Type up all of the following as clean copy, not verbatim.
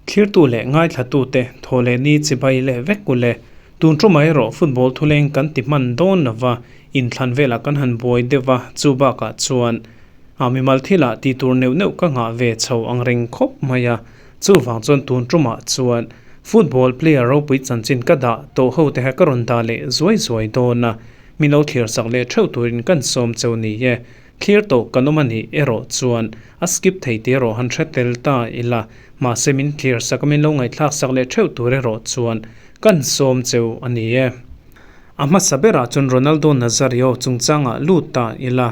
Thlirtu leh ngaithlatute thaw leh ni chibai leh vek u le. Tun ṭumah erawh football thuleng kan ti hman dawn lo va, inthlan velah kan han buai deuh va, chu bakah chuan a mimal thilah tih tur neuh neuh ka nghah ve chho ang reng khawp mai a. Chuvang chuan tun ṭumah chuan football player ropui chanchin ka dah tawh ho te kha ka rawn dah leh zuai zuai dawn a, min lo thlir sak leh ṭheuh turin kan sawm cheu ni e. Thlir tawh kan awm a nih erawh chuan a skip thei tih erawh han hre tel ta ila, mahse min thlir sak a min lo ngaihthlak sak leh theuh tur erawh chuan kan sawm cheu a ni e. A hmasa berah chuan Ronaldo Nazario chungchangah lut ta ila.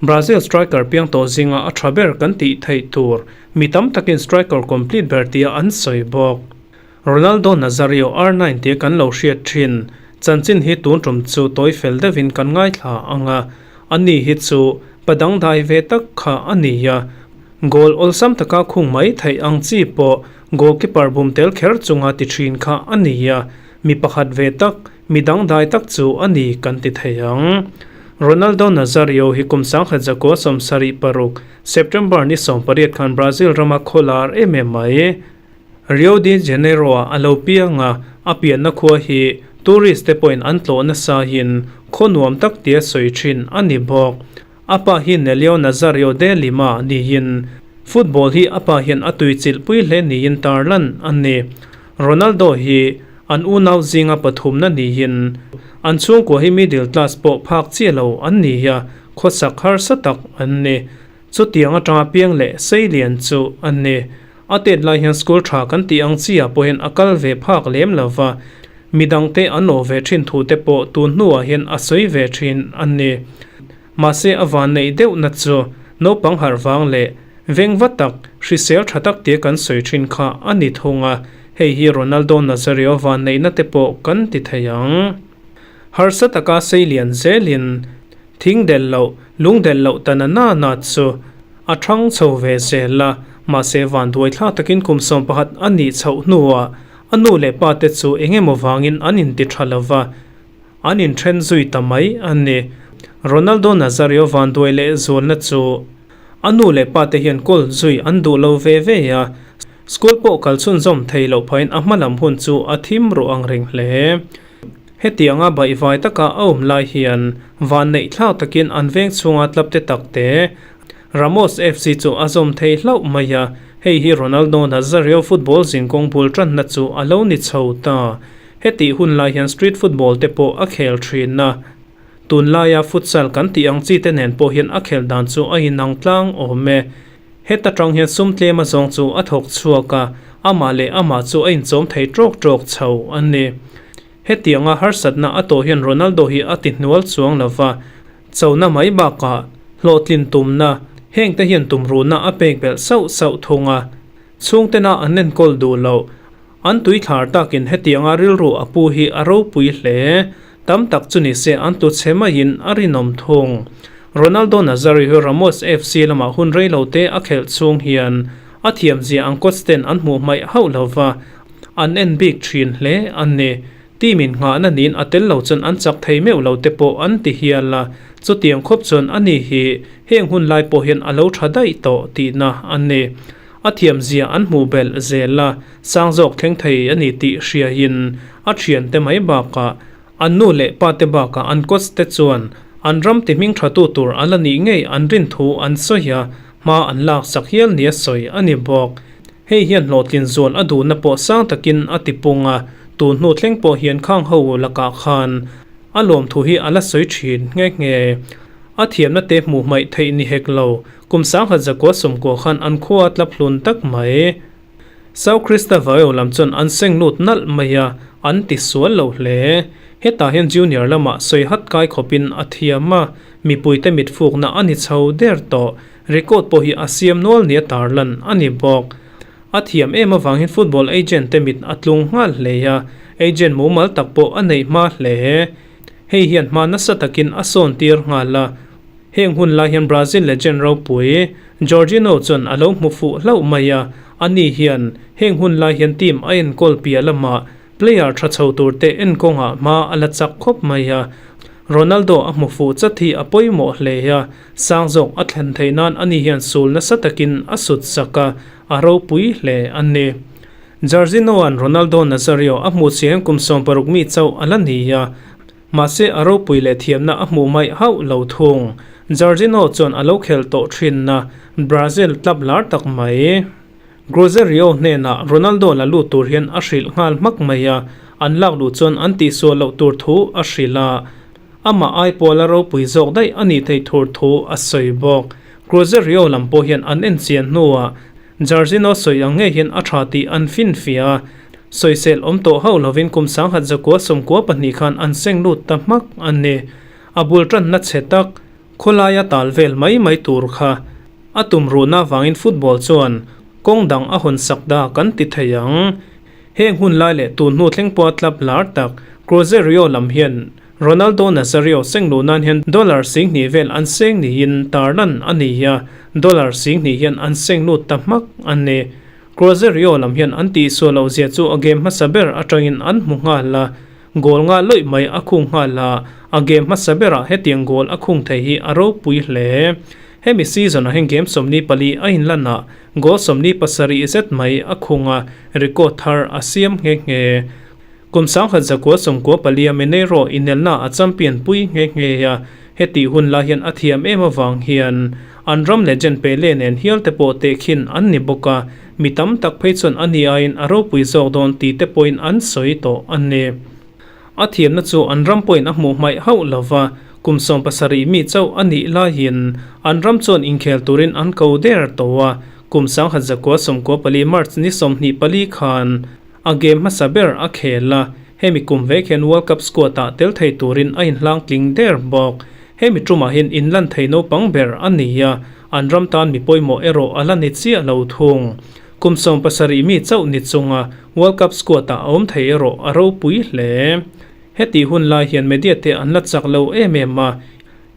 Brazil striker piang tawh zinga a tha ber kan tih theih tur mi tam takin striker complete ber tia an sawi bawk. Ronaldo Nazario R9 tia kan lo hriat thin chanchin hi tun tum chu tawi fel deuhin kan ngaithla ang a, ani hi chu pa dangdai ve tak kha a ni a, goal awlsam taka khung mai theih ang chi pawh goalkeeper bum tel kher chunga ti thin kha a ni a, mi pakhat ve tak, mi dangdai tak chu a ni kan ti thei ang. Ronaldo Nazario hi kum 1976, September ni 18 khan Brazil rama khawlar em em mai. Rio de Janeiro-ah a lo piang a, a pianna khua hi tourist te pawhin an tlawh nasa in khaw nuam tak tia sawi thin a ni bawk. A pa hi Nelio Nazario de Lima niin football hi a pa hian a tuichilh pui hle niin tarlan a ni. Ronaldo hi an unau zinga pathumna niin an chhungkua hi middle class pawh phak chiah lo an ni a, khawsak harsa tak an ni. Chutiang atanga piang leh seilian chu a ni. A tet lai hian school tha kan tih ang chiah pawhin a kal ve phak lem lo va, midangte an awh ve thin thu te pawh tun hnuah hian a sawi ve thin a ni. Mahse a van neih deuhna chu naupang harh vang leh veng va tak, hrisel tha tak tia kan sawi thin kha a ni thung a, hei hi Ronaldo Nazario van neihna te pawh kan ti thei ang. Harsa taka seilian zelin Thing delh loh, lung delh loh ta na na na chu a thang chho ve zel a, mahse vanduai thlak takin kum 11 a nih chhoh hnuah a nu leh pa te chu eng emaw vangin an inti tha lo va, an inthen zui ta mai a ni. Ronaldo Nazario vanduai leh zualna chu a nu leh pa te hian kawl zui an duh lo ve ve a, school pawh kal chhunzawm thei loh phahin a hma lam hun chu a thim ruh ang reng hle. Hetianga baihvai taka a awm lai hian vanneih thlak takin an veng chhunga club te tak te Ramos FC chu a zawm thei hlauh mai a, hei hi Ronaldo Nazario football zinkawng bul tanna chu a lo ni chho ta. Hetih hun lai hian street football te pawh a khel thin a, tunlaia futsal kan tih ang chi te nen pawh hian a khel dan chu a inang tlang awm e. Heta tang hian sum tlem azawng chu a thawk chhuak a, amah leh amah chu a inchawm thei tawk tawk chho a ni. Hetianga harsatna a tawh hian Ronaldo hi a ti hnual chuang lo va, chona mai bakah hlawhtlin tumna, hengte hian tumruhna a pek belh sauh sauh thung a. Chhungtena an enkawl duh loh, an tuithlar takin hetianga rilru a pu hi a ropui hle. Tam tak chu ni se an tlu chhe maiin a rinawm thung. Ronaldo Nazario hi Ramos FC lamah hun rei lo te a khelh chhung hian a thiamzia ang coach ten an hmuh hmaih hauh lo va, an en bik thin hle a ni. Team in nghahna niin a tel lo chuan an chak thei meuh lo te pawh an ti hial a, chutiang khawp chuan ani hi heng hun lai pawh hian a lo tha daih tawh tihna a ni. A thiamzia an hmuh belh zel a, sang zawk thleng thei a ni tih hriain a thiante mai bakah an nu leh pa te bakah an coach te chuan an ram ti hming tha tu tur a la nih ngei an rin thu an sawi a, hma an lak sak hial nia sawi a ni bawk. Hei hian hlawhtlin zual a duhna pawh sang takin a ti pung a, tun hnu thleng pawh hian khang ho lakah khan a lawmthu hi a la sawi thin nghe nghe. A thiamna te hmuh hmaih theih ni hek lo, kum 1990 khan an khua tlap hlun tak mai. Sao Cristóvão lam chuan an seng lut nalh mai a, an ti sual lo hle. Hetah hian junior lamah sawi hat kai khawpin a thiam a, mipuite mitfukna a ni chho der tawh. Record pawh hi a siam nual nia tarlan a ni bawk. A thiam em avangin football agent te mit a tlung nghal hle a, agent mumal tak pawh a neih hma hle. Hei hian hma nasa takin a sawn tir nghal a. Heng hun lai hian Brazil legend ropui Jorginho chuan a lo hmu fuh hlauh mai a, ani hian heng hun lai hian team a enkawl piah lamah player tha chho tur te enkawngah hma a la chak khawp mai a. Ronaldo a hmu fuh chat hi a pawimawh hle a, sang zawk a thlen theih nan ani hian sul nasa takin a sut sak a, a ropui hle a ni. Jorginho-a'n Ronaldo Nazario a hmuh chiang kum 60 mi chauh a la ni a, mahse a ropui leh thiamna a hmuh maih hauh lo thung. Jorginho chuan a lo khelh tawh thinna Brazil club lar tak mai. Grozerio hnenah Ronaldo la lut tur hian a hrilh nghal hmak mai a, an lak luh chuan an tihsual loh tur thu a hrilh a, amah ai pawla ropui zawk daih a nih theih thur thu a sawi bawk. Grozerio lam pawh hian an en chian hnuah Jorginho sawi ang ngei hian a tha tih an finfiah a, sawisel awm tawh hauh lovin kum 1992 khan an seng lut ta hmak a ni. A bul tanna chhe tak Khawlaia tal vel mai mai tur kha a tum ruhna avangin football chuan kawng dang a hawn sak da kan ti thei ang. Heng hun lai leh tun hnu thleng pawha club lar tak Cruzeiro lam hian Ronaldo Nazario seng luh nan hian dollar 2000 vel an seng niin tarlan a ni a, dollar 2000 hian an seng lut ta hmak a ni. Cruzeiro lam hian an tihsual loh zia chu a game hmasa ber atangin an hmu nghal a. Goal nga lawih mai a khung nghal a, a game hmasa berah hetiang goal a khung thei hi a ropui hle. Hemi season-ah hian game 44 a inlan a, goal 47 zet mai a khung a, record thar a siam nghe nghe. Kum 1994 a Mineiro inelna a champion pui nghe nghe a, hetih hun lai hian a thiam em avang hian an ram legend Pele nen hial te pawh tehkhin an ni bawk a, Mi tam tak phei chuan a ni aiin a ropui zawk dawn tih te pawhin an sawi tawh a ni. A thiamna chu an ram pawhin a hmuh hmaih hauh lo va, kum 17 mi chauh a nih laiin an ram chuan inkhel turin an ko der tawh a, kum 1994 March ni 24 khan a game hmasa ber a khel a, hemi kum vek hian World Cup squad ah tel thei turin a inhlang tling der bawk. Hemi tumah hian inlan thei naupang ber a ni a, An ram tan mi pawimawh erawh a la ni chiah lo thung. Kum 17 mi chauh ni chunga World Cup squad ah a awm thei erawh a ropui hle. Hetih hun lai hian media te an la chak lo em em a,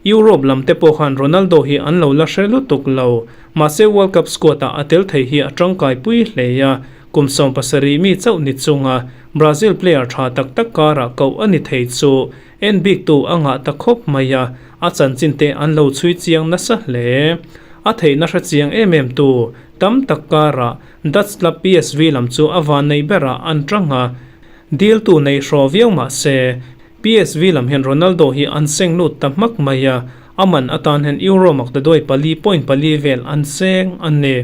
Europe lam te pawh khan Ronaldo hi an lo la hre lutuk lo. Mahse World Cup squad ah a tel thei hi a tangkai pui hle a, kum 17 mi chauh ni chunga Brazil player tha tak tak karah koh a ni thei chu En biktu a ngah ta khawp mai a, a chanchin te an lo chhui chiang nasa hle. A theihna hre chiang em em tu tam tak karah Dutch club PSV lam chu a van nei berah an tang a, deal tu nei hraw viau mah se PSV lam hian Ronaldo hi an seng lut ta hmak mai a, a man atan hian Euro maktaduai pali point pali vel an seng a ni.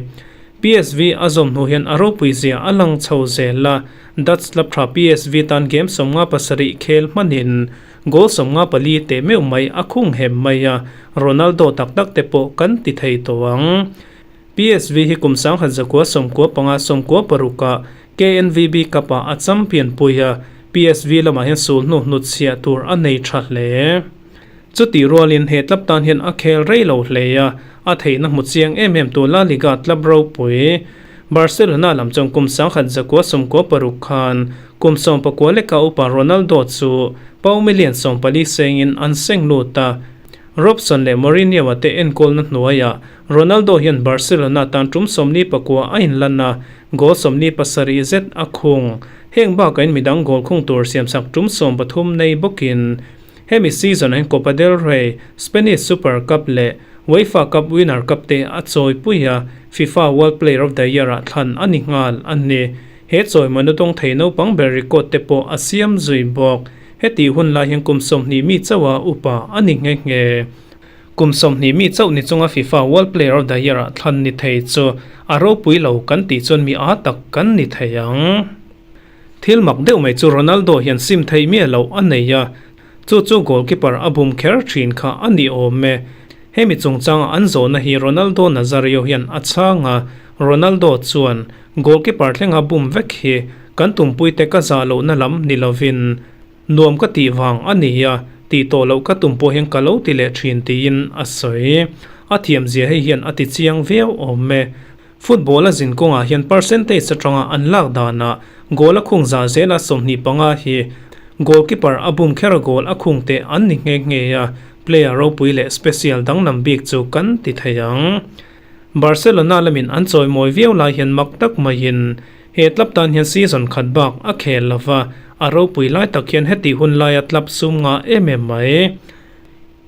PSV a zawm hnu hian a ropui zia a lang chho zel a, Dutch club tha PSV tan game 57 khel hmanin goal 54 teh meuh mai a khung hem mai a, Ronaldo tak tak te pawh kan ti thei tawh ang. PSV hi kum 1995 96 ah KNVB Cup ah a champion pui a, PSV lamah hian sul hnu hnutchhiah tur a nei tha hle. Chutih rualin he club tan hian a khel rei lo hle a, a theihna hmu chiang em em tu La Liga club ropui Barcelona lam chuan kum 1996 khan kum 19 leka upa Ronaldo chu pau million 14 sengin an seng lut a. Robson leh Mourinho-a te enkawlna hnuaiah Ronaldo hian Barcelona tan tum 49 a inlan a, goal 47 zet a khung. Heng bakain midang goal khung tur siamsak tum 13 nei bawkin Hemi season ah hian Copa del Rey, Spanish Super Cup leh UEFA Cup Winner Cup te a chawipui a, FIFA World Player of the Year ah thlan a ni nghal a ni. He chawimawina dawng thei naupang ber record te pawh a siam zui bawk. Hetih hun lai hian kum 20 mi chauha upa a ni nghe nghe. Kum 20 mi chauh ni chunga FIFA World Player of the Year ah thlan ni thei chu a ropui lo kan tih chuan mi aa tak kan ni thei ang. Thil mak deuh mai chu Ronaldo hian sim theih miah loh a nei a, chu chu goalkeeper a bum kher thin kha a ni awm e. Hemi chungchanga an zawhna hi Ronaldo Nazario hian a chhang a, Ronaldo chuan, Goalkeeper thlenga bum vek hi kan tumpuite ka zah lohna lam ni lovin nuam ka tih vang a ni a, tih tawh loh ka tum pawh hian ka lo ti leh thin tiin a sawi. A thiamzia hei hian a ti chiang viau awm e. Football a zin kawngah hian percentage atanga an lak danah goal a khung zah zela 25 hi goalkeeper a bum kher goal a khung te an ni nghe nghe a, player ropui leh special danglam bik chu kan ti thei ang. Barcelona lamin an chawimawi viau lai hian mak tak maiin he club tan hian season khat bak a khel lova, a ropui lai tak hian heti hun laia club sum ngah em em mai.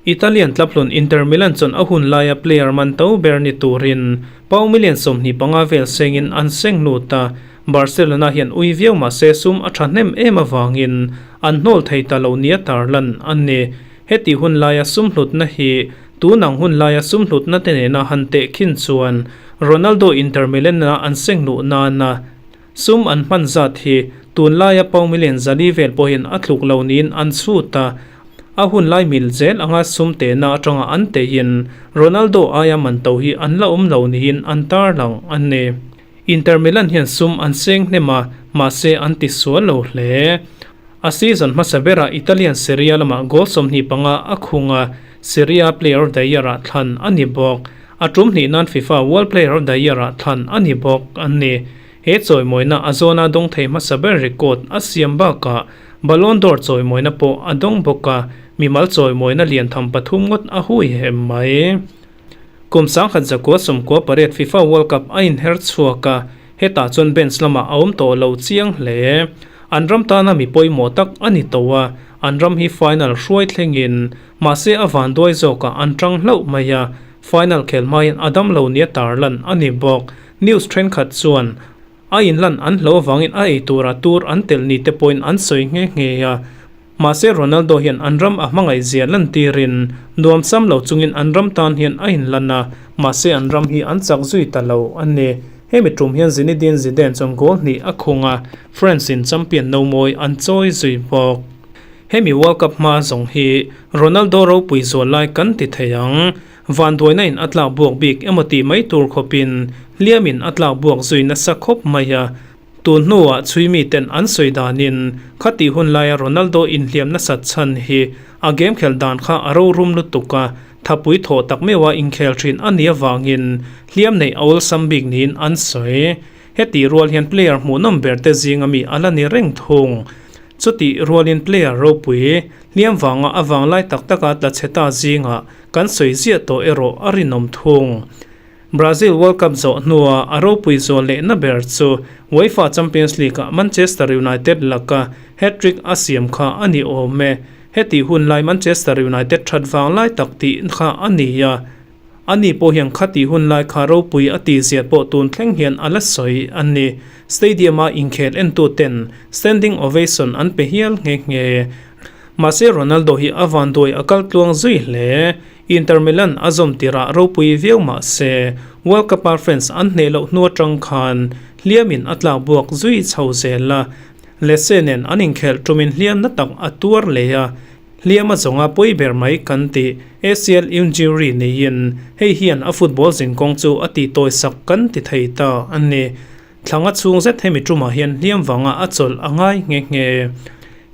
Italian club hlun Inter Milan chuan a hun laia player man to ber ni turin pau million 25 vel sengin an seng lut a, Barcelona hian ui viau mah se sum a thahnem em avangin an hnawl thei ta lo nia tarlan a ni. Heti hun laia sum hlutna hi tun ang hun laia sum hlutna te nena han tehkhin chuan Ronaldo Inter Milan-a an seng luh nana sum an hman zat hi tunlaia pau million 400 vel pawhin a tluk lo niin an chhut a, a hun lai mil zel anga sum tehna atanga an teihin Ronaldo aia man to hi an la awm lo niin an tarlang a ni. Inter Milan hian sum an seng hnem a, mahse an ti sual lo hle. A season hmasa berah Italian Serie A lamah goal 25 a khung a, Serie A Player of the Year-ah thlan a ni bawk. A tum hnih nan FIFA World Player of the Year-ah thlan a ni bawk a ni. He chawimawina a zawna dawng thei hmasa ber record a siam bakah Ballon d'Or chawimawina pawh a dawng bawk a, mimal chawimawina lian tham pathum ngawt a hui hem mai. Kum 1998 FIFA World Cup a inher chhuak a, hetah chuan bench lamah a awm tawh lo chiang hle. An ram tana mi pawimawh tak a ni tawh a, an ram hi final hruai thlengin mahse a vanduai zawkah an tang hlauh mai a, final khel hmain a dam lo nia tarlan a ni bawk. News thenkhat chuan a inlan an hlo avangin a ei tura tur an telh ni te pawhin an sawi nghe nghe a. Mahse Ronaldo hian an ram a hmangaih zia lantirin nuam sam lo chungin an ram tan hian a inlan a, mahse an ram hi an chak zui ta lo a ni. Hemi tum hian Zinedine Zidane chuan goal hnih a khung a, France in champion no mawi an chawi zui bawk. Hemi World Cup hma zawng hi Ronaldo ropui zual lai kan ti thei ang. Vanduaina in a tlak buak bik emaw tih mai tur khawpin hliamin a tlak buak zui nasa khawp mai a. Tun hnuah chhui miten an sawi danin khatih hun laia Ronaldo inhliam nasat chhan hi a game khelh dan kha a rorum lutuk a, thapui thawh tak meuha inkhel thin a nih avangin hliam neih a awlsam bik niin an sawi. Hetih rual hian player hmuhnawm ber te zinga mi a la ni reng thung. Chutih rualin player ropui hliam vanga a vanglai tak taka tla chhe ta zingah kan sawi ziah tawh erawh a rinawm thung. Brazil World Cup zawh hnua a ropui zual lehna ber chu UEFA Champions League-ah Manchester United laka hat-trick a siam kha a ni awm e. Heti hun lai Manchester United that vang lai tak tih kha a ni a, ani pawh hian khati hun lai kha ropui a tih ziat pawh tun thleng hian a la sawi a ni. Stadium-a inkhel entuten standing ovation an pe hial nghe nghe. Mahse Ronaldo hi a vanduai a kal tluang zui hle. Inter Milan a zawm tirah ropui viau mah se, World Cup-a France an hneh loh hnu atang khan hliamin a tlak buak zui chho zel a. Lecce nen an inkhelh tumin hliam na tak a tuar leh a, hliam a zawnga pawi ber mai kan tih ACL injury neiin hei hian a football zinkawng chu a tihtawi sak kan ti thei ta a ni. Thlanga chhung zet hemi tumah hian hliam vanga a chawlh a ngai nghe nghe.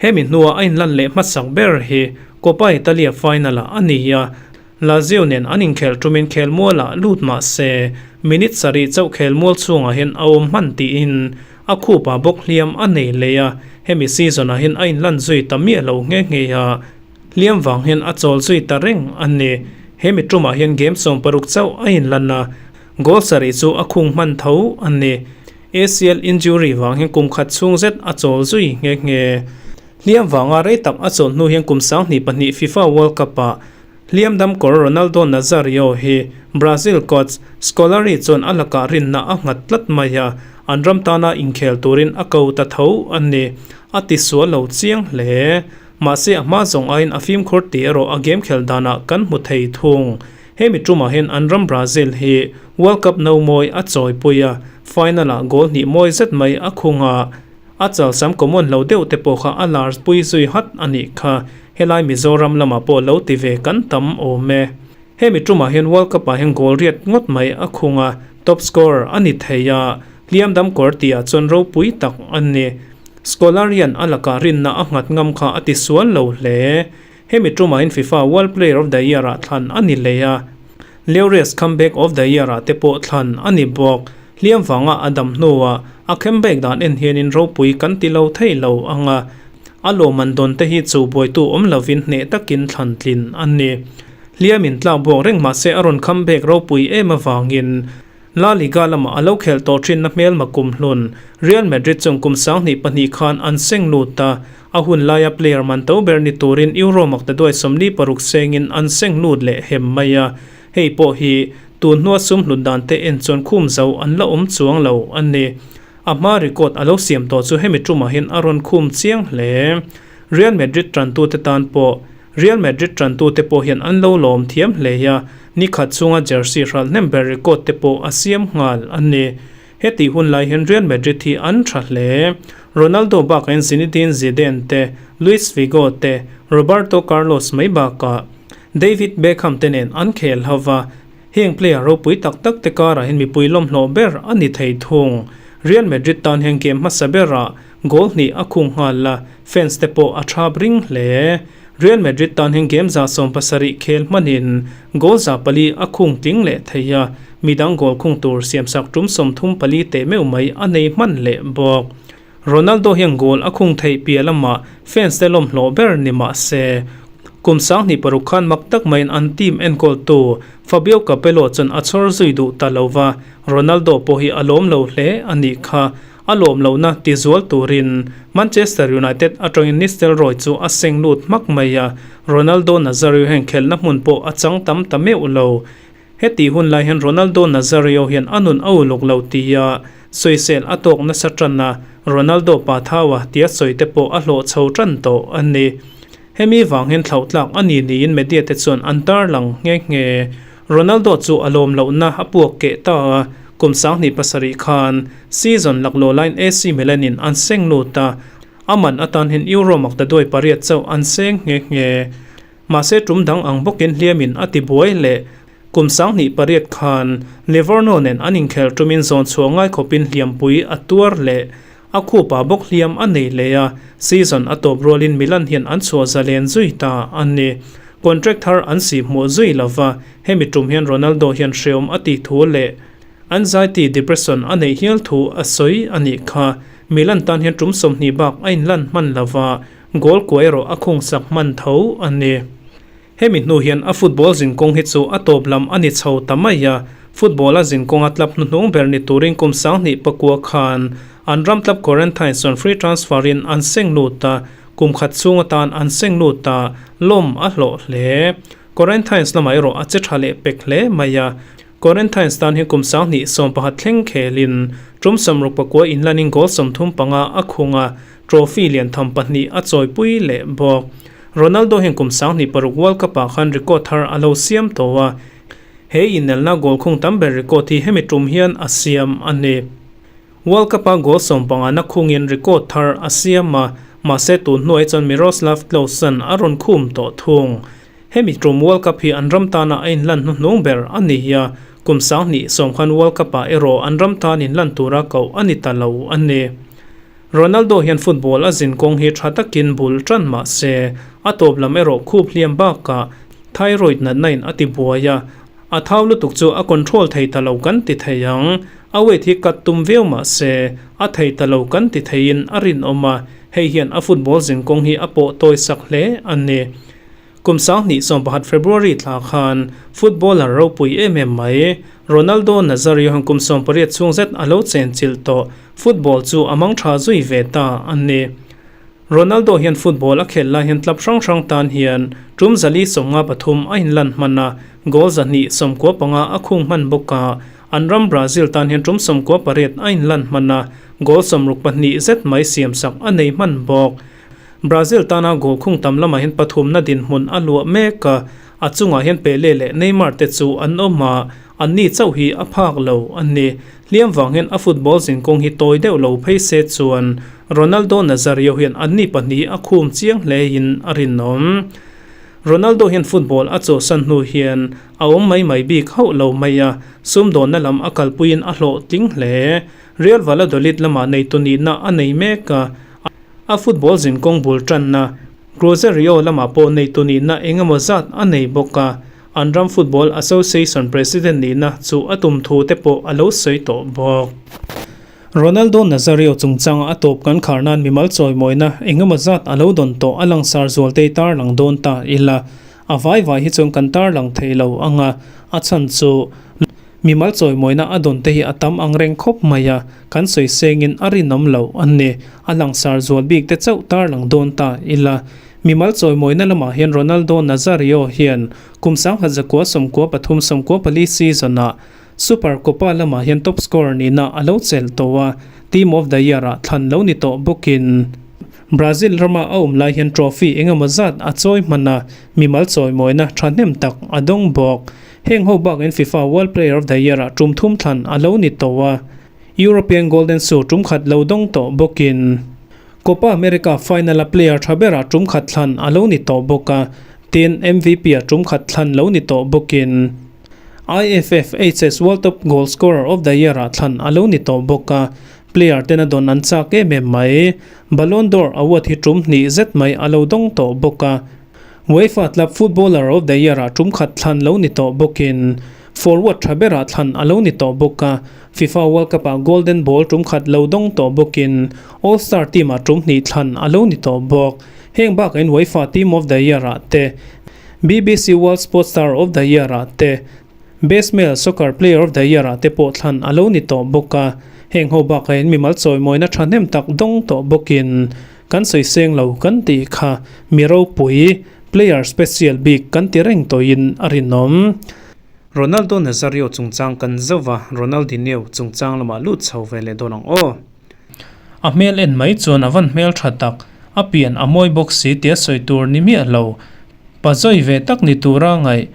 Hemi hnua a inlan leh hmasak ber hi Coppa Italia final-ah a ni a, Lazio nen an inkhelh tumin khelmualah lut mah se minute sarih chauh khelmual chhungah hian a awm hman tiin a khupa bawk hliam a nei leh a, hemi season-ah hian a inlan zui ta miah lo nghe nghe a, hliam vang hian a chawl zui ta reng a ni. Hemi tumah hian game 60 chauh a inlan a, Goal sarih chu a khung hman tho a ni. ACL injury vang hian kum khat chhung zet a chawl zui nghe nghe. Hliam vanga rei tak a chawl hnu hian kum 2002 FIFA World Cup-ah hliam dam kawr Ronaldo Nazario hi Brazil coach Scolari chuan a lakah rinna a nghat tlat mai a, an ram tana inkhel turin a ko ta tho a ni. A tisual lo chiang hle. Mahse a hma zawng aiin a fimkhur tih erawh a game khel danah kan hmu thei thung. Hemi tumah hian an ram Brazil hi World Cup no mawi a chawipui a, final-ah goal hnih mawi zet mai a khung a, a chalsam common lo deuh te pawh kha a lar pui zui hat a nih kha. Helai Mizoram lamah pawh lo ti ve kan tam awm e. Hemi tumah hian World Cup-ah hian goal riat ngawt mai a khung a, top scorer a ni thei a, hliam dam kawr tihah chuan ropui tak a ni. Scolarian a lakah rinna a nghat ngam kha a ti sual lo hle. Hemi tumahin FIFA World Player of the Year-ah thlan a ni leh a, Laureus Comeback of the Year-ah te pawh thlan a ni bawk. Hliam vanga a dam hnuah a comeback dan en hianin ropui kan ti lo thei lo ang a, a lawmman dawn te hi chu buaitu awm lovin hneh takin thlan tlin a ni. Hliamin tlak buak reng mahse a rawn comeback ropui em avangin. La Liga lama a lo khelh tawh thinna hmelma kumhlun Real Madrid chuan kum 2002 khan an seng lut a, a hun laia player man to ber ni turin Euro maktaduai 46 sengin an seng lut leh hem mai a, hei pawh hi tun hnua sum hlut dan te en chuan khum zo an la awm chuang lo a ni. A hma record a lo siam tawh chu hemi tumah hian a rawn khum chiang hle. Real Madrid tantute tan pawh Real Madrid tantute pawh hian an lo lawm thiam hle a, ni khat chunga jersey hralh hnem ber record te pawh a siam nghal a ni. Heti hun lai hian Real Madrid hi an tha hle. Ronaldo bakain Zinedine Zidane te, Luis Figo te, Roberto Carlos mai bakah David Beckham te nen an khel ho va, Heng player ropui tak tak te karah hian mipui lawmhlawh ber a ni thei thung. Real Madrid tan hian game hmasa berah goal hnih a khung nghal a, fans te pawh a thap ring hle. Real Madrid tan hian game 70 khel hmanin goal 400 a khung tling leh thei a, midang goal khung tur siamsak tum 34 teh meuh mai a nei hman leh bawk. Ronaldo hian goal a khung theih piah lamah fans te lawmhlawh ber ni mah se, kum 2006 khan mak tak maiin an team enkawltu Fabio Capello chuan a chhawr zui duh ta lo va, Ronaldo pawh hi a lawm lo hle a nih kha. A lawm lohna ti zual turin Manchester United atangin Nistelrooy chu a seng lut hmak mai a, Ronaldo Nazario hian khelhna hmun pawh a chang tam ta meuh lo. Heti hun lai hian Ronaldo Nazario hian a nun a uluk lo tia sawisel a tawk nasa tan a, Ronaldo pa thaua tia sawi te pawh a hlawh chho tan tawh a ni. Hemi vang hian thlauh tlak a ni niin media te chuan an tarlang nghe nghe. Ronaldo chu a lawm lohna a puak keh ta a, kum 2007 khan season laklawh laiin AC Milan in an seng lut a, a man atan hian Euro maktaduai pariat chauh an seng nghe nghe. Mahse tum dang ang bawkin hliamin a ti buai leh kum 2008 khan Livorno nen an inkhel tumin zawn chhuah ngai khawpin hliampui a tuar leh a khupa bawk hliam a nei leh a, season a tawp rualin Milan hian an chhuah zalen zui ta a ni. Contract thar an sih hmuh zui lova, hemi tum hian Ronaldo hian hreawm a tih thu leh anxiety depression a neih hial thu a sawi a nih kha. Milan tan hian tum 20 bak a inlan hman lova, Goal kuah erawh a khung sak hman tho a ni. Hemi hnu hian a football zinkawng hi chu a tawp lam a ni chho ta mai a, football a zinkawnga club hnuhnung ber ni turin kum 2009 khan an ram club Corinthians chuan free transfer in an seng lut a, kum khat chhung atan an seng lut a, lawm a hlawh hle. Corinthians lamah erawh a che tha leh pek hle mai a, Corinthians tan hi kum 2011 thleng khelin tum 69 inlanin goal 35 a khung a, trophy lian tham pahnih a chawipui leh bawk. Ronaldo hian kum 2006 World Cup-ah khan record thar a lo siam tawh a, he inelna goal khung tam ber record hi hemi tum hian a siam a ni. World Cup-a goal 15 na khungin record thar a siam a, mahse tun hnuai chuan Miroslav Klose-a'n a rawn khum tawh thung. Hemi tum World Cup hi an ram tana a inlan hnuhnung ber a ni a, kum 2010 khan World Cup-ah erawh an ram tan inlan tura koh a ni ta lo a ni. Ronaldo hian football a zin kawng hi tha takin bul tan mah se, a tawp lam erawh khup hliam bakah thyroid natna in a ti buai a, a thau lutuk chu a control thei ta lo kan ti thei ang. A weight hi cut tum viau mah se, a thei ta lo kan ti theiin a rinawm a, hei hian a football zin kawng hi a pawh tawi sak hle a ni. Kum 2011 February thla khan footballer ropui em em mai Ronaldo Nazario hian kum 80 chhung zet a lo chen chilh tawh football chu a mang tha zui ve ta a ni. Ronaldo hian football a khel lai hian club hrang hrang tan hian tum 453 a inlan hman a, goal 295 a khung hman bawk a, an ram Brazil tan hian tum 98 a inlan hman a, goal 62 zet mai siamsak a nei hman bawk. Brazil tana goal khung tam lamah hian pathumna dinhmun a luah mek a, a chungah hian Pele leh Neymar te chu an awm a, anni chauh hi a phak lo a ni. Hliam vang hian a football zinkawng hi tawi deuh lo phei se chuan Ronaldo Nazario hian anni pahnih a khum chiang hlein a rinawm. Ronaldo hian football a chawhsan hnu hian a awm mai mai bik hauh lo mai a, sumdawnna lam a kalpuiin a hlawhtling hle. Real Valladolid lamah neitu nihna a nei mek a, A football zinkawng bul tanna Cruzeiro lamah pawh neitu nihna eng emaw zat a nei bawk a, an ram Football Association president nihna chu a tum thu te pawh a lo sawi tawh bawk. Ronaldo Nazario chungchanga a tawp kan khar nan mimal chawimawina eng emaw zat a lo dawn tawh a langsar zualtei tarlang dawn ta ila, a vai vai hi chuan kan tarlang thei lo ang a, a chhan chu. Mimal chawimawina a dawn te hi a tam ang reng khawp mai a, kan sawi sengin a rinawm lo a ni. A langsar zual bik te chauh tarlang dawn ta ila. Mimal chawimawina lamah hian Ronaldo Nazario hian kum 1994 94 season ah Super Copa lamah hian top scorer nihna a lo chelh tawh a, Team of the Year ah thlan lo ni tawh bawkin Brazil rama a awm lai hian trophy engemaw zat a chawi hman a, mimal chawimawina thahnem tak a dawng bawk. Heng ho bakin FIFA World Player of the Year ah tum thum thlan a lo ni tawh a, European Golden Shoe tum khat lo dawng tawh bawkin Copa America final a player tha berah tum khat thlan a lo ni tawh bawk a, tin MVP ah tum khat thlan lo ni tawh bawkin IFFHS World Top Goal Scorer of the Year ah thlan a lo ni tawh bawk a, player ten a dawn an chak em em mai. Ballon d'Or award hi tum hnih zet mai a lo dawng tawh bawk a, UEFA Club Footballer of the Year ah tum khat thlan lo ni tawh bawkin forward tha berah thlan a lo ni tawh bawk a, FIFA World Cup ah Golden Ball tum khat lo dawng tawh bawkin All Star team ah tum hnih thlan a lo ni tawh bawk. Heng bakain UEFA Team of the Year ah te, BBC World Sports Star of the Year ah te, Best Male Soccer Player of the Year ah te pawh thlan a lo ni tawh bawk a. Heng ho bakain mimal chawimawina thahnem tak dawng tawh bawkin kan sawi seng lo kan tih kha mi ropui, player special bik kan ti reng tawhin a rinawm. Ronaldo Nazario chungchang kan zauh a, Ronaldinho chungchang lamah lut chho ve leh dawn ang aw. A hmel en mai chuan a van hmel tha tak, a pian a mawi bawk si tia sawi tur ni miah lo. Pa zawi ve tak ni tura ngaih,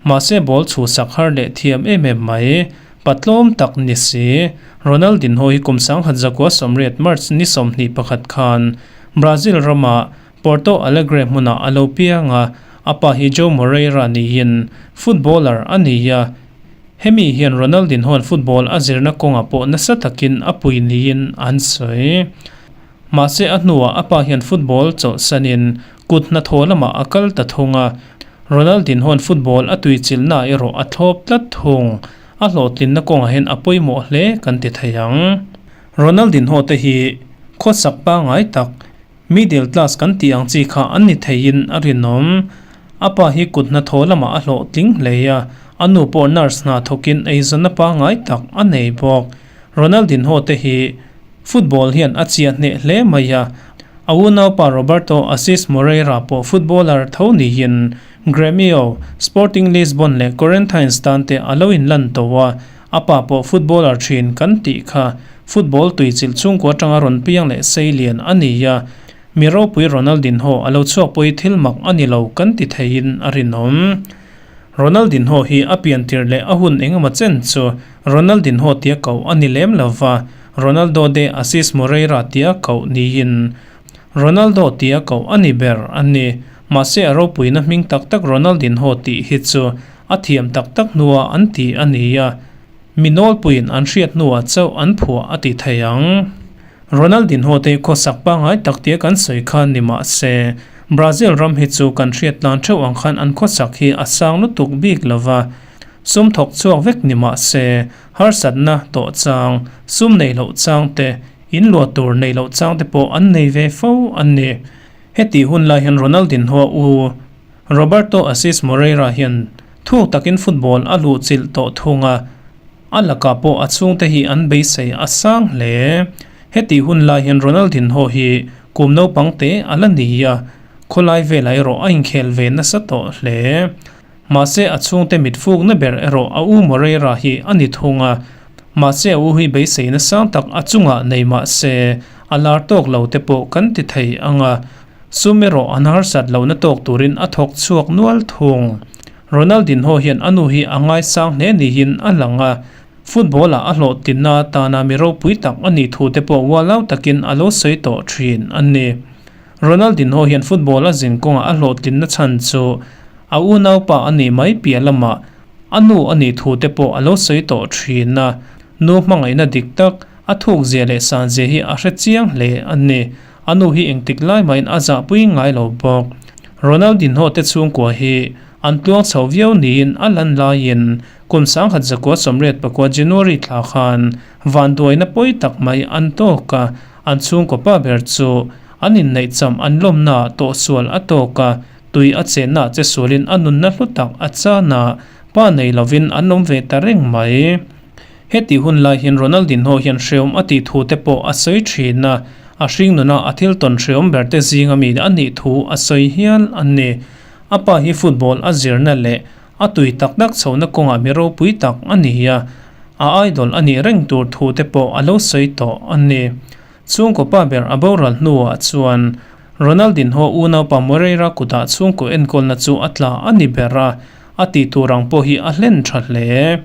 mahse ball chhuhsak har leh thiam em em mai. Pa tlawm tak ni si. Ronaldinho hi kum 1980 March ni 21 khan Brazil rama Porto Alegre hmunah a lo piang a, a pa hi Joe Moreira niin footballer a ni a. Hemi hian Ronaldinho'n football a zirna kawngah pawh nasa takin a pui niin an sawi. Mahse a hnuah a pa hian football chawlhsanin kut hnathawh lamah a kal ta thung a, Ronaldinho'n football a tuichilhnaah erawh a thlawp tlat thung. A hlawhtlinna kawngah hian a pawimawh hle kan ti thei ang. Ronaldinho te hi khawsak pangngai tak, middle class kan tih ang chi kha an ni theiin a rinawm. A pa hi kut hnathawh lamah a hlawhtling hle a, a nu pawh nurse hna thawkin eizawnna pangngai tak a nei bawk. Ronaldinho te hi Football hian a chiah hneh hle mai a, a unaupa Roberto Assis Moreira pawh footballer tho niin Gremio, Sporting Lisbon leh Corinthians tan te a lo inlan tawh a, a pa pawh footballer thin kan tih kha football tuichilh chhungkua atanga rawn piang leh sei lian a ni a, mi ropui Ronaldinho a lo chhuak pawhi thil mak a ni lo kan ti theiin a rinawm. Ronaldinho hi a piantir leh a hun engemaw chen chu Ronaldinho tia koh a ni lem lo va, Ronaldo de Assis Moreira tia koh niin Ronaldo tia koh a ni ber a ni. Mahse a ropuina hming tak tak Ronaldinho tih hi chu a thiam tak tak hnua an ti a ni a, mi nawlpuiin an hriat hnuah chauh an phuah a ti thei ang. Ronaldinho te khawsak pangngai tak tia kan sawi kha ni mahse Brazil ram hi chu kan hriat tlan theuh ang khan an khawsak hi a sang lutuk bik lova, sum thawk chhuak vek ni mahse Harsatna tawh chang, sum neih loh chang te, in luah tur neih loh chang te pawh an nei ve fo a ni. Hetih hun lai hian Ronaldinho u Roberto Assis Moreira hian thuk takin football a luhchilh tawh thung a, a lakah pawh a chhungte hi an beisei a sang hle. Hetih hun lai hian Ronaldinho hi kum naupang te a la ni a, khawlai velah erawh a inkhel ve nasa tawh hle. Mahse a chhungte mit fukna ber erawh a u Moreira hi a ni thung a, mahse a u hi beiseina sang tak a chungah nei mahse a lar tawk lo te pawh kan ti thei ang a, sum erawh an harsat lohna tawk turin a thawk chhuak nual thung. Ronaldinho hian a nu hi a ngaisang hle niin a lang a, football ah a hlawhtlinna atana mi ropui tak a nih thu te pawh ualau takin a lo sawi tawh thin a ni. Ronaldinho hian football a zin kawngah a hlawhtlinna chhan chu a unaupa a nih mai piah lamah a nu a nih thu te pawh a lo sawi tawh thin a, nu hmangaihna dik tak a thukzia leh sanzia hi a hre chiang hle a ni. A nu hi engtik lai mahin a zahpui ngai lo bawk. Ronaldinho te chhungkua hi an tluang chho viau niin a lan laiin kum 1989 January thla khan vanduaina pawi tak mai an tawk a, An chhungkaw pa ber chu an inneih cham an lawmnaah tawhsual a tawk a, tui a chennaah che sualin a nunna hlu tak a chan a. Pa nei lovin an awm ve ta reng mai. Heti hun lai hian Ronaldinho hian hreawm a tih thu te pawh a sawi thin a, a hring nuna a thil tawn hreawm ber te zinga mi a nih thu a sawi hial a ni. A pa hi football a zirna leh a tui tak tak chhohna kawngah mi ropui tak a ni a, a idol a nih reng tur thu te pawh a lo sawi tawh a ni. Chhungkaw pa ber a boral hnuah chuan Ronaldinho unaupa Moreira kutah chhungkaw enkawlna chu a tla a ni ber a, a tih tur ang pawh hi a hlen tha hle.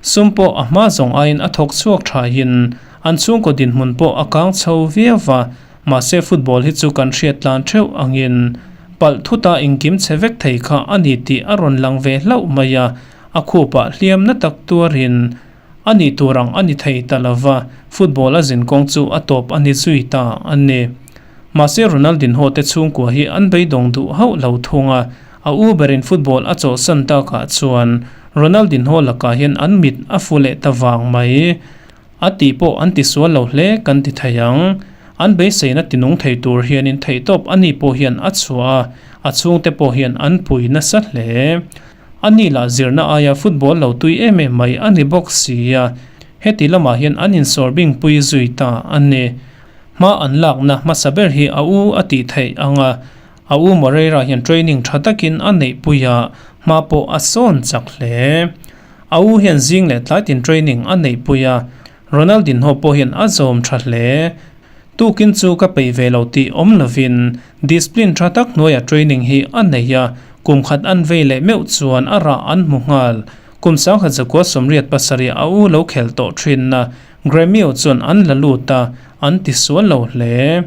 Sum pawh a hma zawng aiin a thawk chhuak thain an chhungkaw dinhmun pawh a kang chho viau va, mahse football hi chu kan hriat tlan theuh angin palh thuta engkim chhe vek thei kha a ni tih a rawn lang ve hlauh mai a, a khupah hliamna tak tuarin A nih tur ang a ni thei ta lo va, football a zin kawng chu a tawp a ni zui ta a ni. Mahse Ronaldinho te chhungkua hi an beidawng duh hauh lo thung a, a u berin football a chawlhsan takah chuan Ronaldinho lakah hian an mit a fu leh ta vang mai. A tih pawh an tisual lo hle kan ti thei ang. An beiseina tinung thei tur hianin theihtawp a ni pawh hian a chhuah a, a chhungte pawh hian an pui nasa hle. A ni lah zirna aia football lo tui em em mai a ni bawk si a, heti lamah hian an insawr bing pui zui ta a ni. Hma an lakna hmasa ber hi a u a tih theih ang a, a u Moreira hian training tha takin a neih pui a, hma pawh a sawn chak hle. A u hian zing leh tlai tin training a neih pui a, Ronaldinho pawh hian a zawm tha hle. Tukin chu ka peih ve lo tih awm lovin discipline tha tak hnuaia training hi a nei a, kum khat an vei leh meuh chuan a rah an hmu nghal. Kum 1987 a u lo khel tawh thinna Gremio chuan an la lut a, an ti sual lo hle.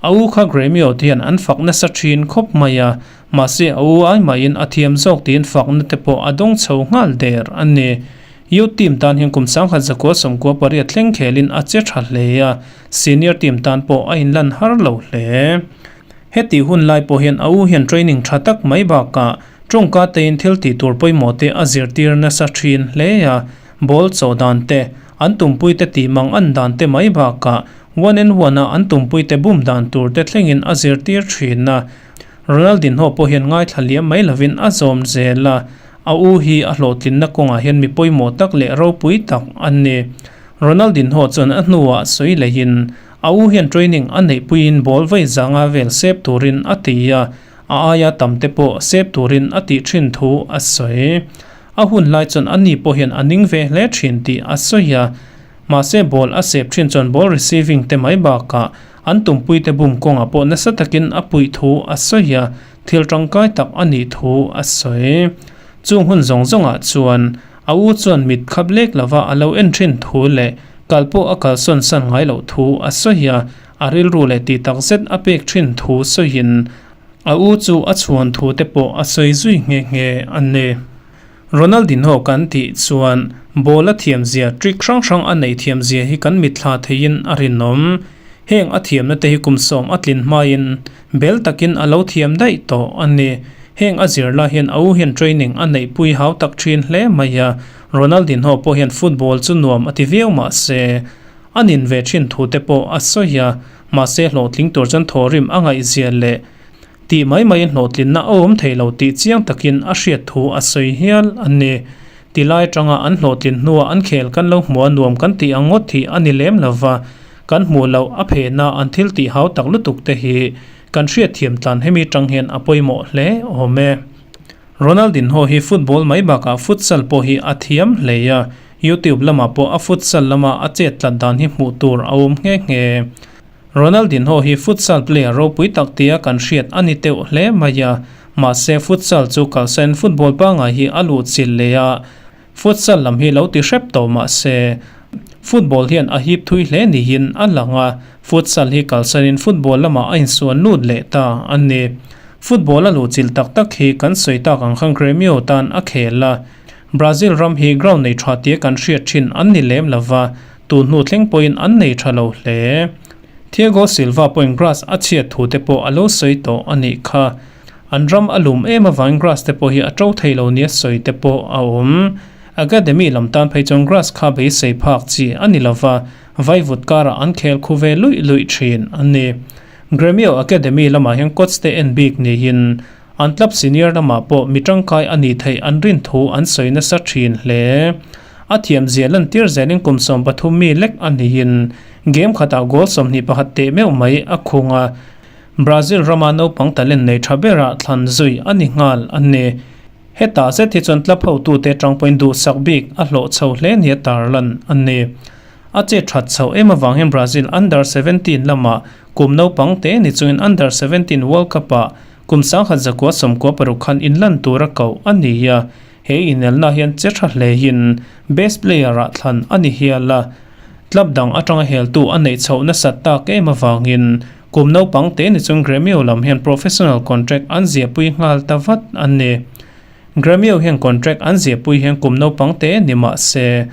A u kha Gremio te hian an fak nasa thin khawp mai a, mahse a u ai mahin a thiam zawk tiin fakna te pawh a dawng chho nghal der a ni. Youth team tan hian kum 1998 thleng khelin a che tha hle a, senior team tan pawh a inlan har lo hle. Heti hun lai pawh hian a u hian training tha tak mai bakah tawngka tein thil tih tur pawimawh te a zirtir nasa thin hle a, ball chawh dan te, an tumpui te tih mang an dan te mai bakah one and one a an tumpui te bum dan tur te thlengin a zirtir thin a. Ronaldinho pawh hian ngaithla liam mai lovin a zawm zel a, A u hi a hlawhtlinna kawngah hian mi pawimawh tak leh ropui tak a ni. Ronaldinho chuan a hnuah sawi lehin, a u hian training a neihpuiin ball vei zanga vel sep turin a ti a, a aia tam te pawh sep turin a tih thin thu a sawi. A hun lai chuan a ni pawh hian a ning ve hle thin tih a sawi a, mahse ball a sep thin chuan ball receiving te mai bakah an tumpuite bum kawngah pawh nasa takin a puih thu a sawi a, Thil tangkai tak a nih thu a sawi. Chung hun zawng zawngah chuan a u chuan mit khap lek lova a lo en thin thu leh kal pawh a kalsawn san ngai loh thu a sawi a, a rilru leh tih tak zet a pek thin thu sawiin a u chu a chhuan thu te pawh a sawi zui nghe nghe a ni. Ronaldinho kan tih chuan ball a thiam zia trick hrang hrang a neih thiam zia hi kan mitthla theiin a rinawm. Heng a thiamna te hi kum sawm a tlin hmain Bel takin a lo thiam daih tawh a ni. Heng a zir lai hian a u hian training a neihpui hau tak thin hle mai a, Ronaldinho pawh hian football chu nuam a ti viau mah se, a nin ve thin thu te pawh a sawi a, mahse hlawhtling tur chuan thawhrim a ngaihzia leh tih mai maiin hlawhtlinna a awm thei lo tih chiang takin a hriat thu a sawi hial a ni. Tilai atanga an hlawhtlin hnuah an khel kan lo hmuh a nuam kan tih ang ngawt hi a ni lem lo va, kan hmuh loh a phehna an thil tih hau tak lutuk te hi kan hriatthiam tlan hemi tang hian a pawimawh hle awm e. Ronaldinho hi football mai bakah futsal pawh hi a thiam hle a, YouTube lamah pawh a futsal lama a chet tlat dan hi hmuh tur a awm nghe nghe. Ronaldinho hi futsal player ropui tak tia kan hriat a ni teuh hle mai a, mahse futsal chu kalsain football pangngai hi a luh chilh leh a, futsal lam hi lo ti hrep tawh mahse football hian a hip thui hle niin a lang a, futsal hi kalsain football lamah a insuan lut leh ta a ni. Football a luh chilh tak tak hi kan sawi tak ang khan Gremio tan a khel a, Brazil ram hi ground nei tha tia kan hriat thin an ni lem lova, Tun hnu thleng pawhin an nei tha lo hle. Thiago Silva pawhin grass a chhiat thu te pawh a lo sawi tawh a nih kha. An ram a lum em avangin grass te pawh hi a to thei lo nia sawi te pawh a awm. Academy lam tan phei chuan grass kha beisei phak chi a ni lova, vaivut karah an khel khu ve luih luih thin a ni. Gremio Academy lamah hian coach te en bik niin. An club senior lamah pawh mi tangkai a nih theih an rin thu an sawi nasa thin hle. A thiamzia lantir zelin kum 13 mi lek a niin game khatah goal 21 teh meuh mai a khung a, Brazil rama naupang talent nei tha berah thlan zui a ni nghal a ni. Hetah zet hi chuan club hotute tang pawhin duhsak bik a hlawh chho hle nia tarlan a ni. A chet that chhoh em avang hian Brazil Under 17 lamah kum naupang te ni chungin Under 17 World Cup-ah kum 1996 khan inlan tura koh a ni a, he inelna hian che tha hlein best player-ah thlan a ni hial a. Club dang atanga heltu a neih chhoh nasat tak em avangin kum naupang te ni chung Gremio lam hian professional contract an ziahpui nghal ta vat a ni. Gremio hian contract an ziahpui hian kum naupang te ni mah se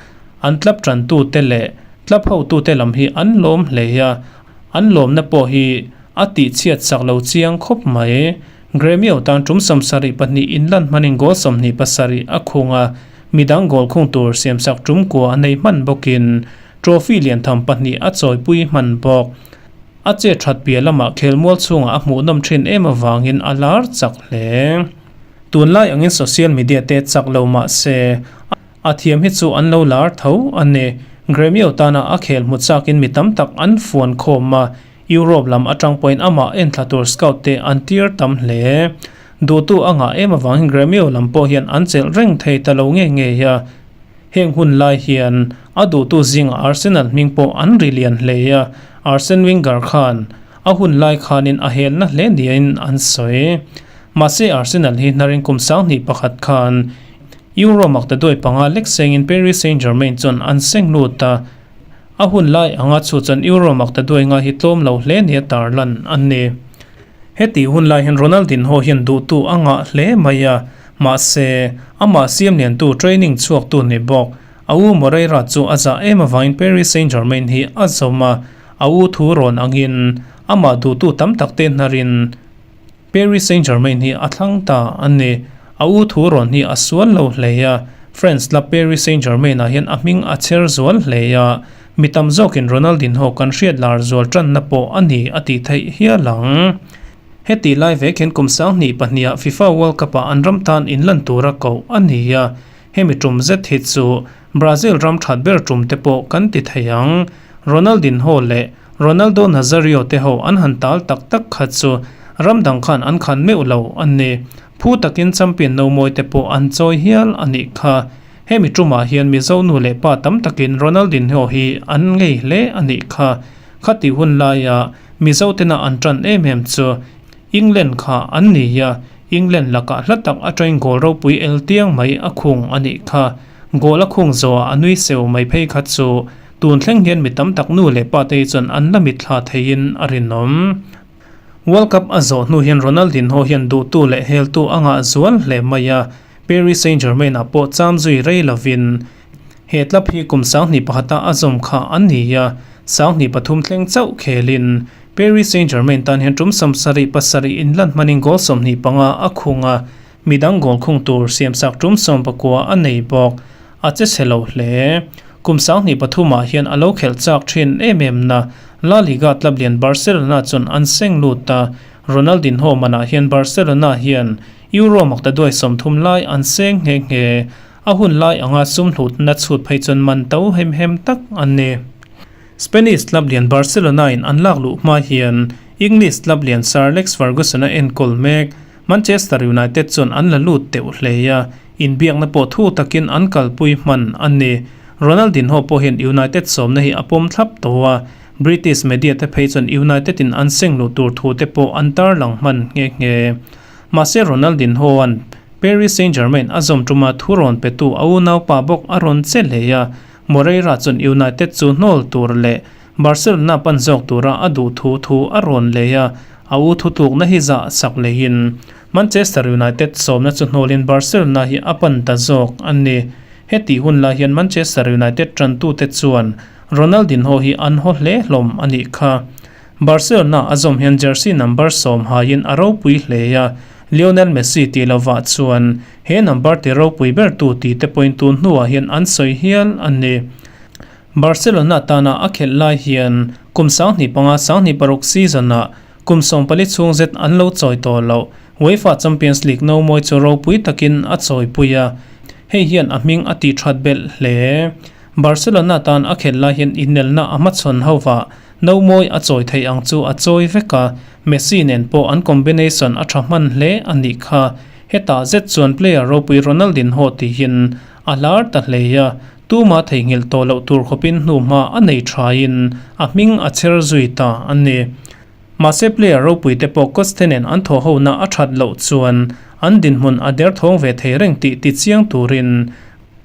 an club tantute leh club hotute lam hi an lawm hle a, an lawmna pawh hi a tihchhiat sak lo chiang khawp mai. Gremio tan tum 72 inlan hmanin goal 27 a khung a, midang goal khung tur siamsak tum kua a nei hman bawkin trophy lian tham pahnih a chawipui hman bawk. A che that piah lamah khelmual chhungah a hmuhnawm thin em avangin a lar chak hle. Tunlai angin social media te chak lo mah se a thiam hi chu an lo lar tho a ni. Gremio tana a khel hmu chakin mi tam tak an fuan khawm a, Europe lam atang pawhin amah enthla tur scout te an tir tam hle. Duhtu a ngah em avangin Gremio lam pawh hian an chelh reng thei ta lo nge nge a. Heng hun lai hian a duhtu zingah Arsenal hming pawh an ri lian hle a, Arsene Wenger khan a hun lai khanin a helna hle niin an sawi. Mahse Arsenal hi hnarin kum 2001 khan Euro maktaduai panga lek sengin Paris Saint-Germain chuan an seng lut a, a hun lai anga chu chuan Euro maktaduai nga hi tlawm lo hle nia tarlan a ni. Heti hun lai hian Ronaldinho hian duhtu a ngah hle mai a, mahse amah siam liantu training chhuaktu ni bawk. A u Moreira chu a zah em avangin Paris Saint-Germain hi a zawm a, a u thu rawn angin amah duhtu tam tak te hnarin Paris Saint-Germain hi a thlang ta a ni. A u thu rawn hi a sual lo hle a, France club Paris Saint-Germain ah hian a hming a chher zual hle a, mi tam zawkin Ronaldinho kan hriat lar zual tanna pawh a ni a tih theih hial ang. Heti lai vek hian kum 2002 ah FIFA World Cup ah an ram tan inlan tura koh a ni a, hemi tum zet hi chu Brazil ram that ber tum te pawh kan ti thei ang. Ronaldinho leh Ronaldo Nazario te ho an han tal tak tak kha chu ram dang khan an khan meuh lo a ni. Phu takin champion no mawi te pawh an chawi hial a nih kha. Hemi tumah hian Mizo nu leh pa tam takin Ronaldinho hi an ngei hle a nih kha. Khati hun laia Mizo tena an tan em em chu England kha an ni a, England lakah hla tak atangin goal ropui el tiang mai a khung a nih kha. Goal a khung zawhah a nui seu mai phei kha chu tun thleng hian mi tam tak nu leh pa te hi chuan an la mitthla theiin a rinawm. World Cup a zawh hnu hian Ronaldinho hian duhtu leh heltu a ngah zual hle mai a, Paris Saint-Germain ah pawh cham zui rei lovin he club hi kum 2001 a zawm kha a ni a, 2003 thleng chauh khelin Paris Saint-Germain tan hian tum 77 inlan hmanin goal 25 a khung a, midang goal khung tur siamsak tum 19 a nei bawk. A che chhe lo hle. Kum 2003 ah hian a lo khelh chak thin em em na La Liga club lian Barcelona chuan an seng lut a, Ronaldinho manah hian Barcelona hian Euro maktaduai 30 lai an seng nghe nghe. A hun lai anga sum hlutna chhut phei chuan man to hem hem tak an ni. Spanish club lian Barcelona in an lak luh hma hian English club lian Sir Alex Ferguson a enkawl mek. Manchester United chuan an la lut teuh hle a, inbiakna pawh thu takin an kalpui hman a ni. Ronaldinho pawh hian United sawmna hi a pawm thlap tawh a, British media te phei chuan United in an seng luh tur thu te pawh an tarlang hman nghe nghe. Mahse Ronaldinho an Paris Saint-Germain a zawm tuma thu rawn petu a unaupa bawk a rawn che hle a, Moreira chuan United chu hnawl tur leh Barcelona pan zawk tura a duh thu thu a rawn lei a, a u thutlukna hi zah sak leiin Manchester United sawmna chu hnawlin Barcelona hi a pan ta zawk a ni. Heti hun lai hian Manchester United tantute chuan Ronaldinho hi an haw hle hlawm a nih kha. Barcelona a zawm hian jersey number 10 haiin a ropui hle a, Lionel Messi tih lovah chuan he number ti ropui ber tu tih te pawhin tun hnuah hian an sawi hial a ni. Barcelona tana a khelh lai hian kum 2005 2006 season ah kum 14 chhung zet an lo chawi tawh lo. UEFA Champions League nomawi chu ropui takin a chawipui a, hei hian a hming a tih that belh hle. Barcelona tan a khelh lai hian inelna a hmachhawn ho va, nomawi a chawi theih ang chu a chawi vek a, Messi nen pawh an combination a tha hman hle a nih kha. Hetah zet chuan player ropui Ronaldinho tihin a lar ta hle a, tuma theihnghilh tawh loh tur khawpin hnuhma a nei thain a hming a chher zui ta a ni. Mahse player ropui te pawh coach te nen an thawh hona a that loh chuan an dinhmun a derthawng ve thei reng tih tichiang turin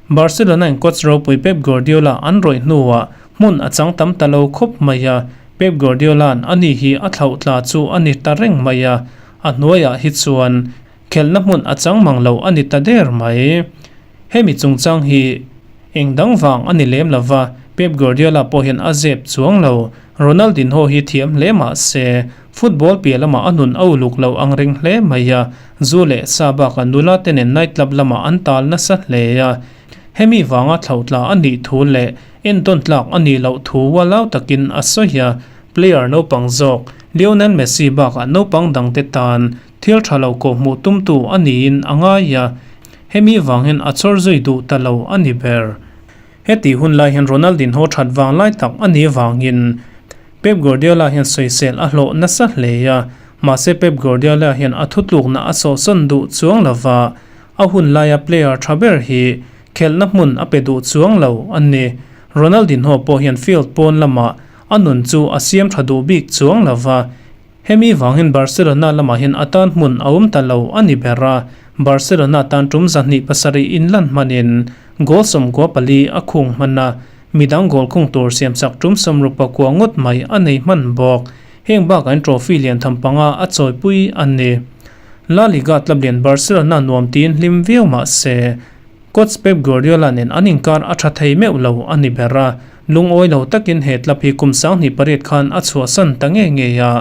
Barcelona in coach ropui Pep Guardiola an rawih hnuah hmun a chang tam ta lo khawp mai a, Pep Guardiola'n ani hi a thlauh tla chu a ni ta reng mai a, a hnuaiah hi chuan khelhna hmun a chang mang lo a ni ta der mai. Hemi chungchang hi eng dang vang a ni lem lo va, Pep Guardiola pawh hian a zep chuang lo. Ronaldinho hi thiam hle mah se, football piah lamah a nun a uluk lo ang reng hle mai a, zu leh sa bakah nula te nen night club lamah an tal nasa hle a. Hemi vanga thlauhtla a nih thu leh entawn tlak a nih loh thu ualau takin a sawi a, player naupang zawk Lionel Messi bakah naupang dangte tan Thil tha lo kawhhmuh tumtu a niin a ngai a, hemi vang hian a chawr zui duh ta lo a ni ber. Heti hun lai hian Ronaldinho that vang lai tak a nih vangin Pep Guardiola hian sawisel a hlawh nasa hle a, mahse Pep Guardiola hian a thutlukna a sawhsawn duh chuang lova, a hun laia player tha ber hi khelhna hmun a pe duh chuang lo a ni. Ronaldinho pawh hian field pawn lamah a nun chu a siam tha duh bik chuang lova, Hemi vangin Barcelona lamah hian a tan hmun a awm ta lo a ni ber a, Barcelona tan tum 27 inlan hmanin goal 94 a khung hman a, midang goal khung tur siamchak tum 69 ngawt mai a nei hman bawk. Heng bakah hian trophy lian tham panga a chawipui a ni. La Liga club lian Barcelona nuam tiin hlim viau mah se, Coach Pep Guardiola nen an inkar a tha thei meuh lo a ni ber a, lungawi lo takin he club hi kum 28 khan a chhuahsan ta ngei ngei a,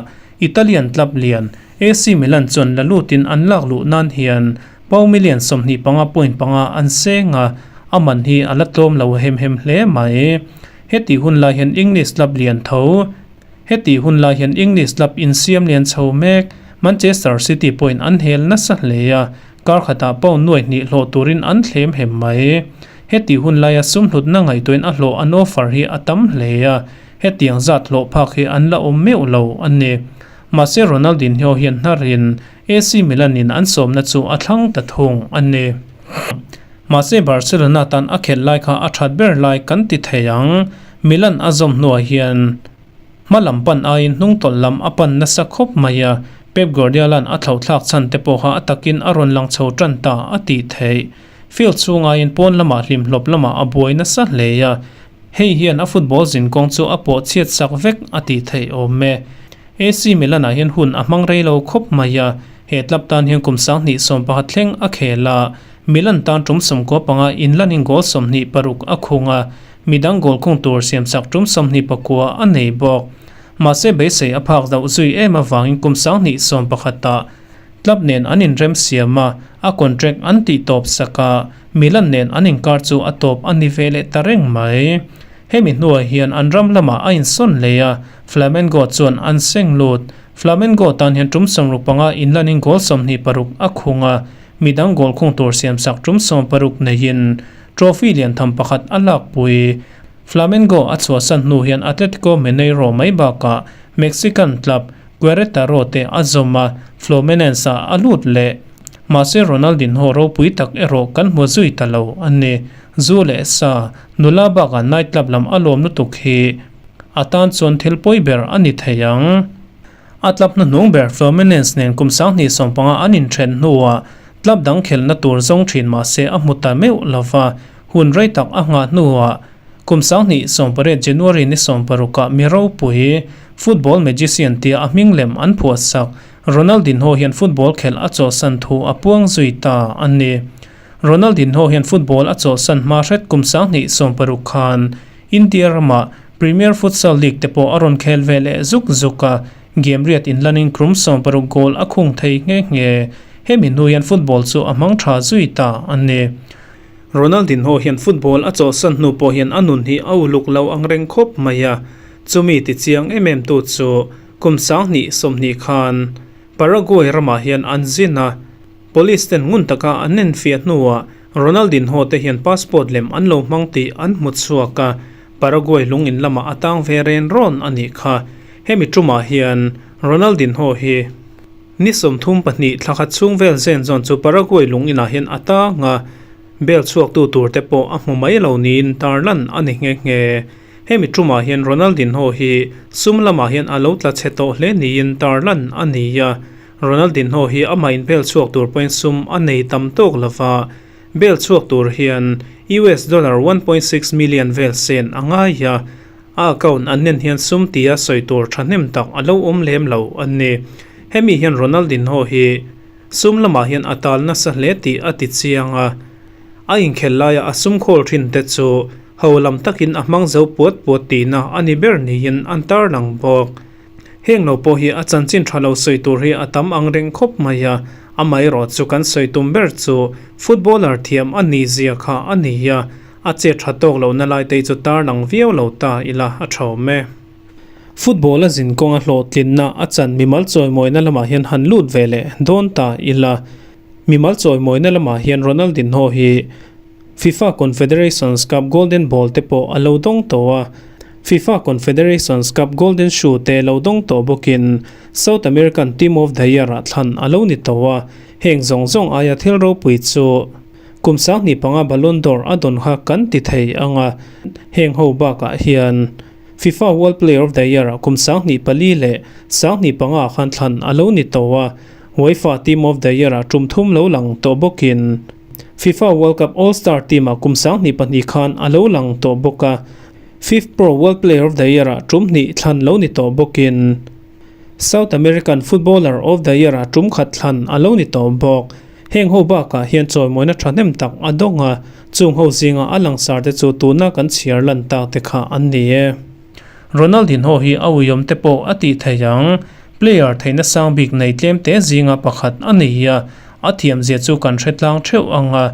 Italian club lian AC Milan chuan la lutin an lak luh nan hian pau million 25 point panga an seng a, a man hi a la tlawm lo hem hem hle mai. Heti hun lai hian English club lian tho Heti hun lai hian English club insiam lian chho mek Manchester City pawhin an hel nasa hle a, Kar khatah pound nuai hnih hlawh turin an thlem hem mai. Heti hun laia sum hlutna ngaihtuahin a hlawh an offer hi a tam hle a, hetiang zat hlawh phak hi an la awm meuh lo a ni. Mahse Ronaldinho hian hnarin AC Milan in an sawmna chu a thlang ta thung a ni. Mahse Barcelona tan a khelh lai kha a that ber lai kan ti thei ang. Milan a zawm hnuah hian. Hma lam pan aiin hnungtawlh lam a pan nasa khawp mai a, Pep Guardiola'n a thlauhthlak chhan te pawh kha a takin a rawn lang chho tan ta a tih theih. Field chhung aiin pawn lamah hlimhlawp lamah a buai nasa hle a, hei hian a football zinkawng chu a pawh chhiat sak vek a tih theih awm e. AC Milan-ah hian hun a hmang rei lo khawp mai a, he club tan hian kum 2011 thleng a khel a, Milan tan tum 95 inlanin goal 26 a khung a, Midang goal khung tur siamchak tum 29 a nei bawk. Mahse beisei a phak loh zui em avangin kum 2011 ah club nen an inrem siam a, a contract an tih tawp sak a, Milan nen an inkar chu a tawp a ni ve leh ta reng mai. Hemi hnuah hian an ram lamah a insawn leh a, Flamengo chuan an seng lut. Flamengo tan hian tum 65 inlanin goal 26 a khung a, midang goal khung tur siamchak tum 16 neiin Trophy lian tham pakhat a lakpui. Flamengo a chhuahsan hnu hian Atletico Mineiro mai bakah Mexican club Queretaro te a zawm a, Fluminense ah a lut leh. Mahse Ronaldinho ropui tak erawh kan hmu zui ta lo a ni. Zu leh sa, nula bakah night club lam a lawm lutuk hi a tan chuan thil pawi ber a ni thei ang. A club hnuhnung ber Fluminense nen kum 2015 an inthen hnuah club dang khelhna tur zawng thin mah se a hmu ta meuh lo va, hun rei tak a nghah hnuah kum 2018 January ni 16 ah mi ropui football magician tia a hming lem an phuahsak Ronaldinho hian football khelh a chawhsan thu a puang zui ta a ni. Ronaldinho hian football a chawhsan hma hret kum 2016 khan India ramah Premier Futsal League te pawh a rawn khel ve leh zuk zuk a, game riat inlanin krum 60 goal a khung thei nghe nghe. Hemi hnu hian football chu a hmang tha zui ta a ni. Ronaldinho hian football a chawhsan hnu pawh hian a nun hi a uluk lo ang reng khawp mai a, chumi ti chiang em em tu chu kum 2020 khan. Paraguay ramah hian an zin a, Police ten ngun taka an enfiah hnuah Ronaldinho te hian passport lem an lo hmang tih an hmu chhuak a, Paraguay lung in lamah a tang ve ren rawn a nih kha. Hemi tumah hian Ronaldinho hi ni 32 thla khat chhung vel zen zawn chu Paraguay lung inah hian a tang a, bail chhuaktu tur te pawh a hmu mai lo niin tarlan a ni nghe nghe. Hemi tumah hian Ronaldinho hi sum lamah hian a lo tla chhe tawh hle niin tarlan a ni a, Ronaldinho hi amah in bail chhuak tur pawhin sum a nei tam tawk lova, bail chhuak tur hian US dollar 1.6 million vel sen a ngai a, a account an nen hian sum tia sawi tur thahnem tak a lo awm lem lo a ni. Hemi hian Ronaldinho hi sum lamah hian a tal nasa hle tih a ti chiang a, a inkhel laia a sum khawl thin te chu ho lam takin a hmang zo puat puat tihna a ni ber niin an tarlang bawk. Heng lo pawh hi a chanchin tha lo sawi tur hi a tam ang reng khawp mai a, amaherawh chu kan sawi tum ber chu footballer thiam a nih zia kha a ni a, a chet tha tawk lohna lai te hi chu tarlang viau lo ta ila a tha awm e. Football a zin kawnga hlawhtlinna a chan mimal chawimawina lamah hian han lut ve leh dawn ta ila, mimal chawimawina lamah hian Ronaldinho hi Fifa Confederations Cup Golden Ball te pawh a lo dawng tawh a, Fifa Confederations Cup Golden Shoe te lo dawng tawh bawkin South American Team of the Year ah thlan a lo ni tawh a, heng zawng zawng aia thil ropui chu kum 25 Ballon d'Or a dawn kha kan ti thei ang a, heng ho bakah hian Fifa World Player of the Year ah kum 2004 leh 2005 ah khan thlan a lo ni tawh a, UEFA Team of the Year ah tum thum lo lang tawh bawkin Fifa World Cup All Star team ah kum 2002 khan a lo lang tawh bawk a, FIFPro World Player of the Year ah tum hnih thlan lo ni tawh bawkin South American Footballer of the Year ah tum khat thlan a lo ni tawh bawk. Heng ho bakah hian chawimawina thahnem tak a dawng a, chung ho zinga a langsar te chu tuna kan chhiar lan tak te kha an ni e. Ronaldinho hi a uiawm te pawh a tih thei ang, player theihna sang bik nei tlem te zinga pakhat a ni a, a thiamzia chu kan hre tlang theuh ang a,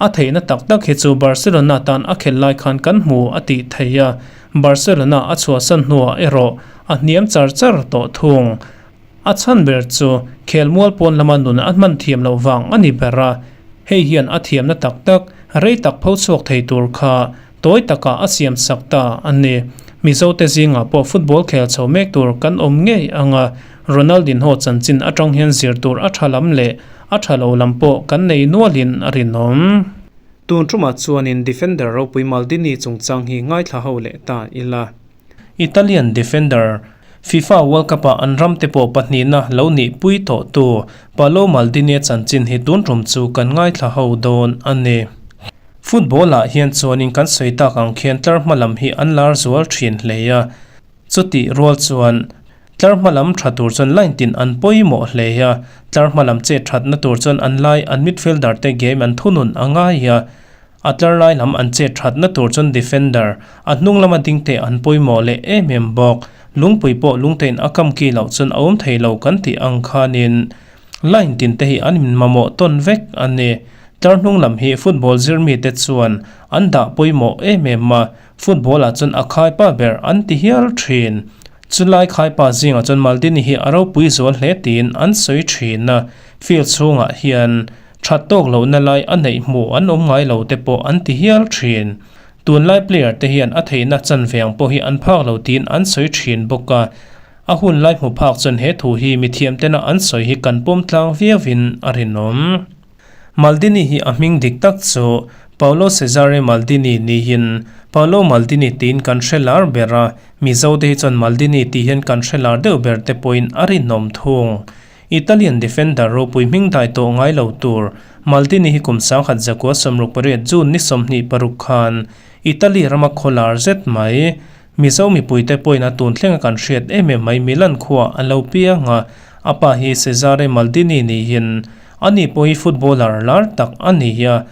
a theihna tak tak hi chu Barcelona tan a khelh lai khan kan hmu a tih thei a, Barcelona a chhuahsan hnuah erawh a hniam char char tawh thung. A chhan ber chu khelmual pawn lama nun a hman thiam loh vang a ni ber a, hei hian a thiamna tak tak rei tak pho chhuak thei tur kha tawi takah a siam sak ta a ni. Mizote zingah pawh football khel chho mek tur kan awm ngei ang a, Ronaldinho chanchin atang hian zir tur a tha lam leh a tha lo lam pawh kan nei nualin a rinawm. Tun tumah chuanin defender ropui Maldini chungchang hi ngaithla ho leh ta ila. Italian defender, Fifa World Cup-ah an ram te pawh pahnihna lo nih pui tawh tu Paolo Maldini-a chanchin hi tun tum chu kan ngaithla ho dawn a ni. Football-ah hian chuanin kan sawi tak ang khian tlar hma lam hi an lar zual thin hle a, chutih rual chuan tlar hma lam tha tur chuan line tin an pawimawh hle a, tlar hma lam chet thatna tur chuan an lai an midfielder te game an thunun a ngai a, A tlar lai lam an chet thatna tur chuan defender a hnung lama ding te an pawimawh leh em em bawk. Lungpui pawh lungtein a kam ki loh chuan a awm thei lo kan tih ang khanin line tin te hi an inmamawh tawn vek a ni. Tlar hnung lam hi football zir mite chuan an dah pawimawh em em a, football ah chuan a khaipa ber an ti hial thin. Chulai khaipa zingah chuan Maldini hi a ropui zual hle tiin an sawi thin a, field chhungah hian That tawk lohna lai a neih hmuh an awm ngai lo te pawh an ti hial thin. Tunlai player te hian a theihna chan ve ang pawh hi an phak lo tiin an sawi thin bawk a. A hun lai hmu phak chuan he thu hi mithiam tena an sawi hi kan pawm tlang viauin a rinawm. Maldini hi a hming dik tak chu Paolo Cesare Maldini niin Paolo Maldini tiin kan hre lar ber a, Mizo te hi chuan Maldini tih hian kan hre lar deuh ber te pawhin a rinawm thung. Italian defender ropui hming dai tawh ngai lo tur Maldini hi kum 1968 June ni 26 khan Italy rama khawlar zet mai Mizo mipuite pawhin a tun thlenga kan hriat em em mai Milan khua a lo piang a, a pa hi Cesare Maldini niin ani pawh hi footballer lar tak a ni a,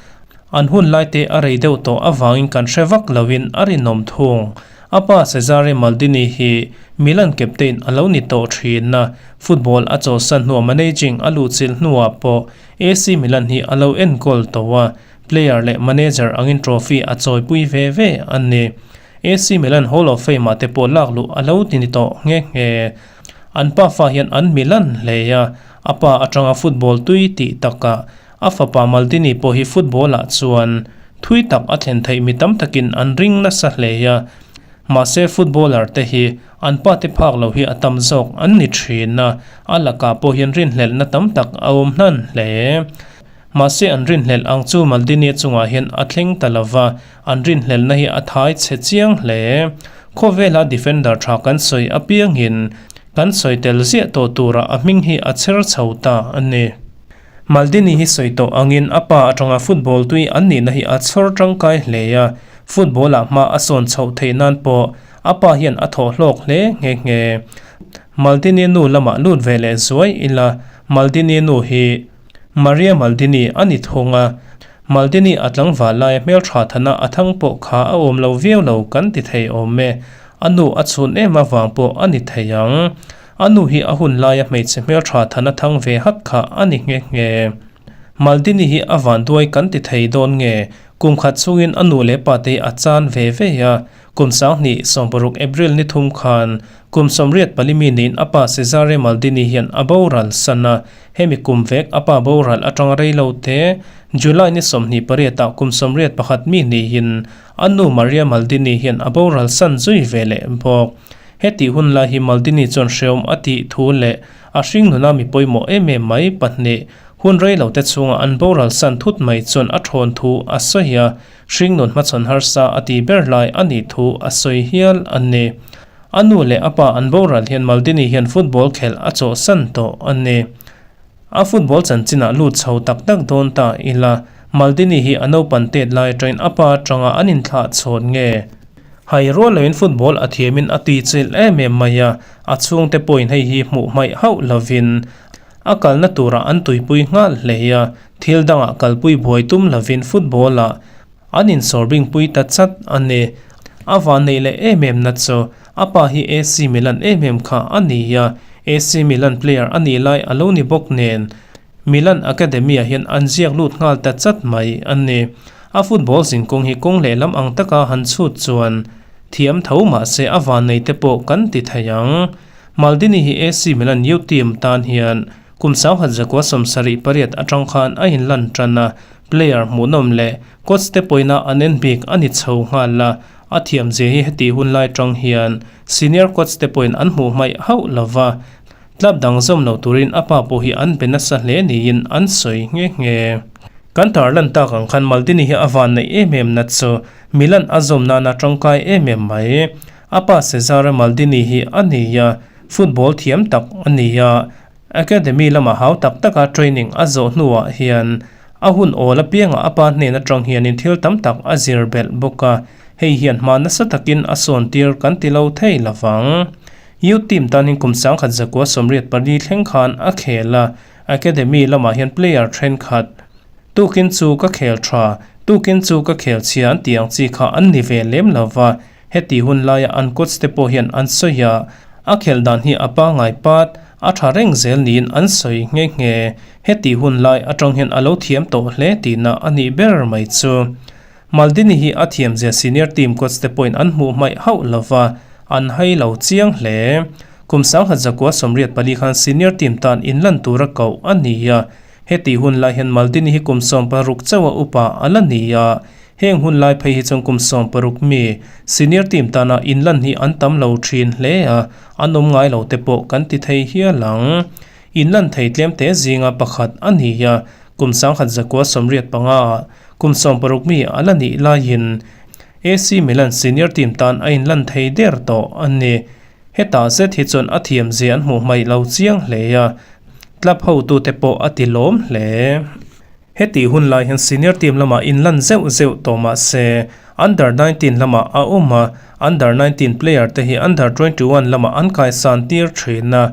an hun lai te a rei deuh tawh avangin kan hre vak loin a rinawm thung. A pa Cesare Maldini hi Milan captain a lo ni tawh thin a, football a chawlhsan hnuah managing a luhchilh hnuah pawh AC Milan hi a lo enkawl tawh a, player leh manager angin trophy a chawipui ve ve a ni. AC Milan Hall of Fame ah te pawh lak luh a lo ti ni tawh nghe nghe. An pafa hian an Milan hle a, a pa atanga football tui tih takah a fapa Maldini pawh hi football-ah chuan thui tak a thlen theih mi tam takin an ring nasa hle a. Mahse footballer te hi an pa te phak lo hi a tam zawk an ni thin a, a lakah pawh hian rinhlelhna tam tak a awm hnan hle. Mahse an rinhlelh ang chu Maldini chungah hian a thleng ta lova, an rinhlelhna hi a thai chhe chiang hle. Khawvela defender tha kan sawi apiangin kan sawi tel ziah tawh turah a hming hi a chher chho ta a ni. Maldini hi sawi tawh angin a pa atanga football tui an nihna hi a chhawr tangkai hle a, football-ah hma a sawn chhoh theih nan pawh a pa hian a thawh hlawk hle nghe nghe. Maldini nu lamah lut ve leh zuai ila, Maldini nu hi Maria Maldini a ni thung a, Maldini a tlangval laia hmeltha thana a thang pawh kha a awm lo viau lo kan ti thei awm e, a nu a chhun em avang pawh a ni thei ang. A nu hi a hun laia hmeichhe hmeltha thana thang ve hat kha a ni nghe nghe. Maldini hi a vanduai kan ti thei dawn nge? Kum khat chungin a nu leh pa te hi a chan ve ve a, kum 2000 paruk April ni thum khan kum 84 mi niin a pa Cesare Maldini hian a boral san a, hemi kum vek a pa boral atanga rei lo te July ni 28 ah kum 81 mi niin a nu Maria Maldini hian a boral san zui ve leh bawk. Hetih hun lai hi Maldini chuan hreawm a tih thu leh a hringnuna mi pawimawh em em mai pahnih hun rei lo te chhunga an boral san thut mai chuan a thawn thu a sawi a, hringnun hmachhawn harsa a ti ber lai a nih thu a sawi hial a ni. A nu leh a pa an boral hian Maldini hian football khelh a chawhsan tawh a ni. A football chanchinah lut chho tak tak dawn ta ila, Maldini hi a naupan tet lai atangin a pa atanga an inthlah chhawn nge? Hai rual loin football a thiamin a tuichilh em em mai a, a chhungte pawhin hei hi hmuh hmaih hauh lovin a kalna turah an tuipui nghal hle a, thil dangah kalpui buai tum lovin football-ah an insawrbingpui ta chat a ni. A vanneih leh em em na chu a pa hi AC Milan em em kha a ni a, AC Milan player a nih lai a lo ni bawk nen Milan Academy-ah hian an ziak lut nghal ta chat mai a ni. A football zinkawng hi kawng lehlam ang taka han chhut chuan thiam tho mah se a vannei te pawh kan ti thei ang. Maldini hi AC Milan youth team tan hian kum 1978 atang khan a inlan tan a, player hmuhnawm leh coach te pawina an en bik a ni chho nghal a, a thiamzia hi heti hun lai tang hian senior coach te pawhin an hmuh hmaih hauh lova. Club dang zawm lo turin a pa pawh hi an be nasa hle niin an sawi nghe nghe. Kan tarlan tak ang khan Maldini hi a van neih em em na chu Milan a zawm nana tangkai em em mai. A pa Cesare Maldini hi a ni a, football thiam tak a ni a, academy lama hau tak taka training a zawh hnuah hian a hun awl apiangah a pa hnen atang hianin thil tam tak a zir belh bawk a, hei hian hma nasa takin a sawn tir kan ti lo thei lovang. Youth team tanin kum 1984 thleng khan a khel a, academy lamah hian player thenkhat, Tukin chu ka khel tha, tukin chu ka khel chhia an tih ang chi kha an ni ve lem lo va, heti hun laia an coach te pawh hian an sawi a, a khelh dan hi a pangngai pat, a tha reng zel niin an sawi nghe nghe. Heti hun lai atang hian a lo thiam tawh hle tihna a nih ber mai chu. Maldini hi a thiamzia senior team coach te pawhin an hmuh hmaih hauh lo va, an hai lo chiang hle. Kum 1984 khan senior team tan inlan tura koh a ni a, hetih hun lai hian Maldini hi kum 16 chauha upa a la ni a, heng hun lai phei hi chuan kum 16 mi senior team tana inlan hi an tam lo thin hle a, an awm ngai lo te pawh kan ti thei hial ang. Inlan thei tlem te zinga pakhat a ni a, kum 1985 ah Kum 16 mi a la nih laiin AC Milan senior team tan a inlan thei der tawh a ni. Hetah zet hi chuan a thiamzia an hmuh hmaih lo chiang hle a, club hotute pawh a ti lawm hle. Hetih hun lai hian senior team lamah inlan zeuh zeuh tawh mah se under 19 lamah a awm a, under 19 player te hi under 21 lamah an kaisan tir thin a.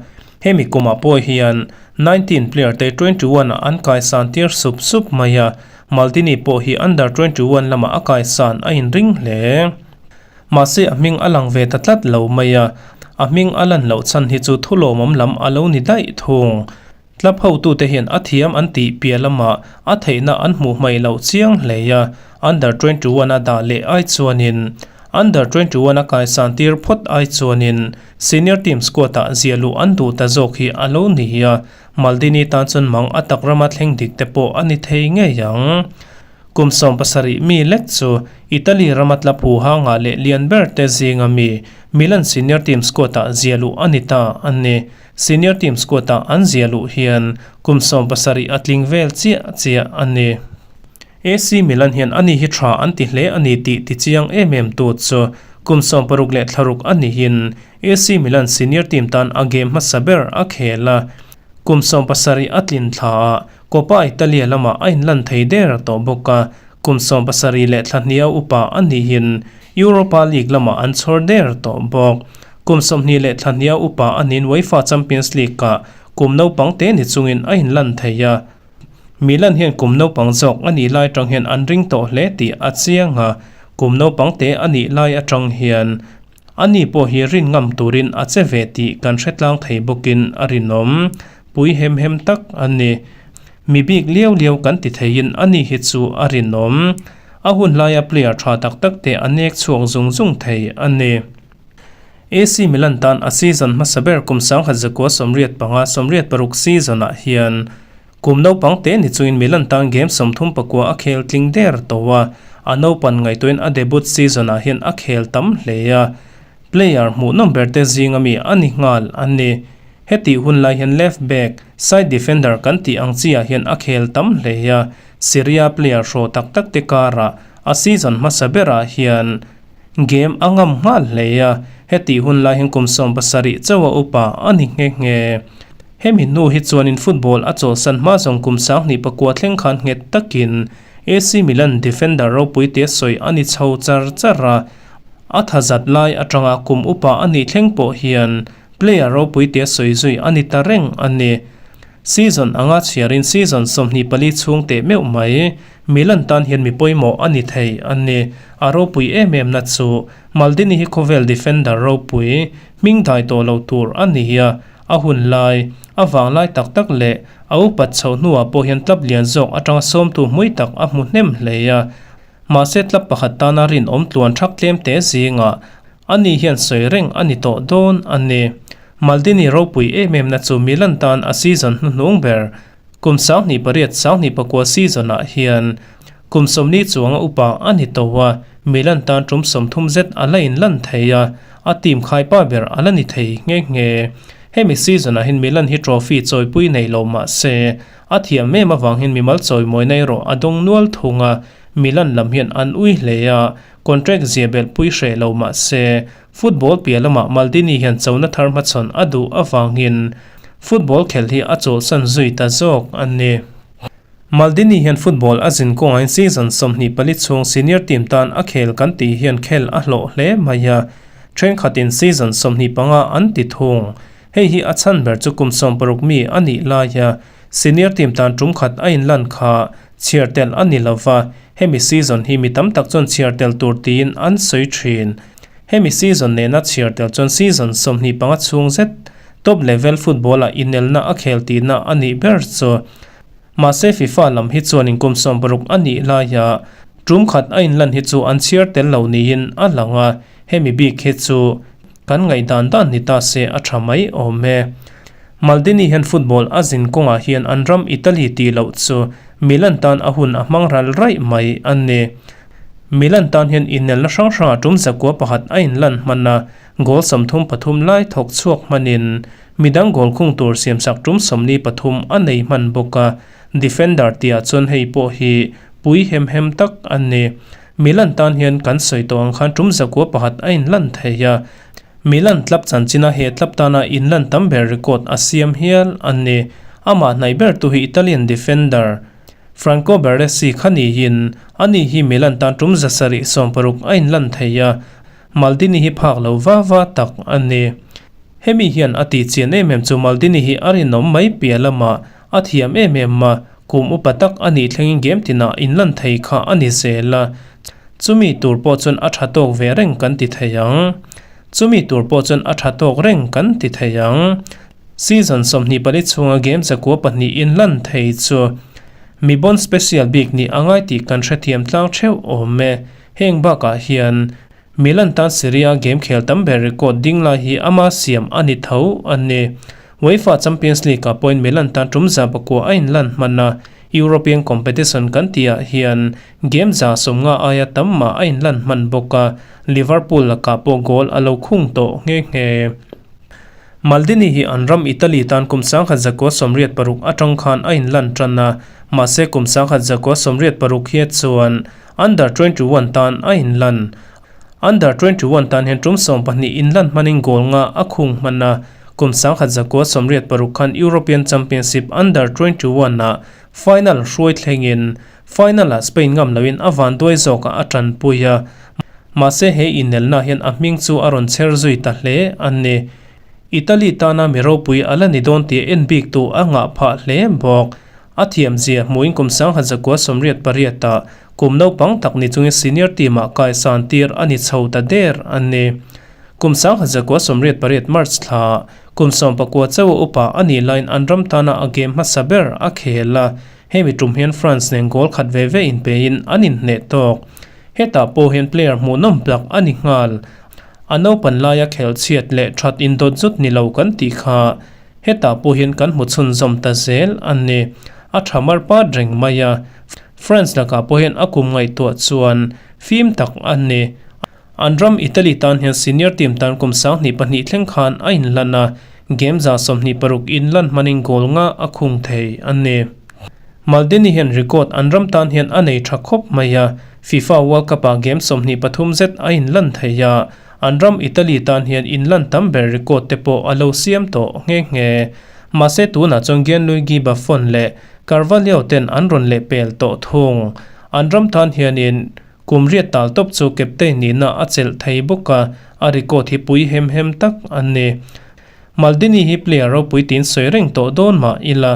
Hemi kumah pawh hian 19 player te 21 ah an kaisan tir sup sup mai a, Maldini pawh hi under 21 lamah a kaisan a inring hle. Mahse a hming a lang ve ta tlat lo mai a, a hming a lan loh chhan hi chu thulawmawm lam a lo ni daih thung. Club hotute hian a thiam an tih piah lamah a theihna an hmuh hmaih loh chiang hle a, under 21 a dah leh ai chuanin. Under 21 a kaisan tir phawt ai chuanin senior team squad ah ziah luh an duh ta zawk hi a lo ni a, Maldini tan chuan mang a tak rama thleng dik te pawh a ni thei ngei ang. Kum 70 mi lek chu Italy rama tla phu hangah leh lian ber te zinga mi Milan senior team squad ah ziah luh a ni ta a ni. Senior team squad ah an ziah luh hian kum 70 a tling vel chiah chiah a ni. AC Milan hian ani hi tha an ti hle a ni tih ti chiang em em tu chu kum 16 leh thlaruk a nihin AC Milan senior team tan a game hmasa ber a khel a. Kum 70 a tlin thla ah Coppa Italia lamah a inlan thei der tawh bawk a, kum 70 leh thla hnia upa a nihin Europa League lamah an chhawr der tawh bawk. Kum 20 leh thla hnia upa a niin UEFA Champions League ah kum naupang te ni chungin a inlan thei a. Milan hian kum naupang zawk a nih lai atang hian an ring tawh hle tih a chiang a, kum naupang te a nih lai atang hian ani pawh hi rin ngam turin a che ve tih kan hre tlang thei bawkin a rinawm. Pui hem hem tak a ni. Mi bik liau liau kan ti theiin ani hi chu a rinawm. A hun laia player tha tak tak te a nek chhuak zung zung thei a ni. AC Milan tan a season hmasa ber kum 1985, 86 season-ah hian kum naupang te ni chungin Milan tan game 39 a khel tling der tawh a, a naupan ngaihtuahin a debut season-ah hian a khel tam hle a, player hmuhnawm ber te zinga mi a ni nghal a ni. Hetih hun lai hian left back, side defender kan tih ang chiah hian a khel tam hle a, Serie A player hraw tak tak te karah a season hmasa berah hian Game a ngam nghal hle a, hetih hun lai hian kum 70 chauh a upa a ni nghe nghe. Hemi hnu hi chuanin football a chawlhsan hma zawng kum 2009 thleng khan nghet takin AC Milan defender ropui te sawi a ni chho char char a, a tha zat lai atanga kum upa a nih thleng pawh hian player ropui te sawi zui a ni ta reng a ni. Season anga chhiarin season 24 chhung teh meuh mai Milan tan hian mi pawimawh a ni thei a ni. A ropui em em na chu Maldini hi khawvel defender ropui hming dai tawh lo tur a ni a, a hun lai, a vang lai tak tak leh a upat chhoh hnuah pawh hian club lian zawk atanga sawmtu hmui tak a hmu hnem hle a. Mahse club pakhat tana rinawm tluan thak tlem te zingah ani hian sawi reng a ni tawh dawn a ni. Maldini ropui em em na chu Milan tan a season hnuhnung ber Kum 2008, 2009 season-ah hian kum 40 chuanga upa a ni tawh a, Milan tan tum 30 zet a la inlan thei a, a team khaipa ber a la ni thei nghe nghe. Hemi season-ah hian Milan hi trophy chawipui nei lo mah se, a thiam em avang hian mimal chawimawina erawh a dawng nual thung a, Milan lam hian an ui hle a, contract zia belhpui hreh lo mah se, Football piah lamah Maldini hian chona thar hmachhawn a duh avangin football khelh hi a chawlhsan zui ta zawk a ni. Maldini hian football a zin kawngain season 24 chhung senior team tan a khel kan tih hian khel a hlawh hle mai a, thenkhatin season 25 an ti thung. Hei hi a chhan ber chu kum 60 mi a nih laia senior team tan tum khat a inlan kha chhiar tel a ni lova, hemi season hi mi tam tak chuan chhiar tel tur tiin an sawi thin. Hemi season nena chhiar tel chuan season 25 chhung zet top level football-ah inelna a khel tihna a nih ber chu. Mahse FIFA lam hi chuanin kum 60 a nih laia tum khat a inlan hi chu an chhiar tel lo niin a lang a, hemi bik hi chu kan ngaihdan dan ni ta se a tha mai awm e. Maldini hian football a zin kawngah hian an ram Italy tih loh chu Milan tan a hun a hmang ral raih mai a ni. Milan tan hian inelna hrang hrangah tum 101 a inlan hman a, goal 33 lai thawk chhuak hmanin midang goal khung tur siamsak tum 43 a nei hman bawk a, defender tihah chuan hei pawh hi pui hem hem tak a ni. Milan tan hian kan sawi tawh ang khan tum 101 a inlan thei a, Milan club chanchina he club tana inlan tam ber record a siam hial a ni. Amah hnaih ber tu hi Italian defender Franco Baresi kha niin ani hi Milan tan tum 760 a inlan thei a, Maldini hi phak lo va va tak a ni. Hemi hian a tih chian em em chu Maldini hi a rinawm mai piah lamah a thiam em em a, kum upa tak a nih thlengin game tinah inlan thei kha a ni zel a, chumi tur pawh chuan a tha tawk ve reng kan ti thei ang. Chumi tur pawh chuan a tha tawk reng kan ti thei ang. Season 24 chhunga game 102 inlan thei chu mi bon special bik nih a ngai tih kan hrethiam tlang theuh awm e. Heng bakah hian. Milan tan Serie A game khel tam ber record ding lai hi ama siam a ni tho a ni. UEFA Champions League ah pawhin Milan tan tum 109 a inlan hman a, European competition kan tihah hian game 150 aia tam mah a inlan hman bawk a, Liverpool lakah pawh goal a lo khung tawh nghe nghe. Maldini hi an ram Italy tan kum 1986 atang khan a inlan tan a, mahse kum 1986 hian chuan Under 21 tan a inlan. Under 21 tan hian tum 12 inlan hmanin goal nga a khung hman a, kum 1986 khan European Championship Under 21 ah final hruai thlengin final ah Spain ngam loin a van duai zawkah a tanpui a, mahse he inelna hian a hming chu a rawn chher zui ta hle a ni. Italy tana mi ropui a la ni dawn tih en bik tu a ngah phah hle bawk. A thiamzia hmuhin kum 1988 ah kum naupang tak ni chungin senior team ah kaisan tir a ni chho ta der a ni. Kum 1988 March thla kum 19 chauh upa a nih laiin an ram tana a game hmasa ber a khel a, hemi tum hian France nen goal khat ve ve inpein an inhneh tawk. Hetah pawh hian player hmuhnawm tak a ni nghal. A naupan laia khel chhiat leh that indawt zut ni lo kan tih kha hetah pawh hian kan hmu chhunzawm ta zel a ni. A tha mar pat reng mai a, France lakah pawh hian a kum ngaihtuah chuan fim tak a ni. An ram Italy tan hian senior team tan kum 2002 thleng khan a inlan a, game 26 inlan hmanin goal nga a khung thei a ni. Maldini hian record an ram tan hian a nei tha khawp mai a, FIFA World Cup ah game 23 zet a inlan thei a, an ram Italy tan hian inlan tam ber record te pawh a lo siam tawh nghe nghe. Mahse tunah chuan Gianluigi Buffon leh Carvalho ten an rawn leh pel tawh thung. An ram tan hianin kum riat tal tawp chu captain nihna a chelh thei bawk a, a record hi pui hem hem tak a ni. Maldini hi player ropui tiin sawi reng tawh dawn mah ila,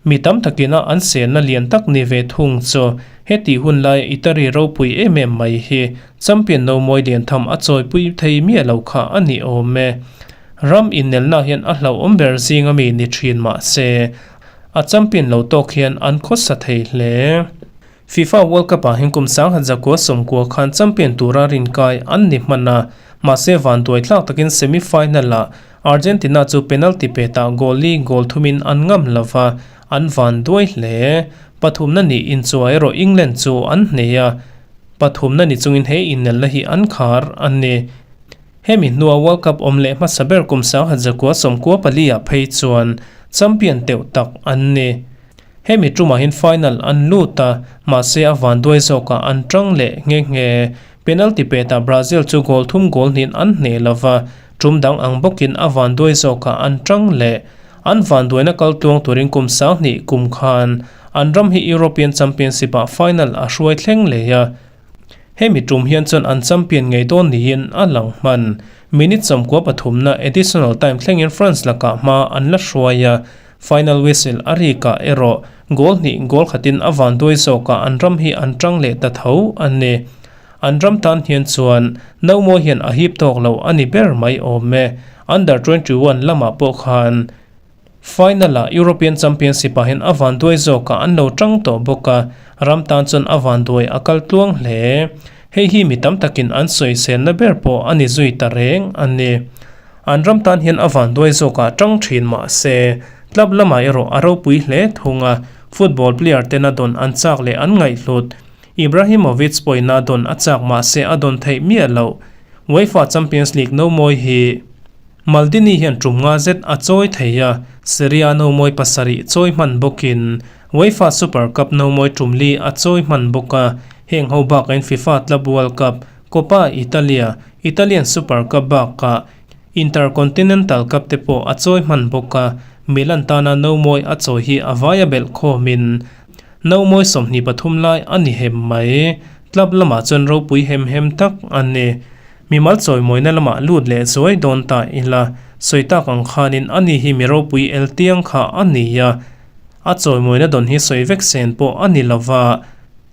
mi tam takina an selna lian tak ni ve thung chu heti hun laia Italy ropui em em mai hi champion no mawi lian tham a chawipui thei miah lo kha a ni awm e. Ram inelna hian a hlauhawm ber zinga mi ni thin mah se, a champion lo tawk hian an khawsa thei hle. FIFA World Cup ah hian kum 1990 khan champion tura rinkai an ni hman a, mahse vanduai tlak takin semi final ah Argentina chu penalty petah goal li goal thumin an ngam lova, an vanduai hle. Pathumna ni inchuai erawh England chu an hnei a, pathumna ni chungin he inelna hi an khar a ni. Hemi hnua World Cup awm leh hmasa ber kum 1994 ah phei chuan champion teuh tak an ni. Hemi tumah hian final an lut a, mahse a vanduai zawkah an tang leh nghe nghe. Penalty petah Brazil chu goal thum goal hnin an hneh lova, tum dang ang bawkin a vanduai zawkah an tang leh. An vanduaina kal tluang turin kum 2000 kum khan an ram hi European Championship ah final a hruai thleng leh a. Hemi tum hian chuan an champion ngei dawn niin a lang hman. Minute 93 na additional time thlengin France lakah hma an la hruai a, final whistle a rikah erawh goal hnih goal khatin a vanduai zawkah an ram hi an tang leh ta tho a ni. An ram tan hian chuan no mawi hian a hip tawk lo a ni ber mai awm e. Under 21 lamah pawh khan final ah European Championship ah hian a vanduai zawkah an lo tang tawh bawk a, ram tan chuan a vanduai a kal tluang hle. Hei hi mi tam takin an sawiselna ber pawh a ni zui ta reng a ni. An ram tan hian a vanduai zawkah tang thin mah se, club lamah erawh a ropui hle thung a, football player tena dawn an chak leh an ngaihhlut. Ibrahimovic pawina dawn a chak mah se a dawn theih miah loh. UEFA Champions League no mawi hi Maldini hian tum nga zet a chawi thei a, Serie A no mawi pasarih chawi hman bawkin UEFA Super Cup no mawi tum li a chawi hman bawk a, heng ho bakain FIFA Club World Cup, Coppa Italia, Italian Super Cup bakah Intercontinental Cup te pawh a chawi hman bawk a, Milan tana no mawi a chawi hi a vaia belh khawmin no mawi 23 lai a ni hem mai. Club lamah chuan ropui hem hem tak a ni. Mimal chawimawina lamah lut leh zuai dawn ta ila, sawi tak ang khanin ani hi mi ropui el tiang kha a ni a, a chawimawina dawn hi sawi vek sen pawh a ni lova,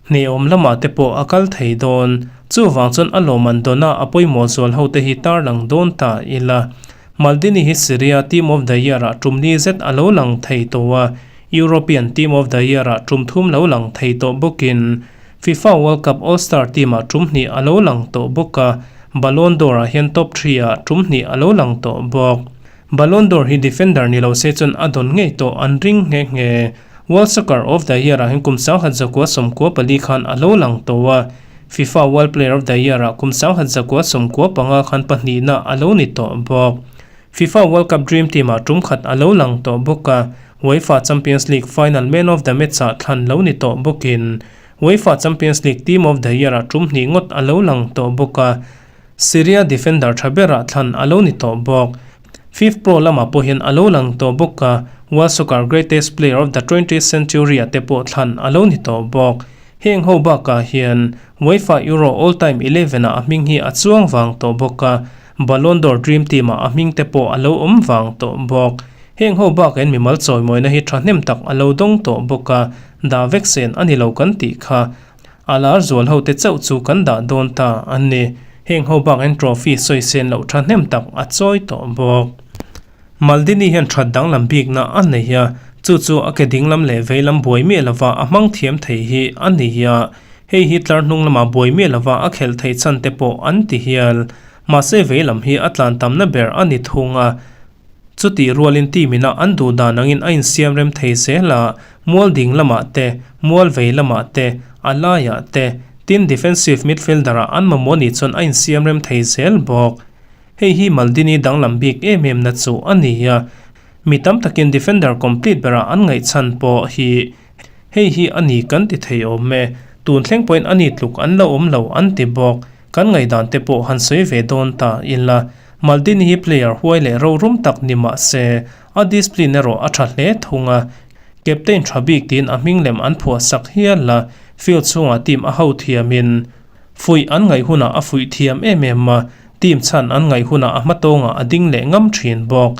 hneawm lamah te pawh a kal thei dawn. Chuvang chuan a lawmman dawna a pawimawh zual ho te hi tarlang dawn ta ila. Maldini hi Serie A Team of the Year ah tum li zet a lo lang thei tawh a, European Team of the Year ah tum thum lo lang thei tawh bawkin FIFA World Cup All Star team ah tum hnih a lo lang tawh bawk a, Ballon d'Or-ah hian top three-ah tum hnih a lo lang tawh bawk. Ballon d'Or hi defender ni lo se chuan a dawn ngei tawh an ring nghe nghe. World Soccer of the Year-ah hian kum 1994 khan a lo lang tawh a, FIFA World Player of the Year-ah kum 1995 khan pahnihna a lo ni tawh bawk. FIFA World Cup Dream Team-ah tum khat a lo lang tawh bawk a, UEFA Champions League Final Man of the Match-ah thlan lo ni tawh bawkin UEFA Champions League Team of the Year-ah tum hnih ngawt a lo lang tawh bawk a, Serie A defender tha berah thlan a lo ni tawh bawk. FIFPro lamah pawh hian a lo lang tawh bawk a, World Soccer Greatest Player of the Twentieth Century-ah te pawh thlan a lo ni tawh bawk. Heng ho bakah hian UEFA Euro All-Time Eleven-ah a hming hi a chuang vang tawh bawk a, Ballon d'Or Dream Team-ah a hming te pawh a lo awm vang tawh bawk. Heng ho bakah hian mimal chawimawina hi thahnem tak a lo dawng tawh bawk a, dah vek sen a ni lo kan tih kha. A lar zual ho te chauh chu kan dah dawn ta a ni. Heng ho bak hian trophy sawi sen loh thahnem tak a chawi tawh bawk. Maldini hian that danglam bikna a nei a, chu chu a ke dinglam leh veilam buai miah lova a hmang thiam thei hi a ni a. Hei hi tlar hnung lamah buai miah lova a khelh theih chhan te pawh an ti hial. Mahse veilam hi a tlan tamna ber a ni thung a. Chutih rualin team ina an duh dan angin a insiam rem thei zel a, mual ding lamah te, mual vei lamah te, a laiah te, tin defensive midfielder ah an mamawh nih chuan a insiam rem thei zel bawk. Hei hi Maldini danglam bik em em na chu a ni a, mi tam takin defender complete berah an ngaihchhan pawh hi hei hi a ni kan ti thei awm e, tun thleng pawhin a ni tluk an lo awm lo an ti bawk. Kan ngaihdan te pawh han sawi ve dawn ta ila, Maldini hi player huai leh rorum tak ni mah se, a discipline erawh a tha hle thung a. Captain tha bik tiin a hming lem an phuah sak hial a, field chhungah team a ho thiamin fuih an ngaih hunah a fuih thiam em em a, team chhan an ngaih hunah a hmatawngah a ding leh ngam thin bawk.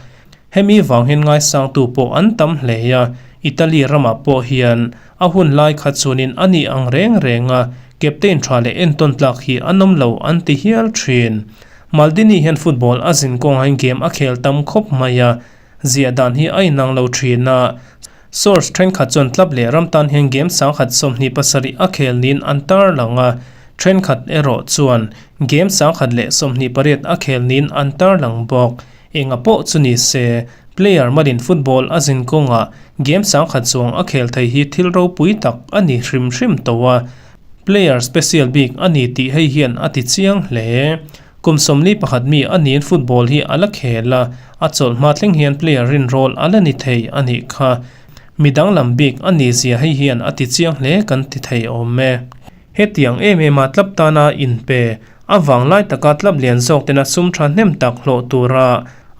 Hemi vang hian ngaisangtu pawh an tam hle a, Italy ramah pawh hian A hun lai kha chuanin a nih ang reng reng a, captain tha leh entawn tlak hi an awm lo an ti hial thin. Maldini hian football a zin kawngah game a khel tam khawp mai a, ziah dan hi a inang lo thin a. Source thenkhat chuan club leh ram tan hian game 127 a khel niin an tarlang a, thenkhat erawh chuan game 128 a khel niin an tarlang bawk. Enga pawh chu ni se, player malin football a zin kawngah game 10,000 chuang a khel thei hi thil ropui tak a ni hrim hrim tawh a, player special bik a ni tih hei hian a ti chiang hle. Kum 41 mi a niin football hi a la khel a, a chawlh hma thleng hian player rinrawl a la ni thei a nih kha. Mi danglam bik a ni zia hei hian a ti chiang hle kan ti thei awm e. Hetiang em em a tlap tana inpe A vanglai taka tlap lian zawk tena sum tha hnem tak hlawh tura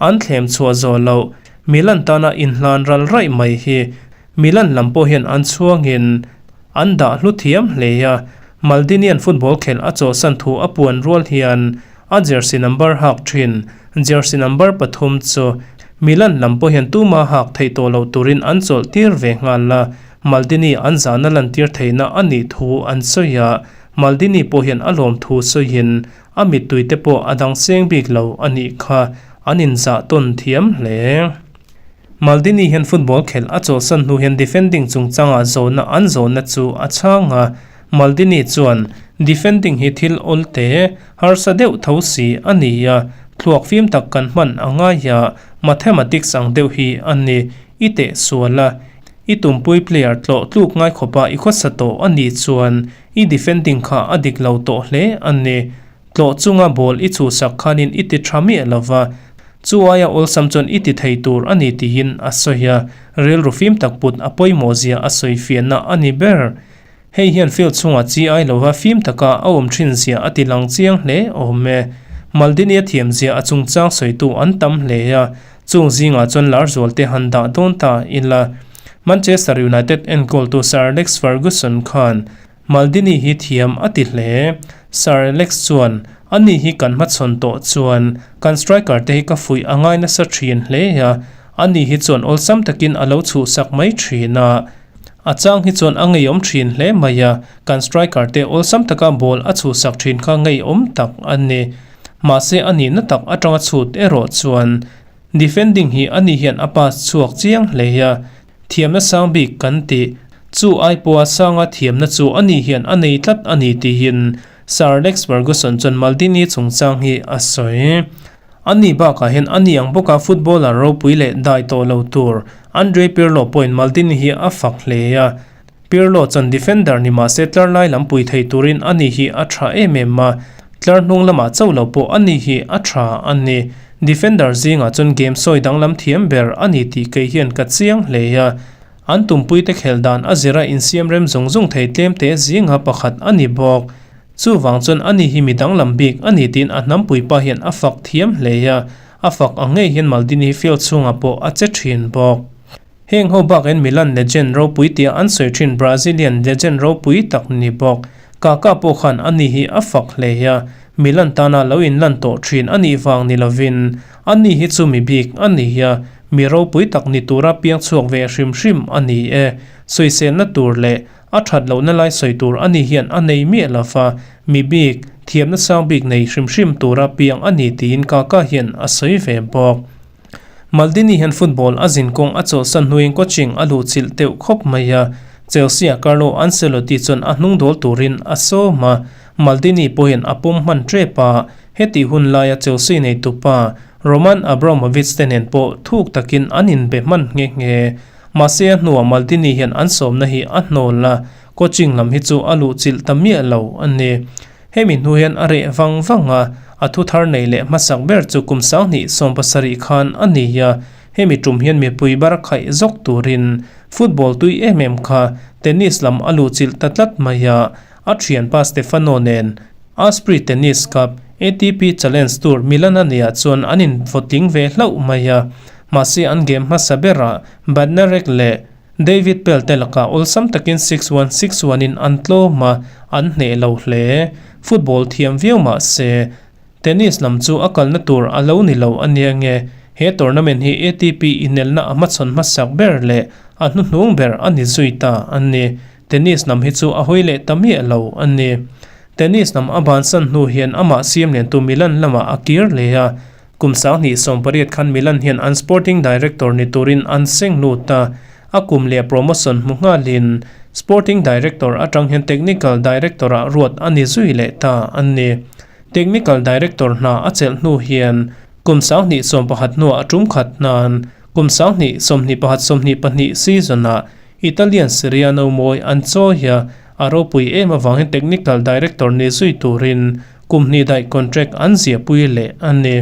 an thlem chhuah zawh loh Milan tana inhlan ral raih mai hi Milan lam pawh hian an chhuangin an dah hlu thiam hle a. Maldinian football khelh a chawhsan thu a puan rual hian a jersey number hak thin jersey number pathum chu Milan lam pawh hian tuma hak theih tawh loh turin an chawlh tir ve nghal a, Maldini an zahna lantir theihna a nih thu an sawi a. Maldini pawh hian a lawmthu sawiin a mittui te pawh a dang seng bik lo a nih kha an inzah tawn thiam hle. Maldini hian football khelh a chawlhsan hnu hian defending chungchangah zawhna an zawhna chu a chhang a, Maldini chuan, Defending hi thil awl te, harsa deuh tho si a ni a, thluak fim tak kan hman a ngai a, mathematics ang deuh hi a ni, i teh sual a, I tumpui player tlawh tluk ngai khawpa i khawsa tawh a nih chuan i defending kha a dik lo tawh hle a ni. Tlawh chunga ball i chhuhsak khanin i ti tha miah lova, chu aia awlsam chuan i ti thei tur a ni tiin a sawi a, rilru fim tak put a pawimawh zia a sawi fiahna a ni ber. Hei hian field chhungah chi ai lova fim taka a awm thin zia a ti lang chiang hle awm e. Maldini a thiam zia a chungchang sawitu an tam hle a, chung zingah chuan lar zual te han dah dawn ta ila. Manchester United enkawltu Sir Alex Ferguson khan Maldini hi thiam a ti hle. Sir Alex chuan, Ani hi kan hmachhawn tawh chuan kan striker te hi ka fuih a ngai nasa thin hle a, ani hi chuan awlsam takin a lo chhuhsak mai thin a. A chang hi chuan a ngeiawm thin hle mai a, kan striker te awlsam taka ball a chhuhsak thin kha ngeiawm tak a ni. Mahse a nihna tak atanga chhut erawh chuan defending hi ani hian a pass chhuak chiang hle a, thiamna sang bik kan tih chu ai pawha sanga thiamna chu ani hian a nei tlat a ni tihin. Sir Alex Ferguson chuan Maldini chungchang hi a sawi. Ani bakah hian ani ang bawka footballer ropui leh dai tawh lo tur Andre Pirlo pawhin Maldini hi a fak hle a. Pirlo chuan defender ni mahse tlar lai lam pui thei turin ani hi a tha em em a, tlar hnung lamah chauh lo pawh ani hi a tha a ni. Defender zingah chuan game sawi danglam thiam ber a ni tih kei hian ka chiang hle a. An tumpuite khelh dan a zira insiam rem zung zung thei tlem te zinga pakhat a ni bawk. Chuvang chuan ani hi mi danglam bik a ni tiin a hnampui pa hian a fak thiam hle a, a fak ang ngei hian Maldini hi field chhungah pawh a che thin bawk. Heng ho bakin Milan legend ropui tia an sawi thin Brazilian legend ropui tak ni bawk. Kaka pawh khan ani hi a fak hle a, Milan tana lo inlan tawh thin a nih vang ni lovin ani hi chu mi bik a ni a, mi ropui tak ni tura piang chhuak ve hrim hrim a ni e. Sawiselna tur leh a that lohna lai sawi tur ani hian a nei miah lova, mi bik, thiamna sang bik nei hrim hrim tura piang a ni tiin Kaka hian a sawi ve bawk. Maldini hian football a zin kawng a chawlhsan hnuin coaching a luhchilh teuh khawp mai a, Chelsea-a Carlo Ancelotti chuan a hnung dawl turin a sawm a, Maldini pawhin a pawm hman tep a, hetih hun laia Chelsea neitupa Roman Abramovich te nen pawh thuk takin an inbe hman nghe nghe. Mahse a hnuah Maldini hian an sawmna hi a hnawl a, coaching lam hi chu a luhchilh ta miah lo a ni. Hemi hnu hian a reh vang vang a, a thu thar nei leh hmasak ber chu kum sanghnih 70 khan a ni a, hemi tum hian mipui bar khaih zawk turin football tui em em kha tennis lam a luhchilh ta tlat mai a, a thianpa Stefano nen Aspri Tennis Cup, ATP Challenge Tour Milan a nia chuan an invawtling ve hlauh mai a, mahse an game hmasa berah Badnarek leh David Pell te lakah awlsam takin 6-1, 6-1 in an tlawm a, an hneh lo hle. Football thiam viau mah se, tennis lam chu a kalna tur a lo ni lo a nia nge, he tournament hi ATP inelna a hmachhawn hmasak ber leh a hnuhnung ber a ni zui ta a ni. Tennis lam hi chu a hawi leh ta miah lo a ni. Tennis lam a bansan hnu hian amah siam liantu Milan lamah a kir leh a, Kum 2018 khan Milan hian an sporting director ni turin an seng lut a, a kum leh promotion hmu nghalin sporting director atang hian technical director-ah ruat a ni zui leh ta a ni. Technical director hna a chelh hnu hian kum 2011 hnuah a tum khat hnan kum 2021 22 season-ah Italian Serie A nomawi an chawi a, a ropui em avangin technical director ni zui turin Kum hnih daih contract an ziahpui leh a ni.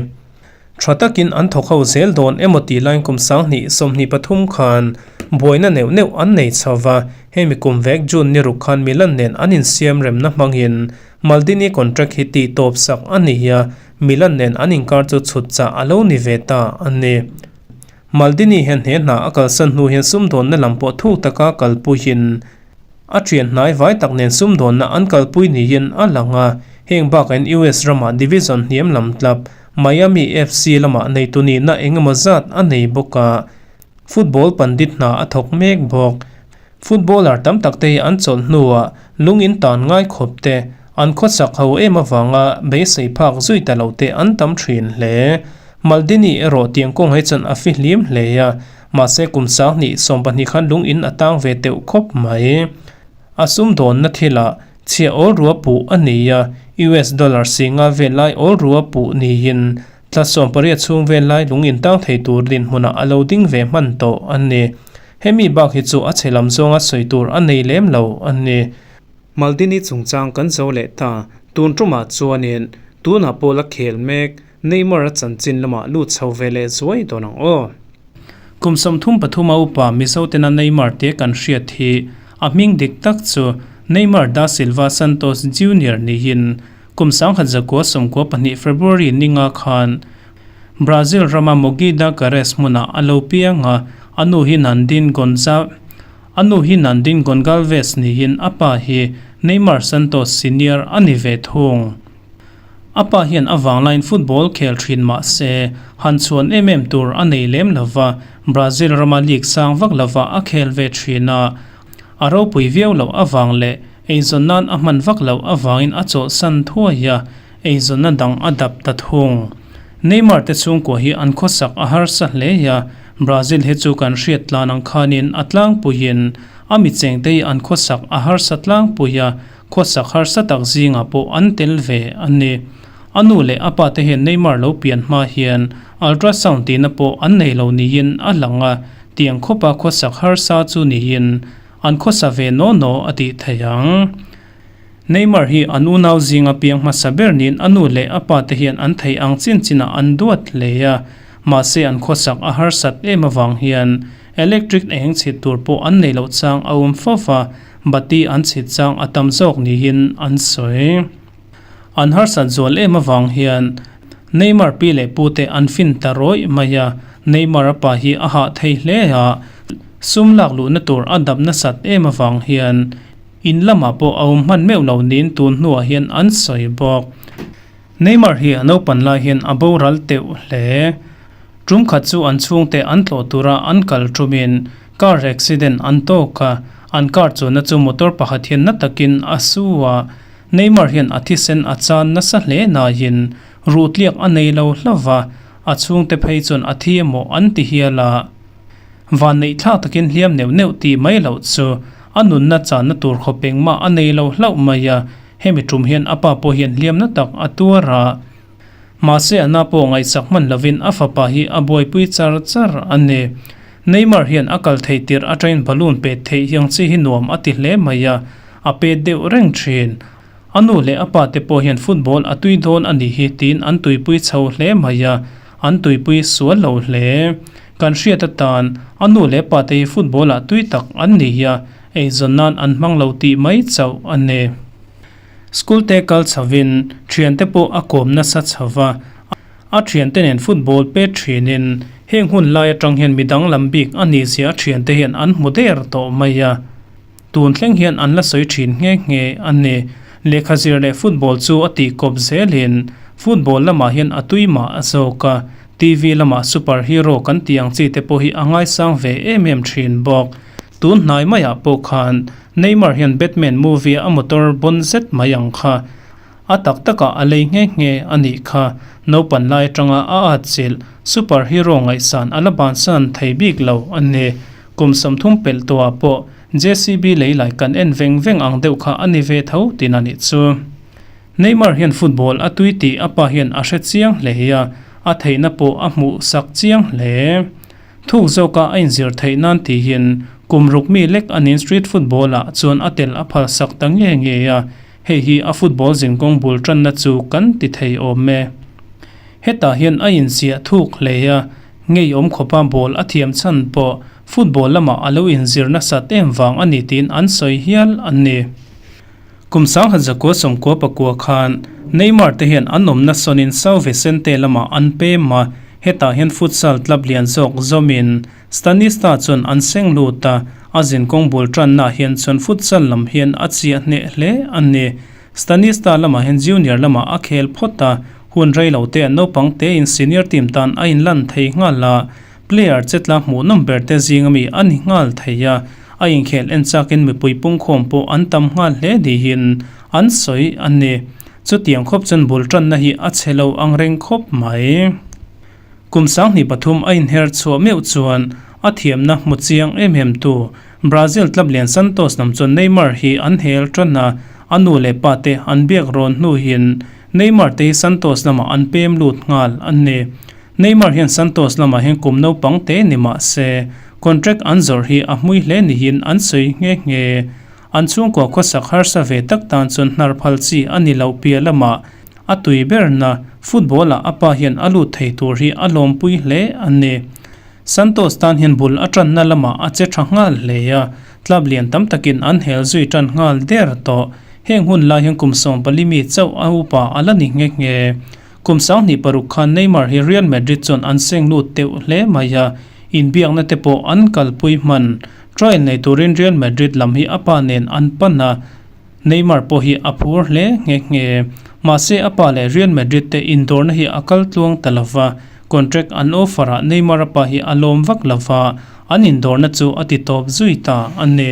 Tha takin an thawk ho zel dawn emaw tih laiin kum 2023 khan buaina neuh neuh an nei chho va, hemi kum vek June ni ruk khan Milan nen an insiam remna hmangin Maldini contract hi tih tawp sak a ni a, Milan nen an inkar chu chhut chah a lo ni ve ta a ni. Maldini hian he hna a kalsan hnu hian sumdawnna lam pawh thuk taka kalpuiin A thian hnai vai tak nen sumdawnna an kalpui niin a lang a, heng bakain US ramah division hniam lam club Miami FC lamah neitu nihna eng emaw zat a nei bawk a, football pandit hna a thawk mek bawk. Footballer tam tak te hi an chawlh hnuah lung in tan ngai khawp te, an khawsak ho em avanga beisei phak zui ta lo te an tam thin hle. Maldini erawh tiang kawng hi chuan a fihlim hle a, Mahse kum 2020 khan lung in a tang ve teuh khawp mai. A sumdawnna thilah chhiah awl rua puh a ni a, US dollar singa vel lai awl rua puh niin thla 80 chhung vel lai lung in tang thei tur dinhmunah a lo ding ve hman tawh a ni. Hemi bak hi chu a chhe lam zawnga sawi tur a nei lem lo a ni. Maldini chungchang kan zo leh ta, tun tumah chuanin tunah pawh la khel mek Neymar a chanchin lamah lut chho ve leh zuai dawn ang aw. Kum 33 a upa Mizo tena Neymar te kan hriat hi a hming dik tak chu Neymar da Silva Santos Junior niin kum 1992 February ninga khan Brazil rama Mogi da Cares hmunah a lo piang a, a nu hi Nandin Gonza a nu hi Nandin Gonçalves niin a pa hi Neymar Santos Senior a ni ve thung. A pa hian a vanglaiin football khel thin mah se, han chhuan em em tur a nei lem lo va, Brazil rama league sang vak lova a khel ve thin a. A ropui viau loh avang leh eizawn nan a hman vak loh avangin a chawlhsan thuai a, eizawnna dang a dap ta thung. Neymar te chhungkua hi an khawsak a harsa hle a, Brazil hi chu kan hriat tlan ang khanin a tlangpuiin a michengte hi an khawsak a harsa tlangpui a. Khawsak harsa tak zingah pawh an tel ve a ni. A nu leh a pa te hian Neymar lo pian hma hian ultrasound tihna pawh an nei lo niin a lang a, tiang khawpa khawsak harsa chu niin an khawsa ve naw naw a tih theih ang. Neymar hi an unau zinga piang hmasa ber niin a nu leh a pa te hian an theih ang chin chinah an duat hle a, mahse an khawsak a harsat em avang hian electric eng chhit tur pawh an nei loh chang a awm fo va, bati an chhit chang a tam zawk niin an sawi. An harsat zual em avang hian Neymar pi leh pu te an fin ta rawih mai a, Neymar a pa hi a hah thei hle a, sum lak luhna tur a dap nasat em avang hian in lamah pawh a awm hman meuh lo niin tun hnuah hian an sawi bawk. Neymar hi a naupan lai hian a boral teuh hle. Tum khat chu an chhungte an tlawh tura an kal tumin car accident an tawk a, an car chuanna chu motor pakhat hian na takin a su a, Neymar hian a thisen a chan nasa hle naiin ruhtliak a nei lo hlauh a, a chhungte phei chuan a thi emaw an ti hial a. Vanneih thlak takin hliam neuh neuh tih mai loh chu a nunna channa tur khawp engmah a nei lo hlauh mai a, hemi tum hian a pa pawh hian hliamna tak a tuar a. Mahse a na pawh ngaihsak hman lovin a fapa hi a buaipui char char a ni. Neymar hian a kal theih tirh atangin balloon pet theih hiang chi hi nuam a ti hle mai a, a pet deuh reng thin. A nu leh a pa te pawh hian football a tui dawn a nih hi tiin an tuipui chho hle mai a, an tuipui sual lo hle. Kan hriat atan a nu leh pa te hi football ah tui tak an ni a, eizawn nan an hmang lo tih mai chauh a ni. School te kal chhovin thiante pawh a kawm nasa chho va, a thiante nen football pet thinin heng hun lai atang hian midang lam bik a nih zia a thiante hian an hmu der tawh mai a. Tun thleng hian an la sawi thin nghe nghe a ni. Lehkha zir leh football chu a tih kawp zelin football lamah hian a tui mah a zawk a, TV lamah super hero kan tih ang chi te pawh hi a ngaisang ve em em thin bawk. Tun hnai maiah pawh khan Neymar hian Batman movie a motor bawn zet mai ang kha a tak takah a lei nghe nghe a nih kha. Naupan lai atanga a atchilh super hero ngaihsan a la bansan thei bik lo a ni. Kum 30 pelh tawhah pawh JCB lei lai kan en veng veng ang deuh kha a ni ve tho tin a nih chu. Neymar hian football a tui tih a pa hian a hre chiang hle a, a theihna pawh a hmuh sak chiang hle. Thuk zawka a inzir theih nan tihin kum ruk mi lek a nin street football ah chuan a tel a phal sak ta nge nge a, hei hi a football zinkawng bul tanna chu kan ti thei awm e. Hetah hian a inziah thuk hle a, ngeiawm khawpa ball a thiam chhan pawh football lamah a lo inzir nasat em vang a ni tiin an sawi hial a ni. Kum 1999 khan Neymar te hian an awmna sawnin Sao Vicente lamah an pem a, hetah hian futsal club lian zawk zawmin Stanista chuan an seng lut a, a zinkawng bul tannaah hian chuan futsal lam hian a chiah hneh hle a ni. Stanista lamah hian junior lamah a khel phawt a, hun rei lo te naupang tein senior team tan a inlan thei nghal a, player chetla hmuhnawm ber te zing ami a ni nghal thei a, a inkhel en chakin mipui pungkhawm pawh an tam nghal hle niin an sawi a ni. Chutiang khawp chuan bul tanna hi a chhe lo ang reng khawp mai. Kum 23 a inher chhuah meuh chuan a thiamna hmu chiang em em tu Brazil club lian Santos lam chuan Neymar hi an hel tan a, a nu leh pa te an biak rawn hnuhin Neymar te hi Santos lamah an pem lut nghal a ni. Neymar hian Santos lamah hian kum naupang te ni mah se contract an zawrh hi a hmui hle niin an sawi nghe nghe. An chhungkua khawsak harsa ve tak tan chuan hnar phal chi a ni loh piah lamah A tui berna football-ah a pa hian a lut thei tur hi a lawmpui hle a ni. Santos tan hian bul a tanna lamah a che tha nghal hle a, club lian tam takin an hel zui tan nghal der tawh. Heng hun lai hian kum 14 mi chauh a upa a la ni nghe nghe. Kum 26 khan Neymar hi Real Madrid chuan an seng lut teuh hle mai a, inbiakna te pawh an kalpui hman. Trial nei turin Real Madrid lam hi a pa nen an pan a, Neymar pawh hi a phur hle nghe nghe. Mahse a pa leh Real Madrid te indawrna hi a kal tluang ta lova, contract an offer ah Neymar a pa hi a lawm vak lova, an indawrna chu a ti tawp zui ta a ni.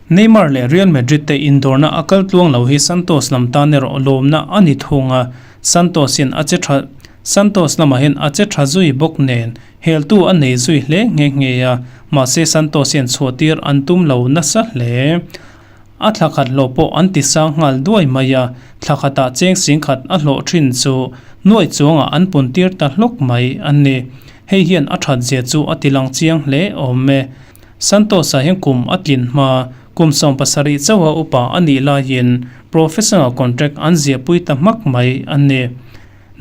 Neymar leh Real Madrid te indawrna a kal tluang lo hi Santos lam tan erawh lawmna a ni thung a, Santos hian a che tha Santos lamah hian a che tha zui bawk nen heltu a nei zui hle nghe nghe a, mahse Santos hian chhuahtir an tum lo nasa hle. A thla khat hlawh pawh an ti sang nghal duai mai a, thla khatah cheng singkhat a hlawh thin chu nuaih chuangah an pun tir ta hlawk mai a ni. Hei hian a that zia chu a ti lang chiang hle awm e. Santos-a hian kum a tlin hma, kum 70 chauha upa a nih laiin professional contract an ziahpui ta hmak mai a ni.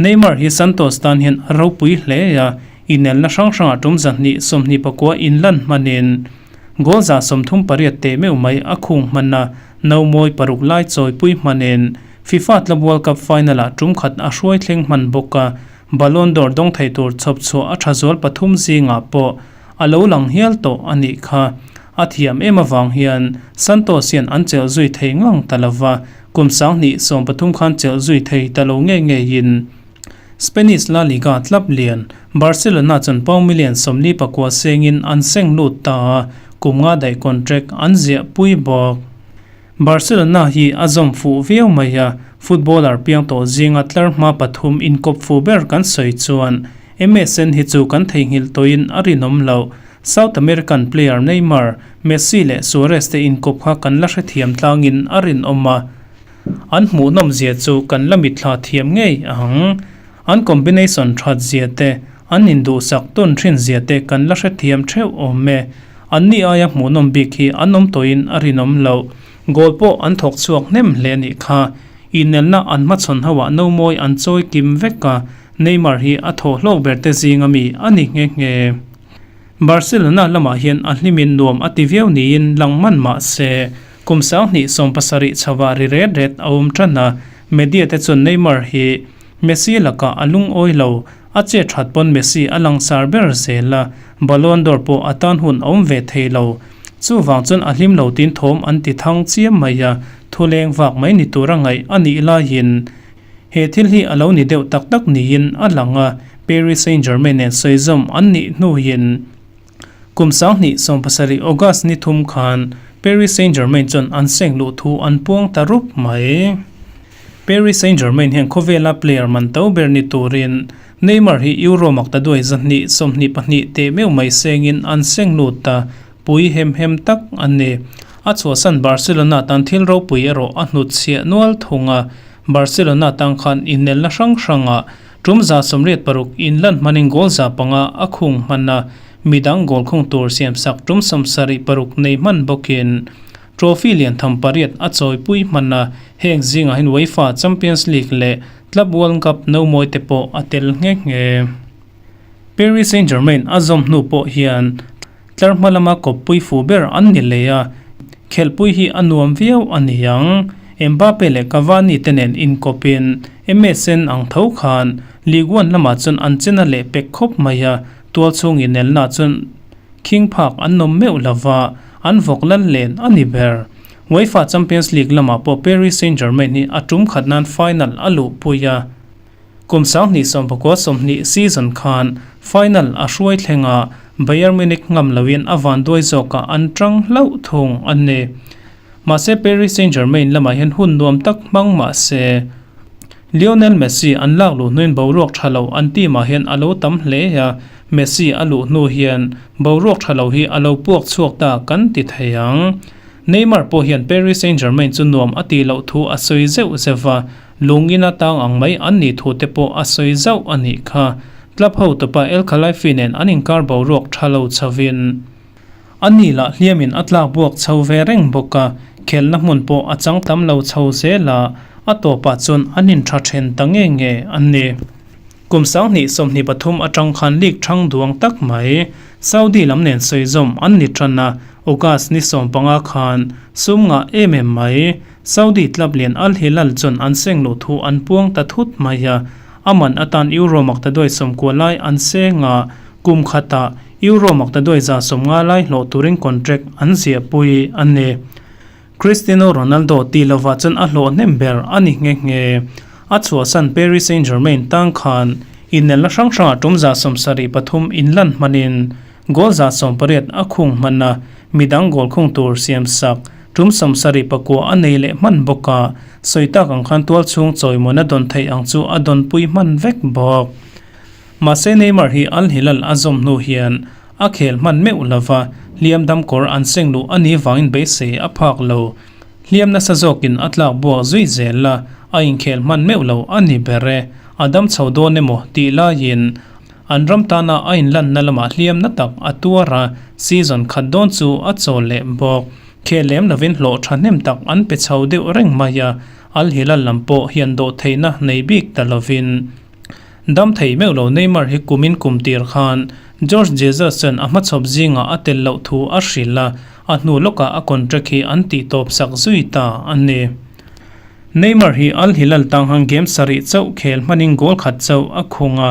Neymar hi Santos tan hian a ropui hle a, inelna hrang hrangah tum 224 inlan hmanin goal 38 teh meuh mai a khung hman a, no mawi paruk lai chawipui hmanin FIFA Club World Cup final-ah tum khat a hruai thleng hman bawk a, Ballon d'Or dawng thei tur chhawp chhuah a tha zual pathum zingah pawh a lo lang hial tawh a nih kha. A thiam em avang hian Santos hian an chelh zui thei ngang ta lova, kum 2013 khan chelh zui thei ta lo ngei ngeiin Spanish La Liga club lian Barcelona chuan pound million 49 sengin an seng lut ta a, kum nga daih contract an ziah pui bawk. Barcelona hi a zawm fuh viau mai a, footballer piang tawh zinga tlar hma pathum inkawp fuh ber kan sawi chuan MSN hi chu kan theihnghilh tawhin a rinawm loh. South American player Neymar, Messi leh Suarez te inkawp kha kan la hrethiam tlangin a rinawm a, an hmuhnawm zia chu kan la mitthla thiam ngei ang. An combination that zia te, an induhsak tawn thin zia te kan la hrethiam theuh awm e. Anni aia hmuhnawm bik hi an awm tawhin a rinawm loh. Goal pawh an thawk chhuak hnem hle anih kha. Inelna an hmachhawn ho ah no mawi an chawi kim vek a, Neymar hi a thaw hlawk ber te zinga mi a ni nghe nghe. Barcelona lamah hian a hlimin nuam a ti viau niin lang man mah se, kum 2017 chhoah ri ret ret a awm tan a, media te chuan Neymar hi Messi lakah a lungawi lo, a che that pawn Messi a langsar ber zel a, Ballon d'Or pawh a tan hun a awm ve thei lo. Chuvang chuan a hlim lo tin thawm an ti thang chiam mai a, thuleng vak mai ni tura ngaih a nih laiin He thil hi a lo ni deuh tak tak niin a lang a, Paris Saint-Germain nen sawizawm an nih hnuin kum 2017 August ni thum khan Paris Saint-Germain chuan an seng luh thu an puang ta rup mai. Paris Saint-Germain hian khawvela player man to ber ni turin Neymar hi Euro makta duai 222 teh meuh mai sengin an seng lut ta pui hem hem tak a ni. A chhuahsan Barcelona tan thil ropui erawh a hnutchhiah nual thung a, Barcelona tang khan inelna hrang hrangah tum 86 inlan hmanin goal 500 a khung hman a, midang goal khung tur siamsak tum 76 nei hman bawkin trophy lian tham pariat a chawipui hman a, heng zingah hian UEFA Champions League leh Club World Cup no mawi te pawh a tel nghe nghe. Paris Saint-Germain a zawm hnu pawh hian tlar hma lama kawppui fu ber an ni leh a, khelhpui hi a nuam viau a ni ang. Mbappe leh Cavani te nen inkawpin MSN ang tho khan Ligue 1 lamah chuan an chena leh pek khawp mai a, tual chhung inelna chuan khing phak an nawm meuh lova, an vawk lal len a ni ber. UEFA Champions League lamah pawh Paris Saint-Germain hi a tum khat nan final a luhpui a. Kum 2019 20 season khan final a hruai thleng a, Bayern Munich ngam loin a vanduai zawkah an tang hlauh thung a ni. Mahse Paris Saint-Germain lamah hian hun nuam tak hmang mah se, Lionel Messi an lak luh hnuin boruak tha lo an team ah hian a lo tam hle a, Messi a luh hnu hian boruak tha lo hi a lo puak chhuak ta kan ti thei ang. Neymar pawh hian Paris Saint-Germain chu nuam a tih loh thu a sawi zeuh zeuh a, Lungin a tang ang mai an nih thu te pawh a sawi zauh a nih kha. Club ho tupa El Khelaifi nen an inkar boruak tha lo chhovin a ni lah hliamin a tlak buak chho ve reng bawk a, khelna hmun pawh a chang tam lo chho zel a, a tawpah chuan an intha then ta nge nge a ni. Kum 2023 atang khan league thang duang tak mai Saudi lam nen sawizawm an ni tan a, August ni 15 khan sum ngah em em mai Saudi club lian Al Hilal chuan an seng luh thu an puang ta thut mai a, a man atan Euro makta duai 90 lai an seng a, kum khatah Euro makta duai 150 lai hlawh turin contract an ziahpui a ni. Cristiano Ronaldo ti lovah chuan a hlawh hnem ber a ni nghe nghe. A chhuahsan Paris Saint-Germain tang khan inelna hrang hrangah tum 73 inlan hmanin goal 18 a khung hman a, midang goal khung tur siamsak tum 79 a nei leh hman bawk a, sawi tak ang khan tual chhung chawimawn a dawn theih ang chu a dawnpui hman vek bawk. Mahse Neymar hi Al Hilal a zawm hnu hian a khel hman meuh lova, hliam dam kawr an seng luh a nih vangin beisei a phak lo. Hliam nasa zawkin a tlak buak zui zel a, a inkhel hman meuh lo a ni ber e. A dam chho dawn emaw tih laiin an ram tana a inlanna lamah hliam na tak a tuar a, season khat dawn chu a chawl leh bawk. Khel lem lovin hlawh thahnem tak an pe chho deuh reng mai a, Al Hilal lam pawh hian dawhtheihna nei bik ta lovin dam thei meuh lo. Neymar hi kumin kum tir khan Jorge Jesus chuan a hmachhawp zingah a tel loh thu a hrilh a, a hnu lawkah a contract hi an tih tawp sak zui ta a ni. Neymar hi Al Hilal tanghang game sarih chauh khel hmanin goal khat chauh a khung a,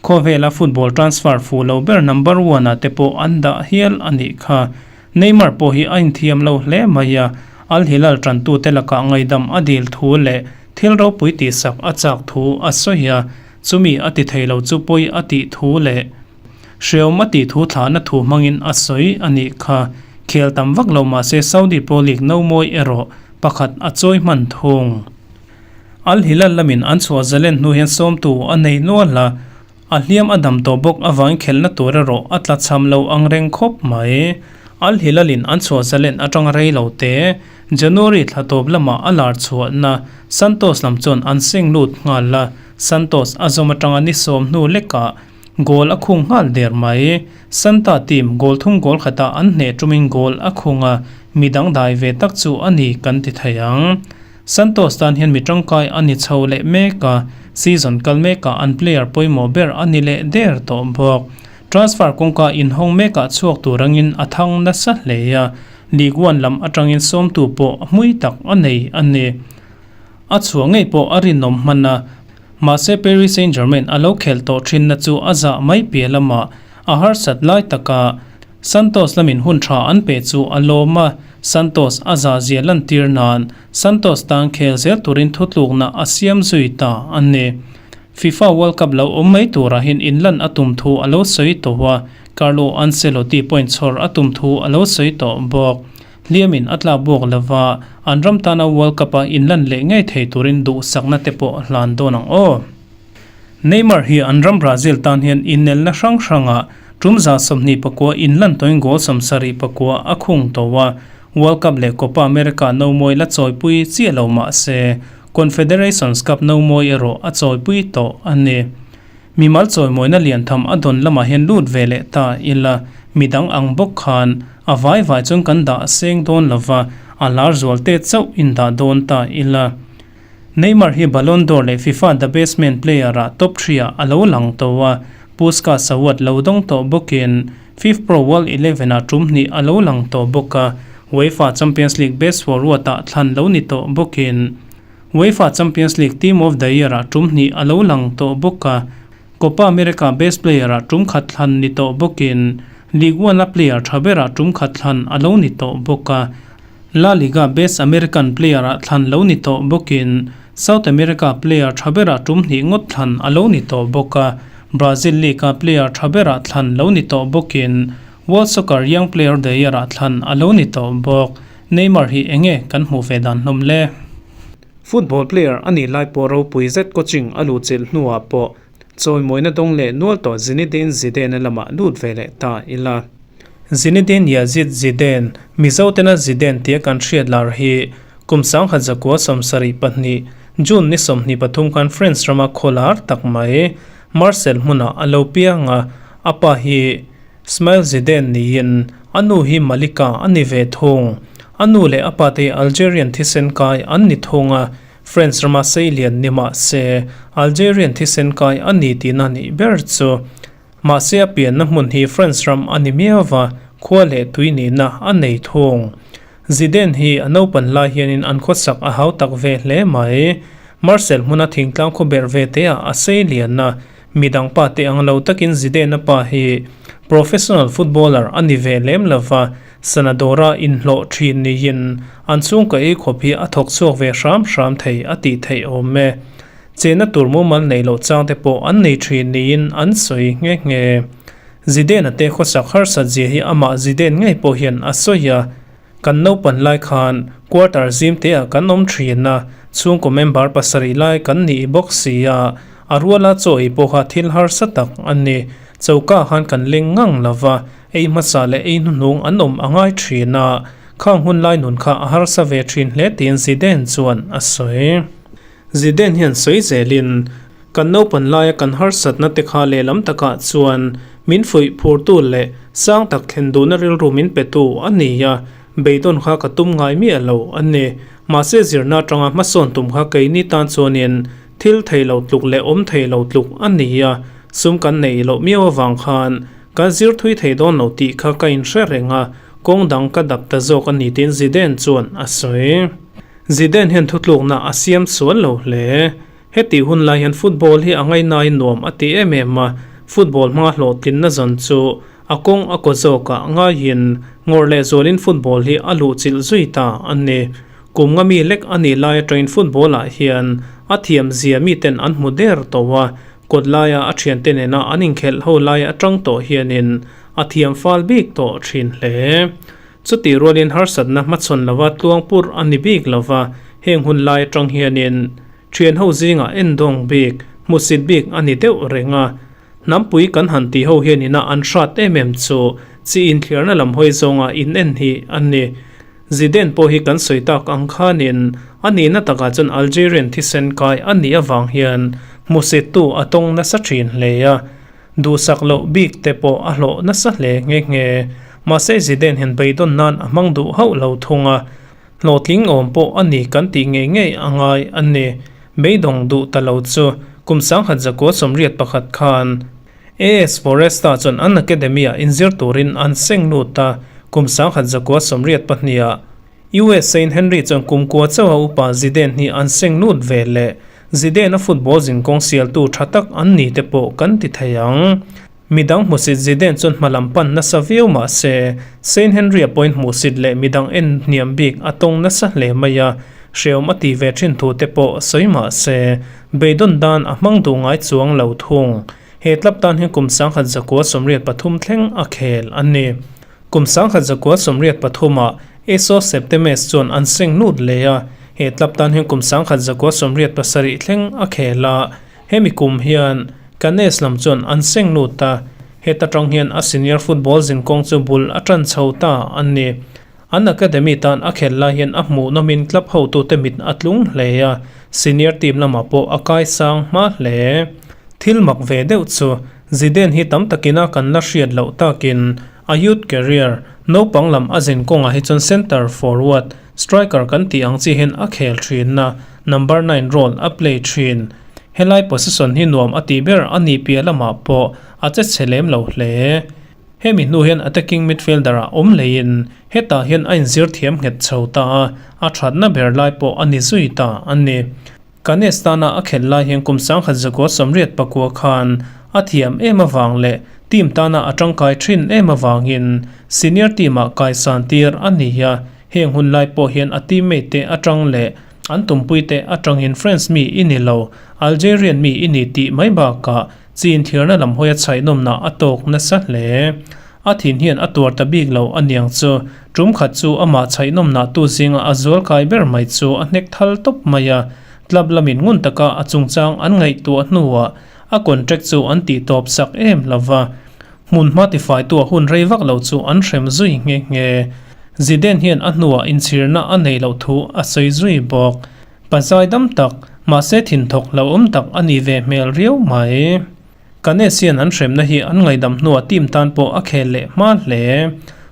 khawvela football transfer fuh lo ber number one ah te pawh an dah hial a nih kha. Neymar pawh hi a inthiam lo hle mai a, Al Hilal tantute lakah ngaidam a dil thu leh thil ropui tihsak a chak thu a sawi a, chumi a ti thei lo chu pawi a tih thu leh hreawm a tih thu thlahna thu hmangin a sawi a nih kha. Khel tam vak lo mah se Saudi Pro League no mawi erawh pakhat a chawi hman thung. Al Hilal lamin an chhuah zalen hnu hian sawmtu a nei nual a, A hliam a dam tawh bawk avangin khelhna tur erawh a tla cham lo ang reng khawp mai. Al Hilal-in an chhuah zalen atanga rei lo te, January thla tawp lamah a lar chhuahna Santos lam chuan an seng lut nghal a, Santos a zawm atanga ni sawm hnu lekah goal a khung nghal der mai. Santa team goal thum goal khatah an hneh tumin goal a khung a, mi dangdai ve tak chu a ni kan ti thei ang. Santos tan hian mi tangkai a ni chho leh mek a, season kal mekah an player pawimawh ber a ni leh der tawh bawk. Transfer kawngka inhawng mekah chhuak tur angin a thang nasa hle a, League One lam atangin sawmtu pawh hmui tak a nei a ni. A chhuah ngei pawh a rinawm hman a, mahse Paris Saint-Germain a lo khelh tawh thinna chu a zah mai piah lamah a harsat lai taka Santos lamin hun tha an pe chu a lawm a, Santos a zah zia lantir nan Santos tan khel zel turin thutlukna a siam zui ta a ni. FIFA World Cup lo awm mai turah hian inlan a tum thu a lo sawi tawh a, Carlo Ancelotti point chhawr a tum thu a lo sawi tawh bawk. Hliamin a tlak buak lova, an ram tana World Cup-a inlan leh ngei thei turin duhsakna te pawh hlan dawn ang aw. Neymar hi an ram Brazil tan hian inelna hrang hrangah tum 24 inlan tawhin goal 74 a khung tawh a, World Cup leh Copa America no mawi la chawipui chiah lo mah se, Confederations Cup no mawi erawh a chawipui tawh a ni. Mimal chawimawina lian tham a dawn lamah hian lut ve leh ta ila, midang ang bawk khan a vai vai chuan kan dah seng dawn lova, a lar zual te chauh indah dawn ta ila. Neymar hi Ballon d'Or leh FIFA The Best Man Player-ah top three-ah a lo lang tawh a, Puskas Award lo dawng tawh bawkin FIFPro World Eleven-ah tum hnih a lo lang tawh bawk a, UEFA Champions League Best Forward-ah thlan lo ni tawh bawkin UEFA Champions League Team of the Year-ah tum hnih a lo lang tawh bawk a, Copa America Best Player-ah tum khat thlan ni tawh bawkin Ligue 1-a player tha berah tum khat thlan a lo ni tawh bawk a. La Liga Best American Player-ah thlan lo ni tawh bawkin South America player tha berah tum hnih ngawt thlan a lo ni tawh bawk a, Brazil League-a player tha berah thlan lo ni tawh bawkin World Soccer Young Player of the Year-ah thlan a lo ni tawh bawk. Neymar hi enge kan hmuh ve dan hlawm le? Football player a nih lai pawh ropui zet coaching a luhchilh hnuah pawh chawimawina dawng leh nual tawh Zinedine Zidane-a lamah lut ve leh ta ila. Zinedine Yazid Zidane, Mizo tena Zidane tia kan hriat lar hi kum 1972, June ni 23 khan France rama khaw lar tak mai Marseille hmunah a lo piang a, a pa hi Smail Zidane niin a nu hi Malika a ni ve thung. A nu leh a pa te hi Algerian thisen kai an ni thung a, France rama seilian ni mah se Algerian thisen kai a ni tihna nih ber chu. Mahse a pianna hmun hi France ram a ni miau va, khua leh tui nihna a nei thung. Zidane hi a naupan lai hianin an khawsak a hau tak ve hle mai. Marseille hmuna thingtlang khaw berh ve te ah a sei lian a, midang pa te ang lo takin Zidane-a pa hi professional footballer a ni ve lem lo va, Sanadora inhlawh thin niin an chhungkaw ei khawp hi a thawk chhuak ve hram hram thei a tih theih awm e. Chena tur mumal nei loh chang te pawh an nei thin niin an sawi nghe nghe. Zidane-a te khawsak harsat zia hi amah Zidane ngei pawh hian a sawi a, Kan naupan lai khan quarter zim te ah kan awm thin a, chhungkaw member pasarih lai kan nih bawk si a, a ruala chaw ei pawh kha thil harsa tak a ni. Choka khan kan leng ngang lo va, ei hmasa leh ei hnuhnung an awm a ngai thin a. Khang hun lai nun kha a harsa ve thin hle tiin Zidane chuan a sawi. Zidane hian sawi zelin, Kan naupan laia kan harsatna te kha lehlam takah chuan min fuih phurtu leh sang tak thlen duhna rilru min petu a ni a, beidawn kha ka tum ngai miah lo a ni. Mahse zirna atanga hmasawn tum kha keini tan chuanin thil thei lo tluk leh awm thei lo tluk a ni a, sum kan neih loh miau avang khan kan zir thui thei dawn lo tih kha ka inhre reng a, kawng dang ka dap ta zawk a ni tiin Zidane chuan a sawi. Zidane hian thutlukna a siam sual lo hle. Hetih hun lai hian football hi a ngaihnain nuam a ti em em a, football hmanga hlawhtlinna zawn chu a kawng a kaw zawkah ngaiin ngawrh leh zualin football hi a luhchilh zui ta a ni. Kum nga mi lek a nih lai atangin football ah hian a thiam zia miten an hmu der tawh a, kawt laia a thiante nena an inkhelh ho lai atang tawh hianin a thiam fal bik tawh thin hle. Chutih rualin harsatna hmachhawn lova tluang pur a ni bik lova, heng hun lai atang hianin thian ho zingah endawng bik, hmusit bik a ni deuh reng a. Hnampui kan han tih ho hian ina an hrat em em chu chi inthliarna lam hawi zawnga in en hi a ni. Zidane pawh hi kan sawi tak ang khanin a nihna takah chuan Algerian thisen kai a nih avang hian hmusittu a tawng nasa thin hle a. Duhsak loh bik te pawh a hlawh nasa hle nghe nghe. Mahse Zidane hian beidawn nan a hmang duh hauh lo thung a, hlawhtling awm pawh a ni kan tih ngei ngei a ngai a ni. Beidawng duh ta lo chu kum 1981 khan AS Foresta chuan an academy-ah inzir turin an seng lut a, kum 1982-ah USA-in Henry chuan kum kua chauha upa Zidane hi an seng lut ve leh. Zidane-a football zinkawng sialtu tha tak an ni te pawh kan ti thei ang. Midang hmusit Zidane chuan hma lam pan nasa viau mah se, Saint Henry-a pawhin hmuhsit leh midang en hniam bik a tawng nasa hle mai a, hreawm a ti ve thin thu te pawh sawi mah se, beidawn dan a hmang duh ngai chuang lo thung. He club tan hian kum 1983 thleng a khel a ni. Kum 1983 ah Eso Septemes chuan an seng lut leh a, he club tan hian kum 1987 thleng a khel a, hemi kum hian Cannes lam chuan an seng lut a, heta tang hian a senior football zinkawng chu bul a tan chho ta a ni. An academy tan a khel lai hian a hmuhnawmin club hotute mit a tlung hle a, senior team lamah pawh a kaisang hma hle. Thil mak ve deuh chu Zidane hi tam takina kan la hriat loh takin a youth career naupang lam a zin kawngah hi chuan centre forward, striker kan tih ang chi hian a khel thin a, number nine role a play thin. Helai position hi nuam a tih ber a nih piah lamah pawh a che chhe lem lo hle. Hemi hnu hian attacking midfielder ah awm leiin hetah hian a inzir thiam nghet chho ta a, a thatna ber lai pawh a ni zui ta a ni. Kanes tana a khelh lai hian kum 1989 khan a thiam em avang leh team tana a tangkai thin em avangin senior team-ah kaisan tir a ni a, heng hun lai pawh hian a teammate te atang leh an tumpui te atangin France mi i ni lo, Algerian mi i ni tih mai bakah chin thirna lam hawia chhaihnawmna a tawk nasa hle. A thin hian a tuar ta bik lo a niang chu, tum khat chu amah chhaihnawmna tu zinga a zual kai ber mai chu a hnek thal tawp mai a, club lamin ngun taka a chungchang an ngaihtuah hnuah a contract chu an tih tawp sak em lo va, hmun hma tifaitu a hun rei vak lo chu an hrem zui nghe nghe. Zidane hian a hnuah inchhirna a nei loh thu a sawi zui bawk. Pazai dam tak, mahse thinthawk hlauhawm tak a ni ve hmel riau mai. Kanes hian an hremna hi an ngaihdam hnuah team tan pawh a khel leh hma hle.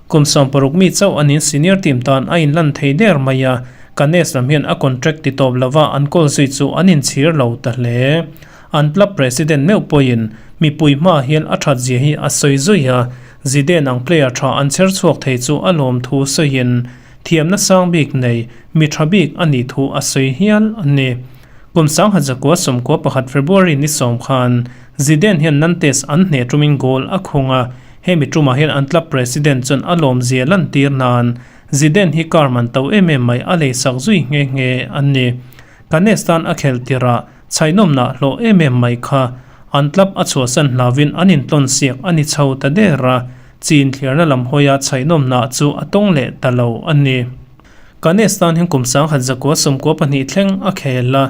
Kum 60 mi chauh anin senior team tan a inlan thei der mai a, Kanes lam hian a contract ti tawp lova an kawl zui chu an inchhir lo ta hle. An club president meuh pawhin mipui hmaah hian a that zia hi a sawi zui a, Zidane ang player tha an chher chhuak thei chu a lawm thu sawiin thiamna sang bik nei mi tha bik a nih thu a sawi hial a ni. Kum 1991 February ni sawm khan Zidane hian Nantes an hneh tumin goal a khung a, hemi tumah hian an club president chuan a lawmzia lantir nan Zidane hi car man to em em mai a leisak zui nghe nghe a ni. Cannes tan a khelh tirah chhaihnawmna hlawh em em mai kha an club a chhuahsan hlauhin an intlawn siak a ni chho ta der a, chin thliarna lam hawia chhaihnawmna chu a tawng leh ta lo a ni. Kanes tan hian kum 1992 thleng a khel a,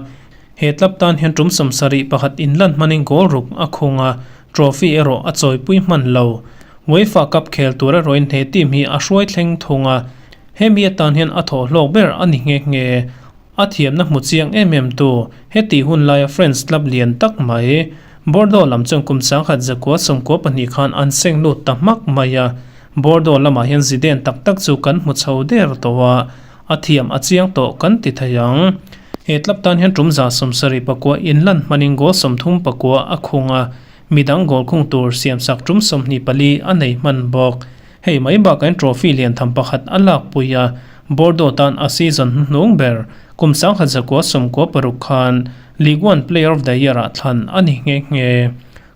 he club tan hian tum 71 inlan hmanin goal ruk a khung a, trophy erawh a chawipui hman lo. UEFA Cup khel tur erawhin he team hi a hruai thleng thung a. Hemi atan hian a thawh hlawk ber a ni nghe nghe. A thiamna hmu chiang em em tu, hetih hun laia French club lian tak mai, Bordeaux lam chuan kum 1992 khan an seng lut ta hmak mai a. Bordeaux lamah hian Zidane tak tak chu kan hmu chho der tawh a, a thiam a chiang tawh kan ti thei ang. He club tan hian tum 79 inlan hmanin goal 39 a khung a, midang goal khung tur siamsak tum 24 a nei hman bawk. Hei mai bakah hian trophy lian tham pakhat a lakpui a, Bordeaux tan a season hnuhnung ber kum 1996 khan Ligue 1 Player of the Year ah thlan a ni nghe nghe.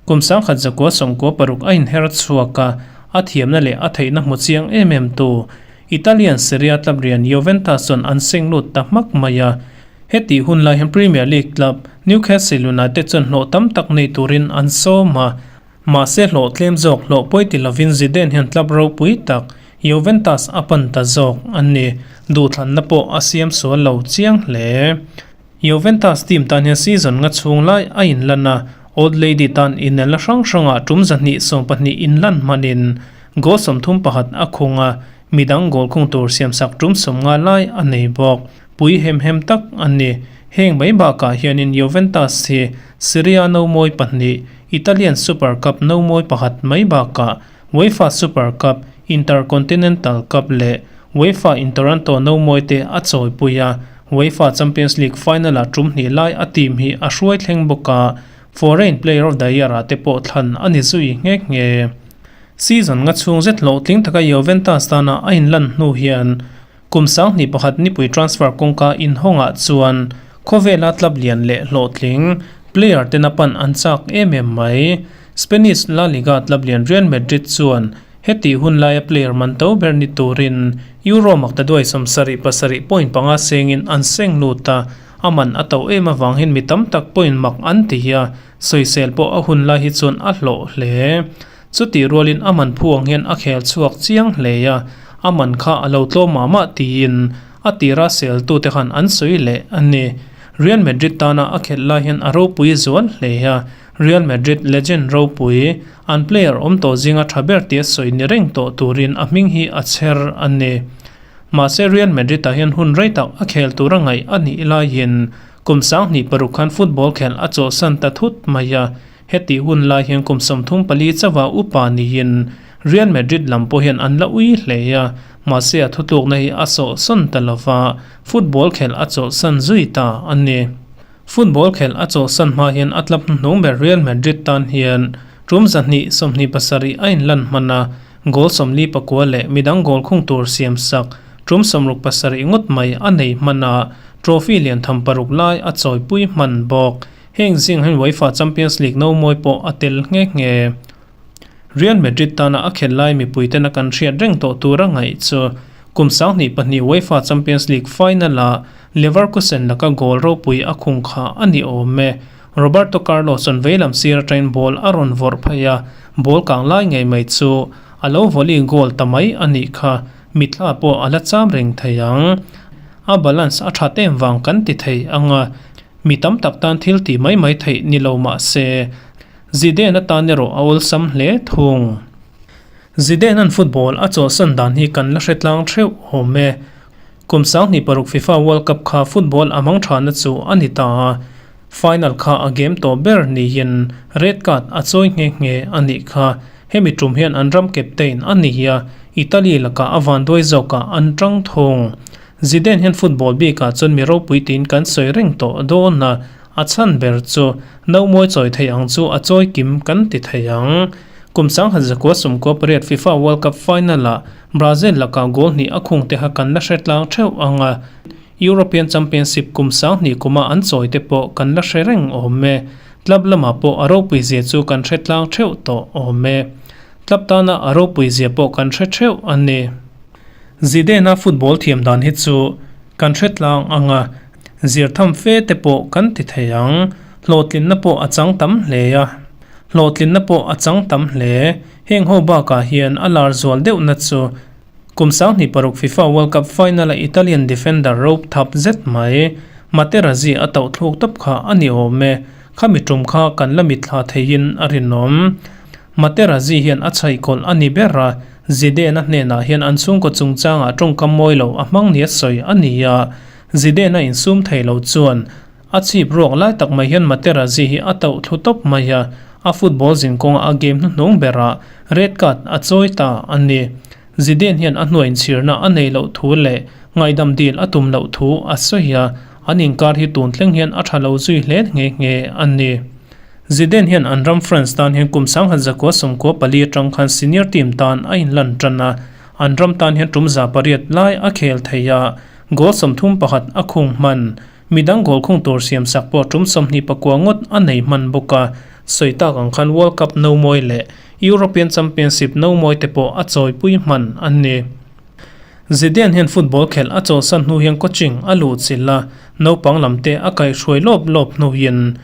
Kum 1996 a inher chhuak a, a thiamna leh a theihna hmu chiang em em tu Italian Serie A club rian Juventus chuan an seng lut ta hmak mai a. Hetih hun lai hian Premier League club Newcastle United chuan hlawh tam tak nei turin an sawm a, Mahse hlawh tlem zawk hlawh pawi ti lovin Zidane hian club ropui tak Juventus a pan ta zawk a ni. Duhthlanna pawh a siam sual lo chiang hle. Juventus team tan hian season nga chhung lai a inlan a, Old Lady tan inelna hrang hrangah tum 212 inlan hmanin goal 31 a khung a, midang goal khung tur siamsak tum 50 lai a nei bawk. Pui hem hem tak a ni. Heng mai bakah hianin Juventus hi Serie A nomawi pahnih, Italian Super Cup nomawi pakhat mai bakah UEFA Super Cup, Intercontinental Cup leh UEFA Intertoto nomawi te a chawipui a, UEFA Champions League final-ah tum hnih lai a team hi a hruai thleng bawk a, Foreign Player of the Year-ah te pawh thlan a ni zui nghe nghe. Season nga chhung zet hlawhtling taka Juventus tana a inlan hnu hian Kum 2001 nipui transfer kawngka inhawngah chuan khawvela club lian leh hlawhtling player tena pan an chak em em mai. Spanish La Liga club lian Real Madrid chuan hetih hun laia player man to ber ni turin Euro maktaduai 77.5 sengin an seng lut a, a man a to em avang hian mi tam tak pawhin mak an ti a, sawisel pawh a hun lai hi chuan a hlawh hle. Chutih rualin a man phu ang hian a khel chhuak chiang hle a, a man kha a lo tlawm mah mah tiin a tira seltute khan an sawi leh a ni. Real Madrid tana a khelh lai hian a ropui zual hle a, Real Madrid legend ropui, an player awm tawh zinga tha ber tia sawi ni reng tawh turin a hming hi a chher a ni. Mahse Real Madrid-ah hian hun rei tak a khel tura ngaih a nih laiin kum 2006 khan football khelh a chawhsan ta thut mai a, Hetih hun lai hian kum 34 chauha upa niin Real Madrid lam pawh hian an la ui hle a, mahse a thutlukna hi a sawhsawn ta lova, football khelh a chawlhsan zui ta a ni. Football khelh a chawlhsan hma hian a club hnuhnung ber Real Madrid tan hian tum 227 a inlan hman a, goal 49 leh midang goal khung tur siamsak tum 67 ngawt mai a nei hman a, trophy lian tham paruk lai a chawipui hman bawk. Heng zing hian UEFA Champions League no mawi pawh a tel nghe nghe. Real Madrid tana a khelh lai mipui tena kan hriat reng tawh tur a ngaih chu kum 2002 UEFA Champions League final-ah Leverkusen laka goal ropui a khung kha a ni awm e. Roberto Carlos chuan veilam sir atangin ball a rawn vawrh phei a, ball kang lai ngei mai chu a lo volley goal ta mai a nih kha. Mitthla pawh a la cham reng thei ang. A balance a that em vang kan ti thei ang a. Mi tam tak tan thil tih mai mai theih ni lo mah se, Zidane atan erawh a awlsam hle thung. Zidane-a'n football a chawlhsan dan hi kan la hre tlang theuh awm e. Kum 2006 FIFA World Cup kha football a mang thana chu a ni ta a, final kha a game tawh ber niin red card a chawi nghe nghe a nih kha. Hemi tum hian an ram captain a ni a, Italy lakah a vanduai zawkah an tang thung. Zidane hian football bikah chuan mi ropui tiin kan sawi reng tawh dawn a, a chhan ber chu nomawi chawi thei ang chu a chawi kim kan ti thei ang. Kum 1998 FIFA World Cup final-ah Brazil lakah goal hnih a khung te kha kan la hre tlang theuh ang a, European Championship kum 2000 kuma an chawi te pawh kan la hre reng awm e. Club lamah pawh a ropui zia chu kan hre tlang theuh tawh awm e. Club tana a ropui zia pawh kan hre theuh a ni. Zidane-a football thiam dan hi chu kan hre tlang ang a, zir tham fe te pawh kan ti thei ang. Hlawhtlinna pawh a chang tam hle a, hlawhtlinna pawh a chang tam hle. Heng ho bakah hian a lar zual deuhna chu kum 2006 FIFA World Cup final-a Italian defender rope thap zet mai Materazzi a tauh thluk tawp kha a ni awm e. Khami tum kha kan la mitthla theiin a rinawm. Materazzi hian a chhaihkawlh a ni ber a. Zidane-a hnenah hian an chhungkaw chungchangah tawngkam mawi lo a hmang nia sawi a ni a, Zidane-a insum thei lo chuan a chhip ruak lai tak mai hian Materazzi hi a tauh thlu tawp mai a, a football zinkawnga a game hnuhnung berah red card a chawi ta a ni. Zidane hian a hnuai inchhirna a nei loh thu leh ngaihdam dil a tum loh thu a sawi a, an inkar hi tun thleng hian a tha lo zui hle nghe nghe a ni. Zidane hian an ram France tan hian kum 1994 atang khan senior team tan a inlan tan a, an ram tan hian tum 800 lai a khel thei a, goal 31 a khung hman. Midang goal khung tur siam sak pawh tum 29 ngawt a nei hman bawk a, sawi tak ang khan World Cup no mawi leh European Championship no mawi te pawh a chawipui hman a ni. Zidane hian football khelh a chawlhsan hnu hian coaching a luh chilh a, naupang lam te a kaihhruai lawp lawp hnuin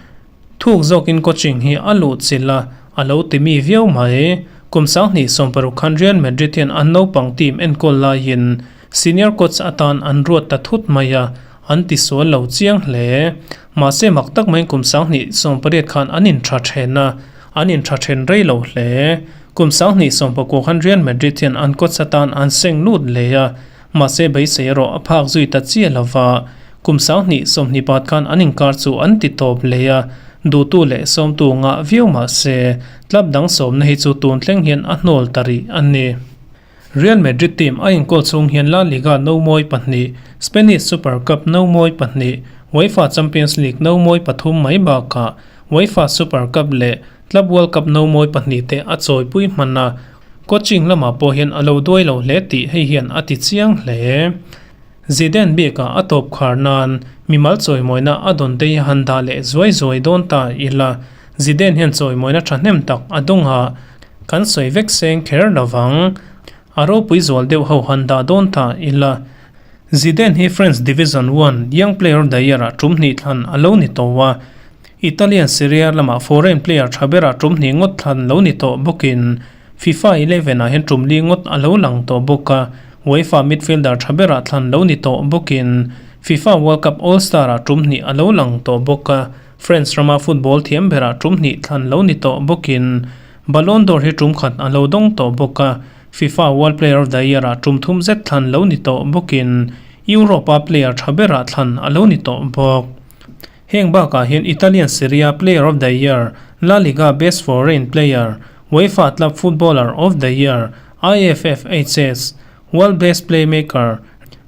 thuk zawkin coaching hi a luh chilh a, a lo ti mi viau mai. Kum 2016 khan Real Madrid hian an naupang team enkawl laiin Senior coach atan an ruat ta thut mai a, an ti sual lo chiang hle. Mahse mak tak maiin kum 2018 khan an intha then a, an intha then rei lo hle. Kum 2019 khan Real Madrid hian an coach atan an seng lut leh a, mahse beisei erawh a phak zui ta chiah lo va. Kum 2024 khan an inkar chu an ti tawp leh a, duhtu leh sawmtu ngah viau mahse club dang sawmna hi chu tun thleng hian a hnawl ta rih a ni. Real Madrid team a inkawl chhung hian La Liga no mawi pahnih, Spanish Super Cup no mawi pahnih, UEFA Champions League no mawi pathum mai bakah UEFA Super Cup leh Club World Cup no mawi pahnih te a chawipui hman a, coaching lamah pawh hian a lo duai lo hle tih hei hian a ti chiang hle. Zidane bikah a tawp khar nan mimal chawimawina a dawn te hi han dah leh zuai zuai dawn ta ila, Zidane hian chawimawina thahnem tak a dawng a, kan sawi vek seng kher lovang. A ropui zual deuh ho han dah dawn ta ila. Zidane hi French Division One Young Player of the Year ah tum hnih thlan a lo ni tawh a, Italian Serie A lamah foreign player tha berah tum hnih ngawt thlan lo ni tawh bawkin FIFA Eleven ah hian tum li ngawt a lo lang tawh bawk a, UEFA midfielder tha berah thlan lo ni tawh bawkin FIFA World Cup All Star ah tum hnih a lo lang tawh bawk a. French rama football thiam berah tum hnih thlan lo ni tawh bawkin Ballon d'Or hi tum khat a lo dawng tawh bawk a, FIFA World Player of the Year ah tum thum zet thlan lo ni tawh bawkin Europe-a player tha berah thlan a lo ni tawh bawk. Heng bakah hian Italian Serie A Player of the Year, La Liga Best Foreign Player, UEFA Club Footballer of the Year, IFFHS World Best Playmaker,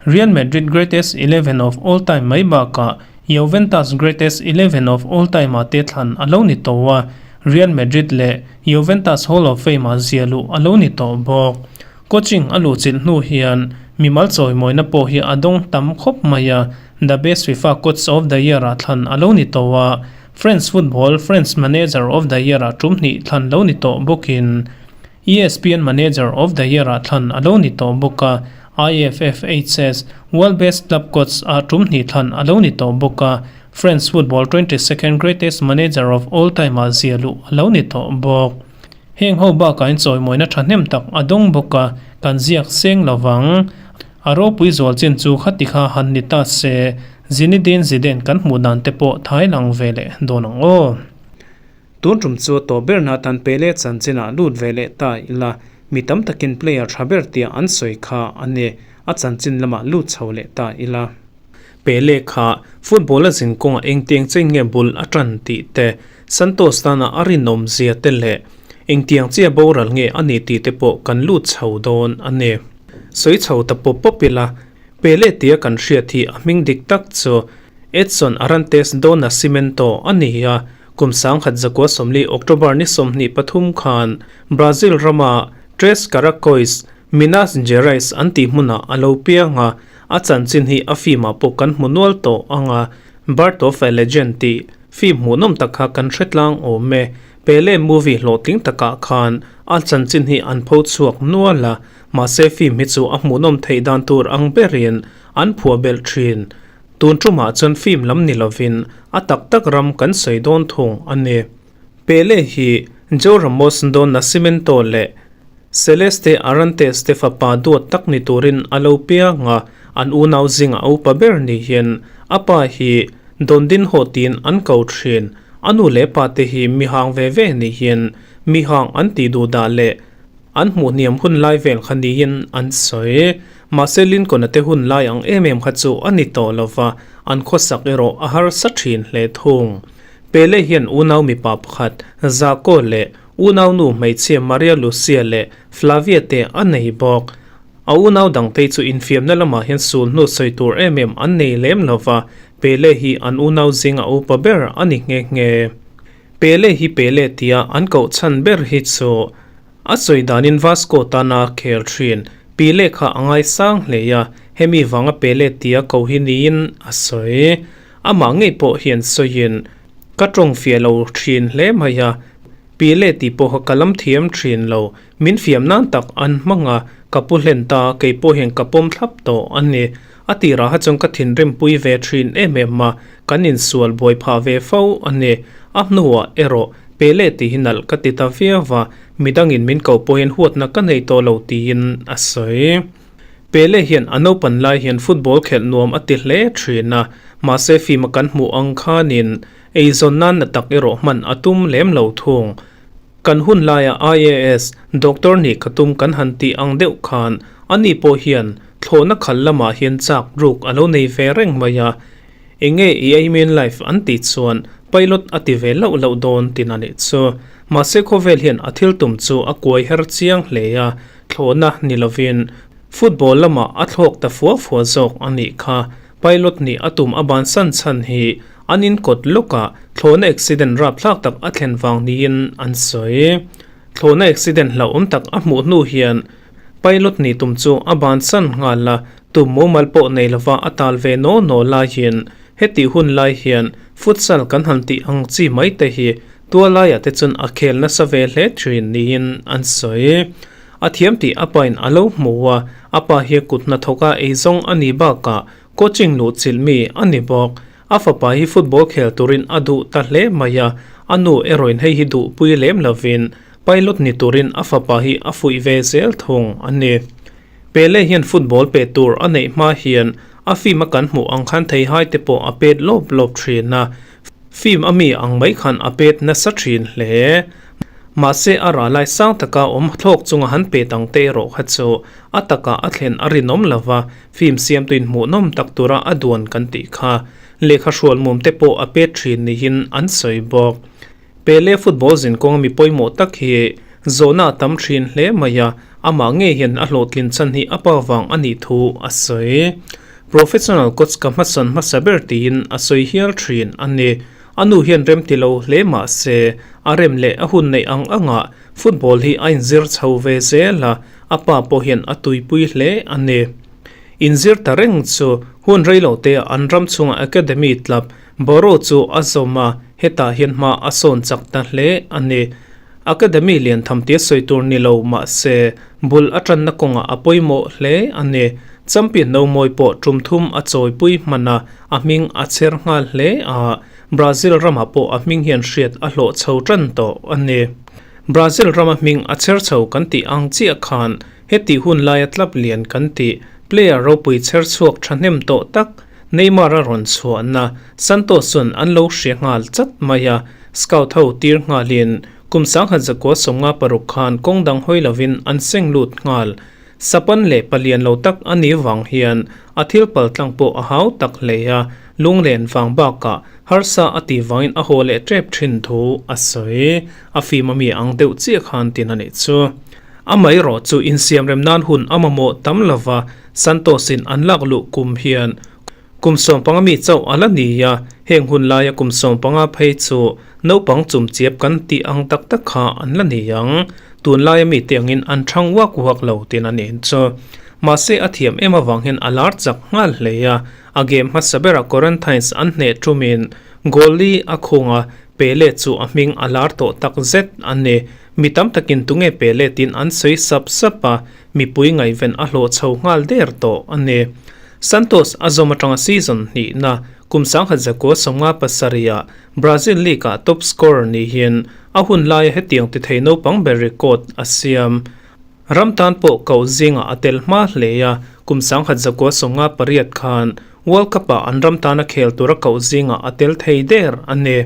Real Madrid Greatest 11 of All Time mai bakah Juventus Greatest 11 of All Time ah te thlan a lo ni tawh a, Real Madrid leh Juventus Hall of Fame ah zia luh a lo ni tawh bawk. Coaching a luh chilh hnu hian mimal chawimawina pawh hi a dawng tam khawp mai a, The Best FIFA Coach of the Year ah thlan a lo ni tawh a, French Football French Manager of the Year ah tum hnih thlan lo ni tawh bawkin, ESPN Manager of the Year ah thlan a lo ni tawh bawk a, IFFHS World Best Club Coach ah tum hnih thlan a lo ni tawh bawk a, French Football 22nd Greatest Manager of All Time ah zia luh a lo ni tawh bawk. Heng ho bakah in chawimawina thahnem tak a dawng bawk a, kan ziak seng lovang. A ropui zual chin chu khati kha han ni ta se, Zinedine Zidane kan hmuh dan te pawh thai lang ve leh dawn ang aw. Tun tum chu tawh berna tan pe leh chanchinah lut ve leh ta ila, mi tam takin player tha ber tia an sawi kha a ni, a chanchin lamah lut chho leh ta ila. Pele kha football a zin kawngah engtiang che nge bul a tan tih te, Santos tana a rinawm zia te leh engtiang chia boral nge a ni tih te pawh kan lut chho dawn a ni. Sawi chho ta pawp pawp ila, Pele tia kan hriat hi a hming dik tak chu Edson Arantes do Nascimento a ni a, kum 1940 October ni 23 khan Brazil rama Tres Caracois, Minas Gerais an tih hmunah a lo piang a, a chanchin hi a film ah pawh kan hmu nual tawh ang a, Birth of a Legend tih film hmuhnawm tak kha kan hre tlang awm e. Pele movie hlawhtling takah khan a chanchin hi an pho chhuak nual a, mahse film hi chu a hmuhnawm theih dan tur ang berin an phuah belh thin. Tun tumah chuan film lam ni lovin a tak tak ram kan sawi dawn thung a ni. Pele hi Joe Ramos do Nascimento leh Celeste Arantes te fapa duat tak ni turin a lo piang a, an unau zingah a upa ber ni hian a pa hi Dondinho tiin an ko thin. A nu leh pa te hi mihang ve ve ni hian mihang an tih duh dah leh. An hmuh hniam hun lai vel kha niin an sawi. Mahse Lincoln-a te hun lai ang em em kha chu a ni tawh lo va, an khawsak erawh a harsa thin hle thung. Pele hian unau mipa pakhat Zaco leh unau nu hmeichhia Maria Lucia leh Flavia te a nei bawk. A unau dangte chu infiamna lamah hian sul hnu sawi tur em em an nei lem lo va, Pele hi an unau zinga upa ber a ni nghe nghe. Pele hi Pele tia an koh chhan ber hi chu a sawi danin Vasco tana khel thin Pele kha a ngaisang hle a, hemi vanga Pele tia ko hi niin a sawi. Amah ngei pawh hian sawiin ka tawng fiah lo thin hle mai a, Pele tih pawha ka lam thiam thin lo, min fiam nan tak an hmang a, ka pu hlen ta, kei pawh hian ka pawm thlap tawh a ni. A tirah ha chuan ka thinrim pui ve thin em em a, kan insual buai phah ve fo a ni. A hnuah erawh Pele tih hi nalh ka ti ta viau va, midangin min ko pawhin huatna ka nei tawh lo tiin a sawi. Pele hian a naupan lai hian football khelh nuam a ti hle thin a, mahse fima kan hmuh ang khanin eizawn nan na tak erawh hman a tum lem lo thung. Kan hun laia IAS, Doctor nih ka tum kan han tih ang deuh khan ani pawh hian thlawhna khal lamah hian chak ruk a lo nei ve reng mai a. Enge i aim in life an tih chuan pilot a ti ve loh loh dawn tin a nih chu. Mahse khawvel hian a thil tum chu a kuai her chiang hle a, thlawhna ni lovin football lamah a thlawk ta fua fua zawk a nih kha. Pilot nih a tum a bansan chhan hi an inkawt lawkah thlawhna accident rapthlak tak a thlen vang niin an sawi. Thlawhna accident hlauhawm tak a hmuh hnu hian pilot nih tum chu a bansan nghal a, tum mumal pawh nei lova a tal ve naw naw laiin hetih hun lai hian futsal kan han tih ang chi mai te hi tualaiah te chuan a khel nasa ve hle thin niin an sawi. A thiam tih a pain a lo hmu a, a pa hi kut hnathawka eizawng a nih bakah coaching luh chilh mi a ni bawk. A fapa hi football khel turin a duh ta hle mai a, a nu erawhin hei hi duhpui lem lovin pilot ni turin a fapa hi a fuih ve zel thung a ni. Pele hian football pe tur a neih hma hian a film a kan hmuh ang khan theihai te pawh a pet lawp lawp thin a, Film a mi ang mai khan a pet nasa thin hle. Mahse a rah lai sang taka awm thlawk chunga han pet ang te erawh kha chu a takah a thlen a rinawm lo va, film siamtuin hmuhnawm tak tura a duan kan tih kha. Lehkha hrualmum te pawh a pet thin niin an sawi bawk. Pele football zinkawnga mi pawimawh tak hi zawhna a tam thin hle mai a, amah ngei hian a hlawhtlin chhan hi a pa vang a nih thu a sawi. Professional coach ka hmasawn hmasa ber tiin a sawi hial thin a ni. A nu hian rem ti lo hle mah se, a rem leh a hun neih ang angah football hi a inzir chho ve zel a, a pa pawh hian a tuipui hle a ni. Inzir ta reng chu hun reilote ah an ram chhunga academy club Boro chu a zawm a, hetah hian hma a sawn chak ta hle a ni. Academy lian tham tia sawi tur ni lo mah se, bul a tanna kawngah a pawimawh hle a ni. Champion no mawi pawh tum thum a chawipui hman a, a hming a chher nghal hle a, Brazil ramah pawh a hming hian hriat a hlawh chho tan tawh a ni. Brazil rama hming a chher chho kan tih ang chiah khan heti hun laia club lian kan tih player ropui chher chhuak thahnem tawh tak Neymar a rawn chhuahna Santos chuan an lo hria nghal chat mai a, scout ho tir nghalin kum sanghat zakua 56 khan kawng dang hawi lovin an seng lut nghal. Sapan leh palian lo tak a nih vang hian a thil pal tlang pawh a hau tak hle a, lunglen vang bakah harsa a tih vangin a haw leh tep thin thu a sawi. A fim a mi ang deuh chiah khan tin a nih chu. Amaherawh chu insiamrem nan hun a mamawh tam lova Santos-in an lak luh kum hian kum 15 mi chauh a la ni a, heng hun laia kum 15 phei chu naupang chumchiap kan tih ang tak tak kha an la ni ang. Tunlaia mite angin an thang uak uak lo tin a ni chu. Mahse a thiam em avang hian a lar chak nghal hle a, a game hmasa berah Corinthians an hneh tumin goal li a khung a, Pele chu a hming a lar tawh tak zet a ni. Mi tam takin tunge Pele tiin an sawi sap sap a, mipui ngaihven a hlawh chho nghal der tawh a ni. Santos a zawm atanga season hnihna kum 1957 ah Brazil League ah top scorer nihin a hun laia hetiang ti thei naupang ber record a siam. Ram tan pawh koh zingah a tel hma hle a, kum 1958 khan World Cup ah an ram tana khel tura koh zingah a tel thei der a ni.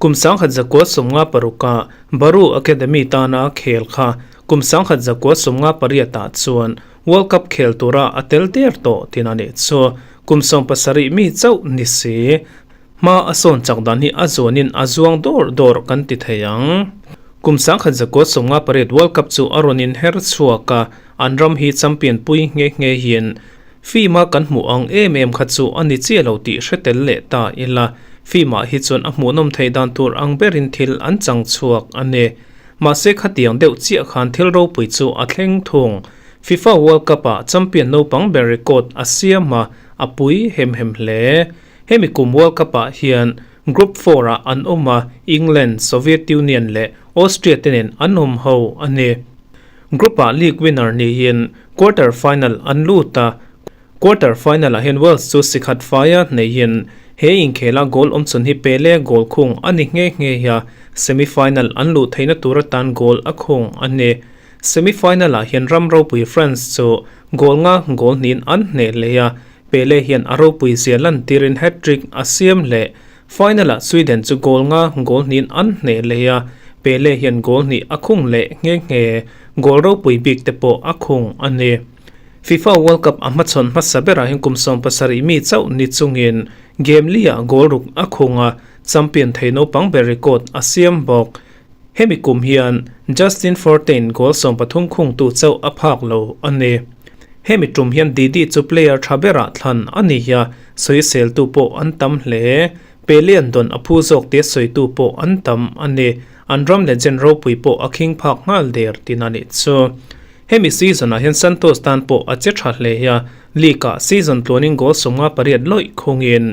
Kum 1956 ah Baru Academy tana khel kha. Kum 1958 ah chuan World Cup khel tura a tel der tawh tin a nih chu. Kum 17 mi chauh ni si. Hma a sawn chak dan hi a zuanin a zuang dawr dawr kan ti thei ang. Kum 1958 World Cup chu a rawn inher chhuak a, an ram hi champion pui nghe nghe hian film a kan hmuh ang em em kha chu a ni chiah lo tih hre tel leh ta ila. Film ah hi chuan a hmuhnawm theih dan tur ang berin thil an chang chhuak a ni. Mahse khatiang deuh chiah khan thil ropui chu a thleng thung. FIFA World Cup ah champion naupang ber record a siam a, a pui hem hem hle. Hemi kum World Cup ah hian Group 4 ah an awm a, England, Soviet Union leh Austria te nen an awm ho a ni. Group ah league winner niin quarter final an lut a, quarter final ah hian Wales chu sikhat faia hneihin he inkhela goal awmchhun hi Pele goal khung a ni nghe nghe a, semi final an luh theihna tur atan goal a khung a ni. Semi final ah hian ram ropui France chu goal nga goal hnihin an hneh leh a, Pele hian a ropui zia lantirin hat-trick a siam leh. Final-ah Sweden chu goal nga goal hnihin an hneh leh a, Pele hian goal hnih a khung leh nghe nghe. Goal ropui bik te pawh a khung a ni. FIFA World Cup a hmachhawn hmasa berah hian kum 17 mi chauh ni chungin game li-ah goal ruk a khung a, champion thei naupang ber record a siam bawk. Hemi kum hian Justin Fortain goal 13 khungtu chauh a phak lo a ni. Hemi tum hian Didi chu player tha berah thlan a ni a, sawiseltu pawh an tam hle. Pele an dawn a phu zawk tia sawitu pawh an tam a ni. An ram legend ropui pawh a khing phak nghal der tin a nih chu. Hemi season-ah hian Santos tan pawh a che tha hle a, league-ah season tluanin goal 58 lawih khungin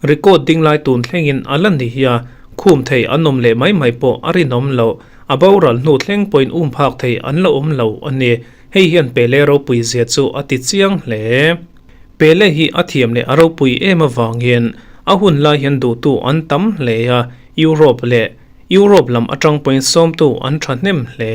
record ding lai tun thlengin a la ni a, khum thei an awm leh mai mai pawh a rinawm loh. A boral hnu thleng pawhin um phak thei an la awm lo a ni. Hei hian Pele ropui zia chu a ti chiang hle. Pele hi a thiam leh a ropui em avangin a hun lai hian duhtu an tam hle a, Europe leh Europe lam atang pawhin sawmtu an thahnem hle.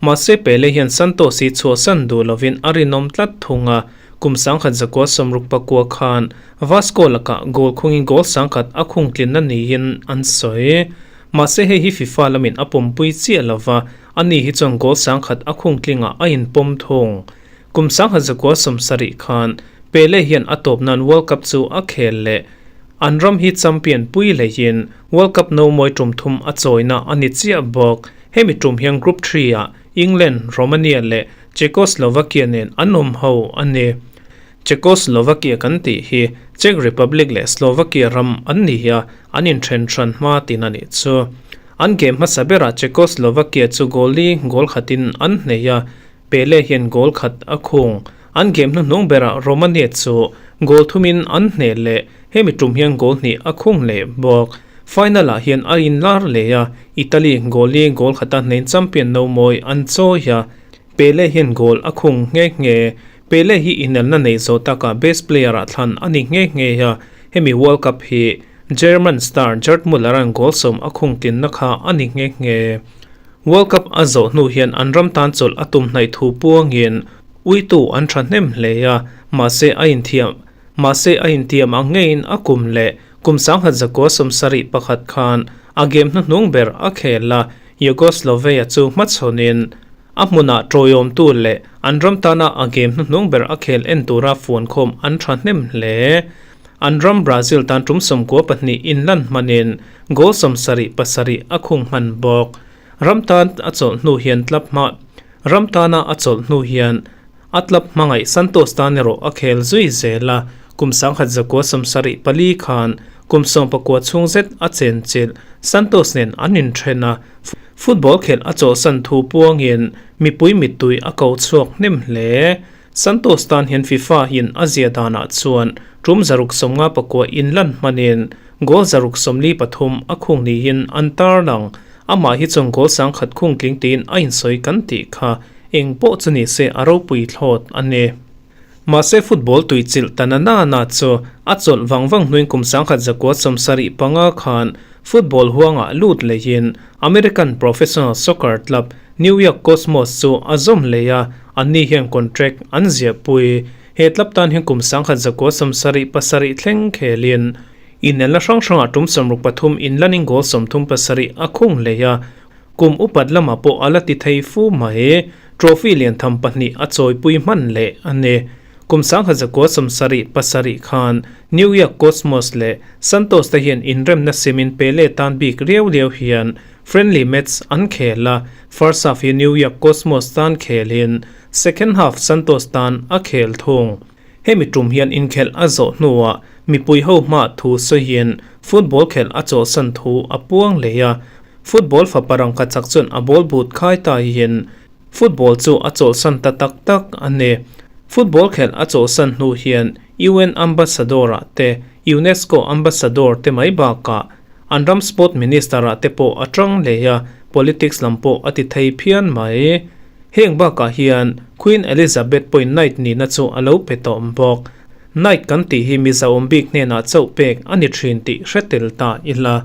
Mahse Pele hian Santos hi chhuahsan duh lovin a rinawm tlat thung a, kum 1969 khan Vasco lakah goal khungin goal 10,000 a khungtlinna niin an sawi. Mahse hei hi FIFA lamin a pawmpui chiah lova, Ani hi chuan goal 10,000 a khung tlingah a inpawm thung. Kum 1970 khan Pele hian a tawp nan World Cup chu a khel leh. An ram hi champion pui leihin World Cup no mawi tum thum a chawina a ni chiah bawk. Hemi tum hian Group 3 ah England, Romania leh Czechoslovakia nen an awm ho a ni. Czechoslovakia kan tih hi Czech Republic leh Slovakia ram an ni a, an inthen hran hma tin a nih chu. An game hmasa berah Czechoslovakia chu goal li goal khatin an hnei a, Pele hian goal khat a khung. An game hnuhnung berah Romania chu goal thumin an hneh leh, hemi tum hian goal hnih a khung leh bawk. Final ah hian a inlar leh a, Italy goal li goal khata hneiin champion no mawi an chawi a, Pele hian goal a khung nghe nghe. Pele hi inelna neih zawh takah best player ah thlan a ni nghe nghe a, hemi World Cup hi German star Gerd Muller-a'n goal sawm a khung tlinna kha a ni nghe nghe. World Cup a zawh hnu hian an ram tan chawlh a tum hnaih thu puangin uitu an thahnem hle a, mahse a inthiam mahse a intiam ang ngeiin a kum leh kum 1971 khan a game hnuhnung ber a khel a, Yugoslavia chu hmachhawnin a hmunah tawiawmtu leh an ram tana a game hnuhnung ber a khel en tura fuankhawm an thahnem hle. An ram Brazil tan tum 92 inlan hmanin goal 77 a khung hman bawk. Ram tan a chawlh hnu hian club hma Ram tana a chawlh hnu hian a club hmangaih Santos tan erawh a khel zui zel a, kum 1974 khan kum 19 chhung zet a chenchilh Santos nen an inthen a, football khelh a chawlhsan thu puangin mipui mittui a ko chhuak hnem hle. Santos tan hian FIFA in a zia danah chuan tum 659 inlan hmanin goal 643 a khung niin an tarlang. Amah hi chuan goal 10,000 khung tling tiin a insawi kan tih kha eng pawh chu ni se a ropui thlawt a ni. Mahse football tuichilh ta na na na chu a chawlh vang vang hnuin kum 1975 khan football huangah lut leihin American professional soccer club New York Cosmos chu a zawm leh a, anni hian contract an ziahpui. He club tan hian kum 1977 thleng khelin inelna hrang hrangah tum 63 inlanin goal 37 a khung leh a. Kum upat lamah pawh a la ti thei fu mai. Trophy lian tham pahnih a chawipui hman leh a ni. Kum 1977 khan New York Cosmos leh Santos te hian inremna simin Pele tan bik riau liau hian friendly match an khel a, first half hi New York Cosmos tan khelin second half Santos tan a khel thung. Hemi tum hian inkhelh a zawh hnuah mipui ho hma thu sawiin football khelh a chawhsan thu a puang leh a, football fapa rangkha chak chuan a ball but khai ta hian football chu a chawlhsan ta tak tak a ni. Football khelh a chawlhsan hnu hian UN Ambassador-ah te, UNESCO Ambassador te mai bakah an ram Sport Minister-ah te pawh a tang leh a, politics lam pawh a ti thei phian mai. Heng bakah hian Queen Elizabeth pawhin Knight nihna chu a lo pe tawh bawk. Knight kan tih hi Mizoawm bik hnenah chauh pek a ni thin tih hre tel ta ila.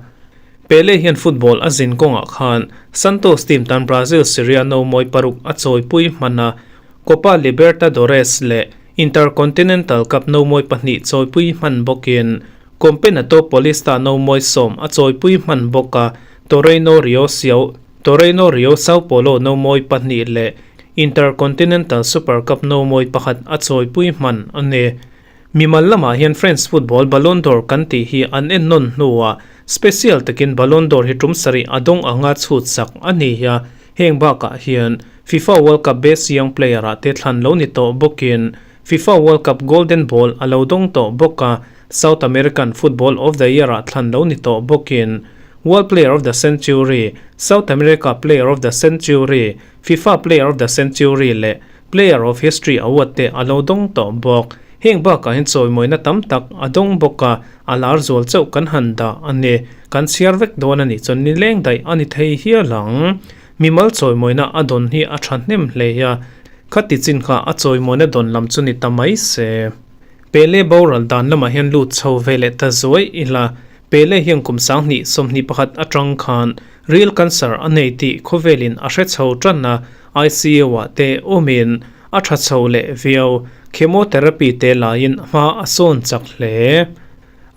Pele hian football a zin kawngah khan Santos team tan Brazil Serie A no mawi paruk a chawipui hman a, Copa Libertadores leh Intercontinental Cup no mawi pahnih chawipui hman bawkin Campeonato Paulista no mawi sawm a chawipui hman bawk a, Torneio Rio Siau Torneio Rio Sao Paulo no mawi pahnih leh Intercontinental Super Cup no mawi pakhat a chawipui hman a ni. Mimal lamah hian French football Ballon d'Or kan tih hi an en nawn hnuah special takin Ballon d'Or hi tum sarih a dawng anga chhut sak a ni a, heng bakah hian FIFA World Cup Best Young Player ah te thlan lo ni tawh bawkin FIFA World Cup Golden Ball a lo dawng tawh bawk a, South American Football of the Year ah thlan lo ni tawh bawkin World Player of the Century, South America Player of the Century, FIFA Player of the Century leh Player of History Award te a lo dawng tawh bawk. Heng bakah hian chawimawina tam tak a dawng bawk a, a lar zual chauh kan han dah a ni. Kan chhiar vek dawn a nih chuan nileng daih a ni thei hial ang. Mimal chawimawina a dawn hi a tha hnem hle a, khati chin kha a chawimawina dawn lam chu ni ta mai se. Pele boral dan lamah hian lut chho ve leh ta zuai ila, Pele hian kum 2021 atang khan ril cancer a nei tih khawvelin a hre chho tan a, ICU ah te awmin a tha chho leh viau. Chemotherapy te laiin hma a sawn chak hle.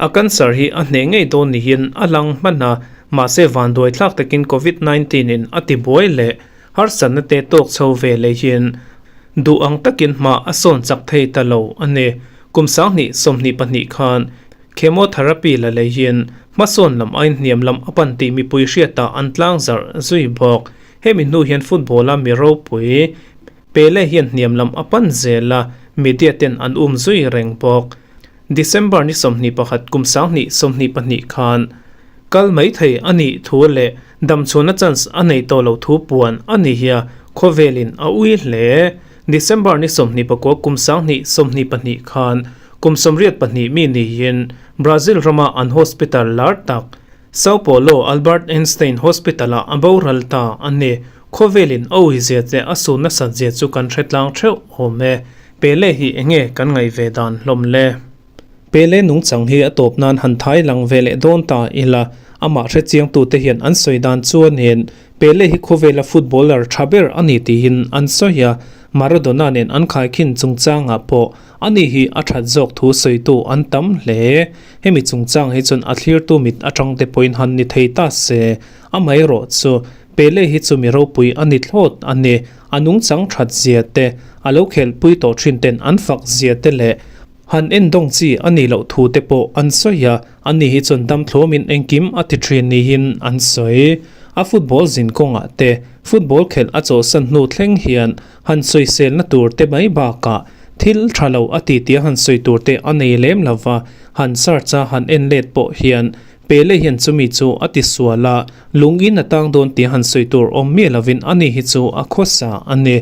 A cancer hi a hneh ngei dawn niin a lang hman a, mahse vanduai thlak takin Covid 19 in a tibuai leh harsatna te tawk chho ve lehin duh ang takin hma a sawn chak thei ta lo a ni. Kum 2022 khan Chemotherapy la leihin hmasawn lam aiin hniam lam a pan tih mipui hriatah an tlang zarh zui bawk. Hemi hnu hian football-a mi ropui Pele hian hniam lam a pan zel a, media ten an um zui reng bawk. December ni 21 kum 2022 khan kal mai thei a nih thu leh damchhuahna chance a nei tawh lo thu puan a ni hi a, khawvelin a ui hle. December ni 29 kum 2022 khan Kum 82 mi niin Brazil rama an hospital lar tak Sao Paulo Albert Einstein Hospital-ah a boral ta a ni. Khawvelin a uizia che a su nasat zia chu kan hre tlang theuh awm e. Pele hi enge kan ngaih ve dan hlawm le? Pele nungchang hi a tawp nan han thai lang ve leh dawn ta ila, amah hre chiangtute hian an sawi dan chuanin Pele hi khawvela footballer tha ber a ni tiin an sawi a, Maradona nen an khaikhin chungchangah pawh Ani hi a that zawk thu sawitu an tam hle. Hemi chungchang hi chuan a thlirtu mit atang te pawhin han ni thei ta se. Amaherawh chu, Pele hi chu mi ropui a ni thlawt a ni. A nungchang that zia te, a lo khelhpui tawh thin ten an fak zia te leh han endawng chi a nih loh thu te pawh an sawi a. Ani hi chuan damthlawmin engkim a ti thin niin an sawi. A football zin kawngah te, football khelh a chawhsan hnu thleng hian Han sawiselna tur te mai bakah thil tha lo a ti tia han sawi tur te a nei lem lo va, han search a han en let pawh hian Pele hian chumi chu a ti sual a, lungin a tang dawn tia han sawi tur awm miah lovin ani hi chu a khawsa a ni.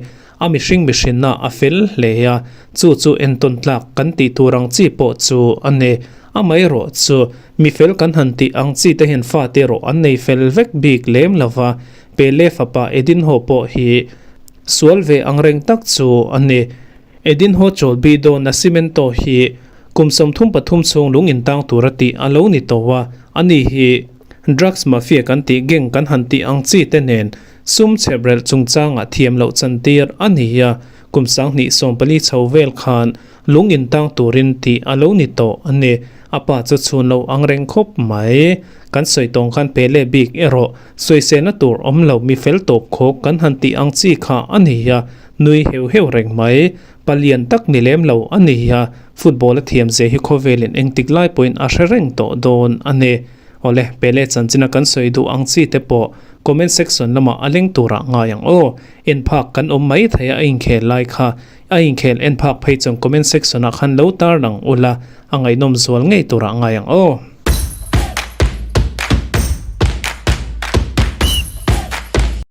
A mihring mihrinna a fel hle a, chu chu entawn tlak kan tih tur ang chi pawh chu a ni. Amaherawh chu mi fel kan han tih ang chi te hian fate erawh an nei fel vek bik lem lo va, Pele fapa Edinho pawh hi Sual ve ang reng tak chu a ni. Edinho Cholbido Nascimento hi kum 33 chhung lung intang tura tih a lo ni tawh a, ani hi drugs mafia kan tih gang kan han tih ang chi te nen sum chheprelh chungchangah thiam loh chantir a ni a, kum 2014 chho vel khan lung intang turin tih a lo ni tawh a ni. A pa chu chhun lo ang reng khawp mai. Kan sawi tawng khan Pele bik erawh sawiselna tur awm lo mi fel tawp khawk kan han tih ang chi kha a ni a, nui heuh heuh reng mai. Palian tak ni lem lo a ni a, football a thiam zia hi khawvelin engtik lai pawhin a hre reng tawh dawn a ni. Awle, Pele chanchina kan sawi duh ang chi te pawh comment section lamah a leng turah ngai ang aw. En phak kan awm mai thei a inkhel lai kha a inkhel en phak phei chuan comment section ah khan lo tar lang ula a ngaihnawm zual ngei turah ngai ang aw.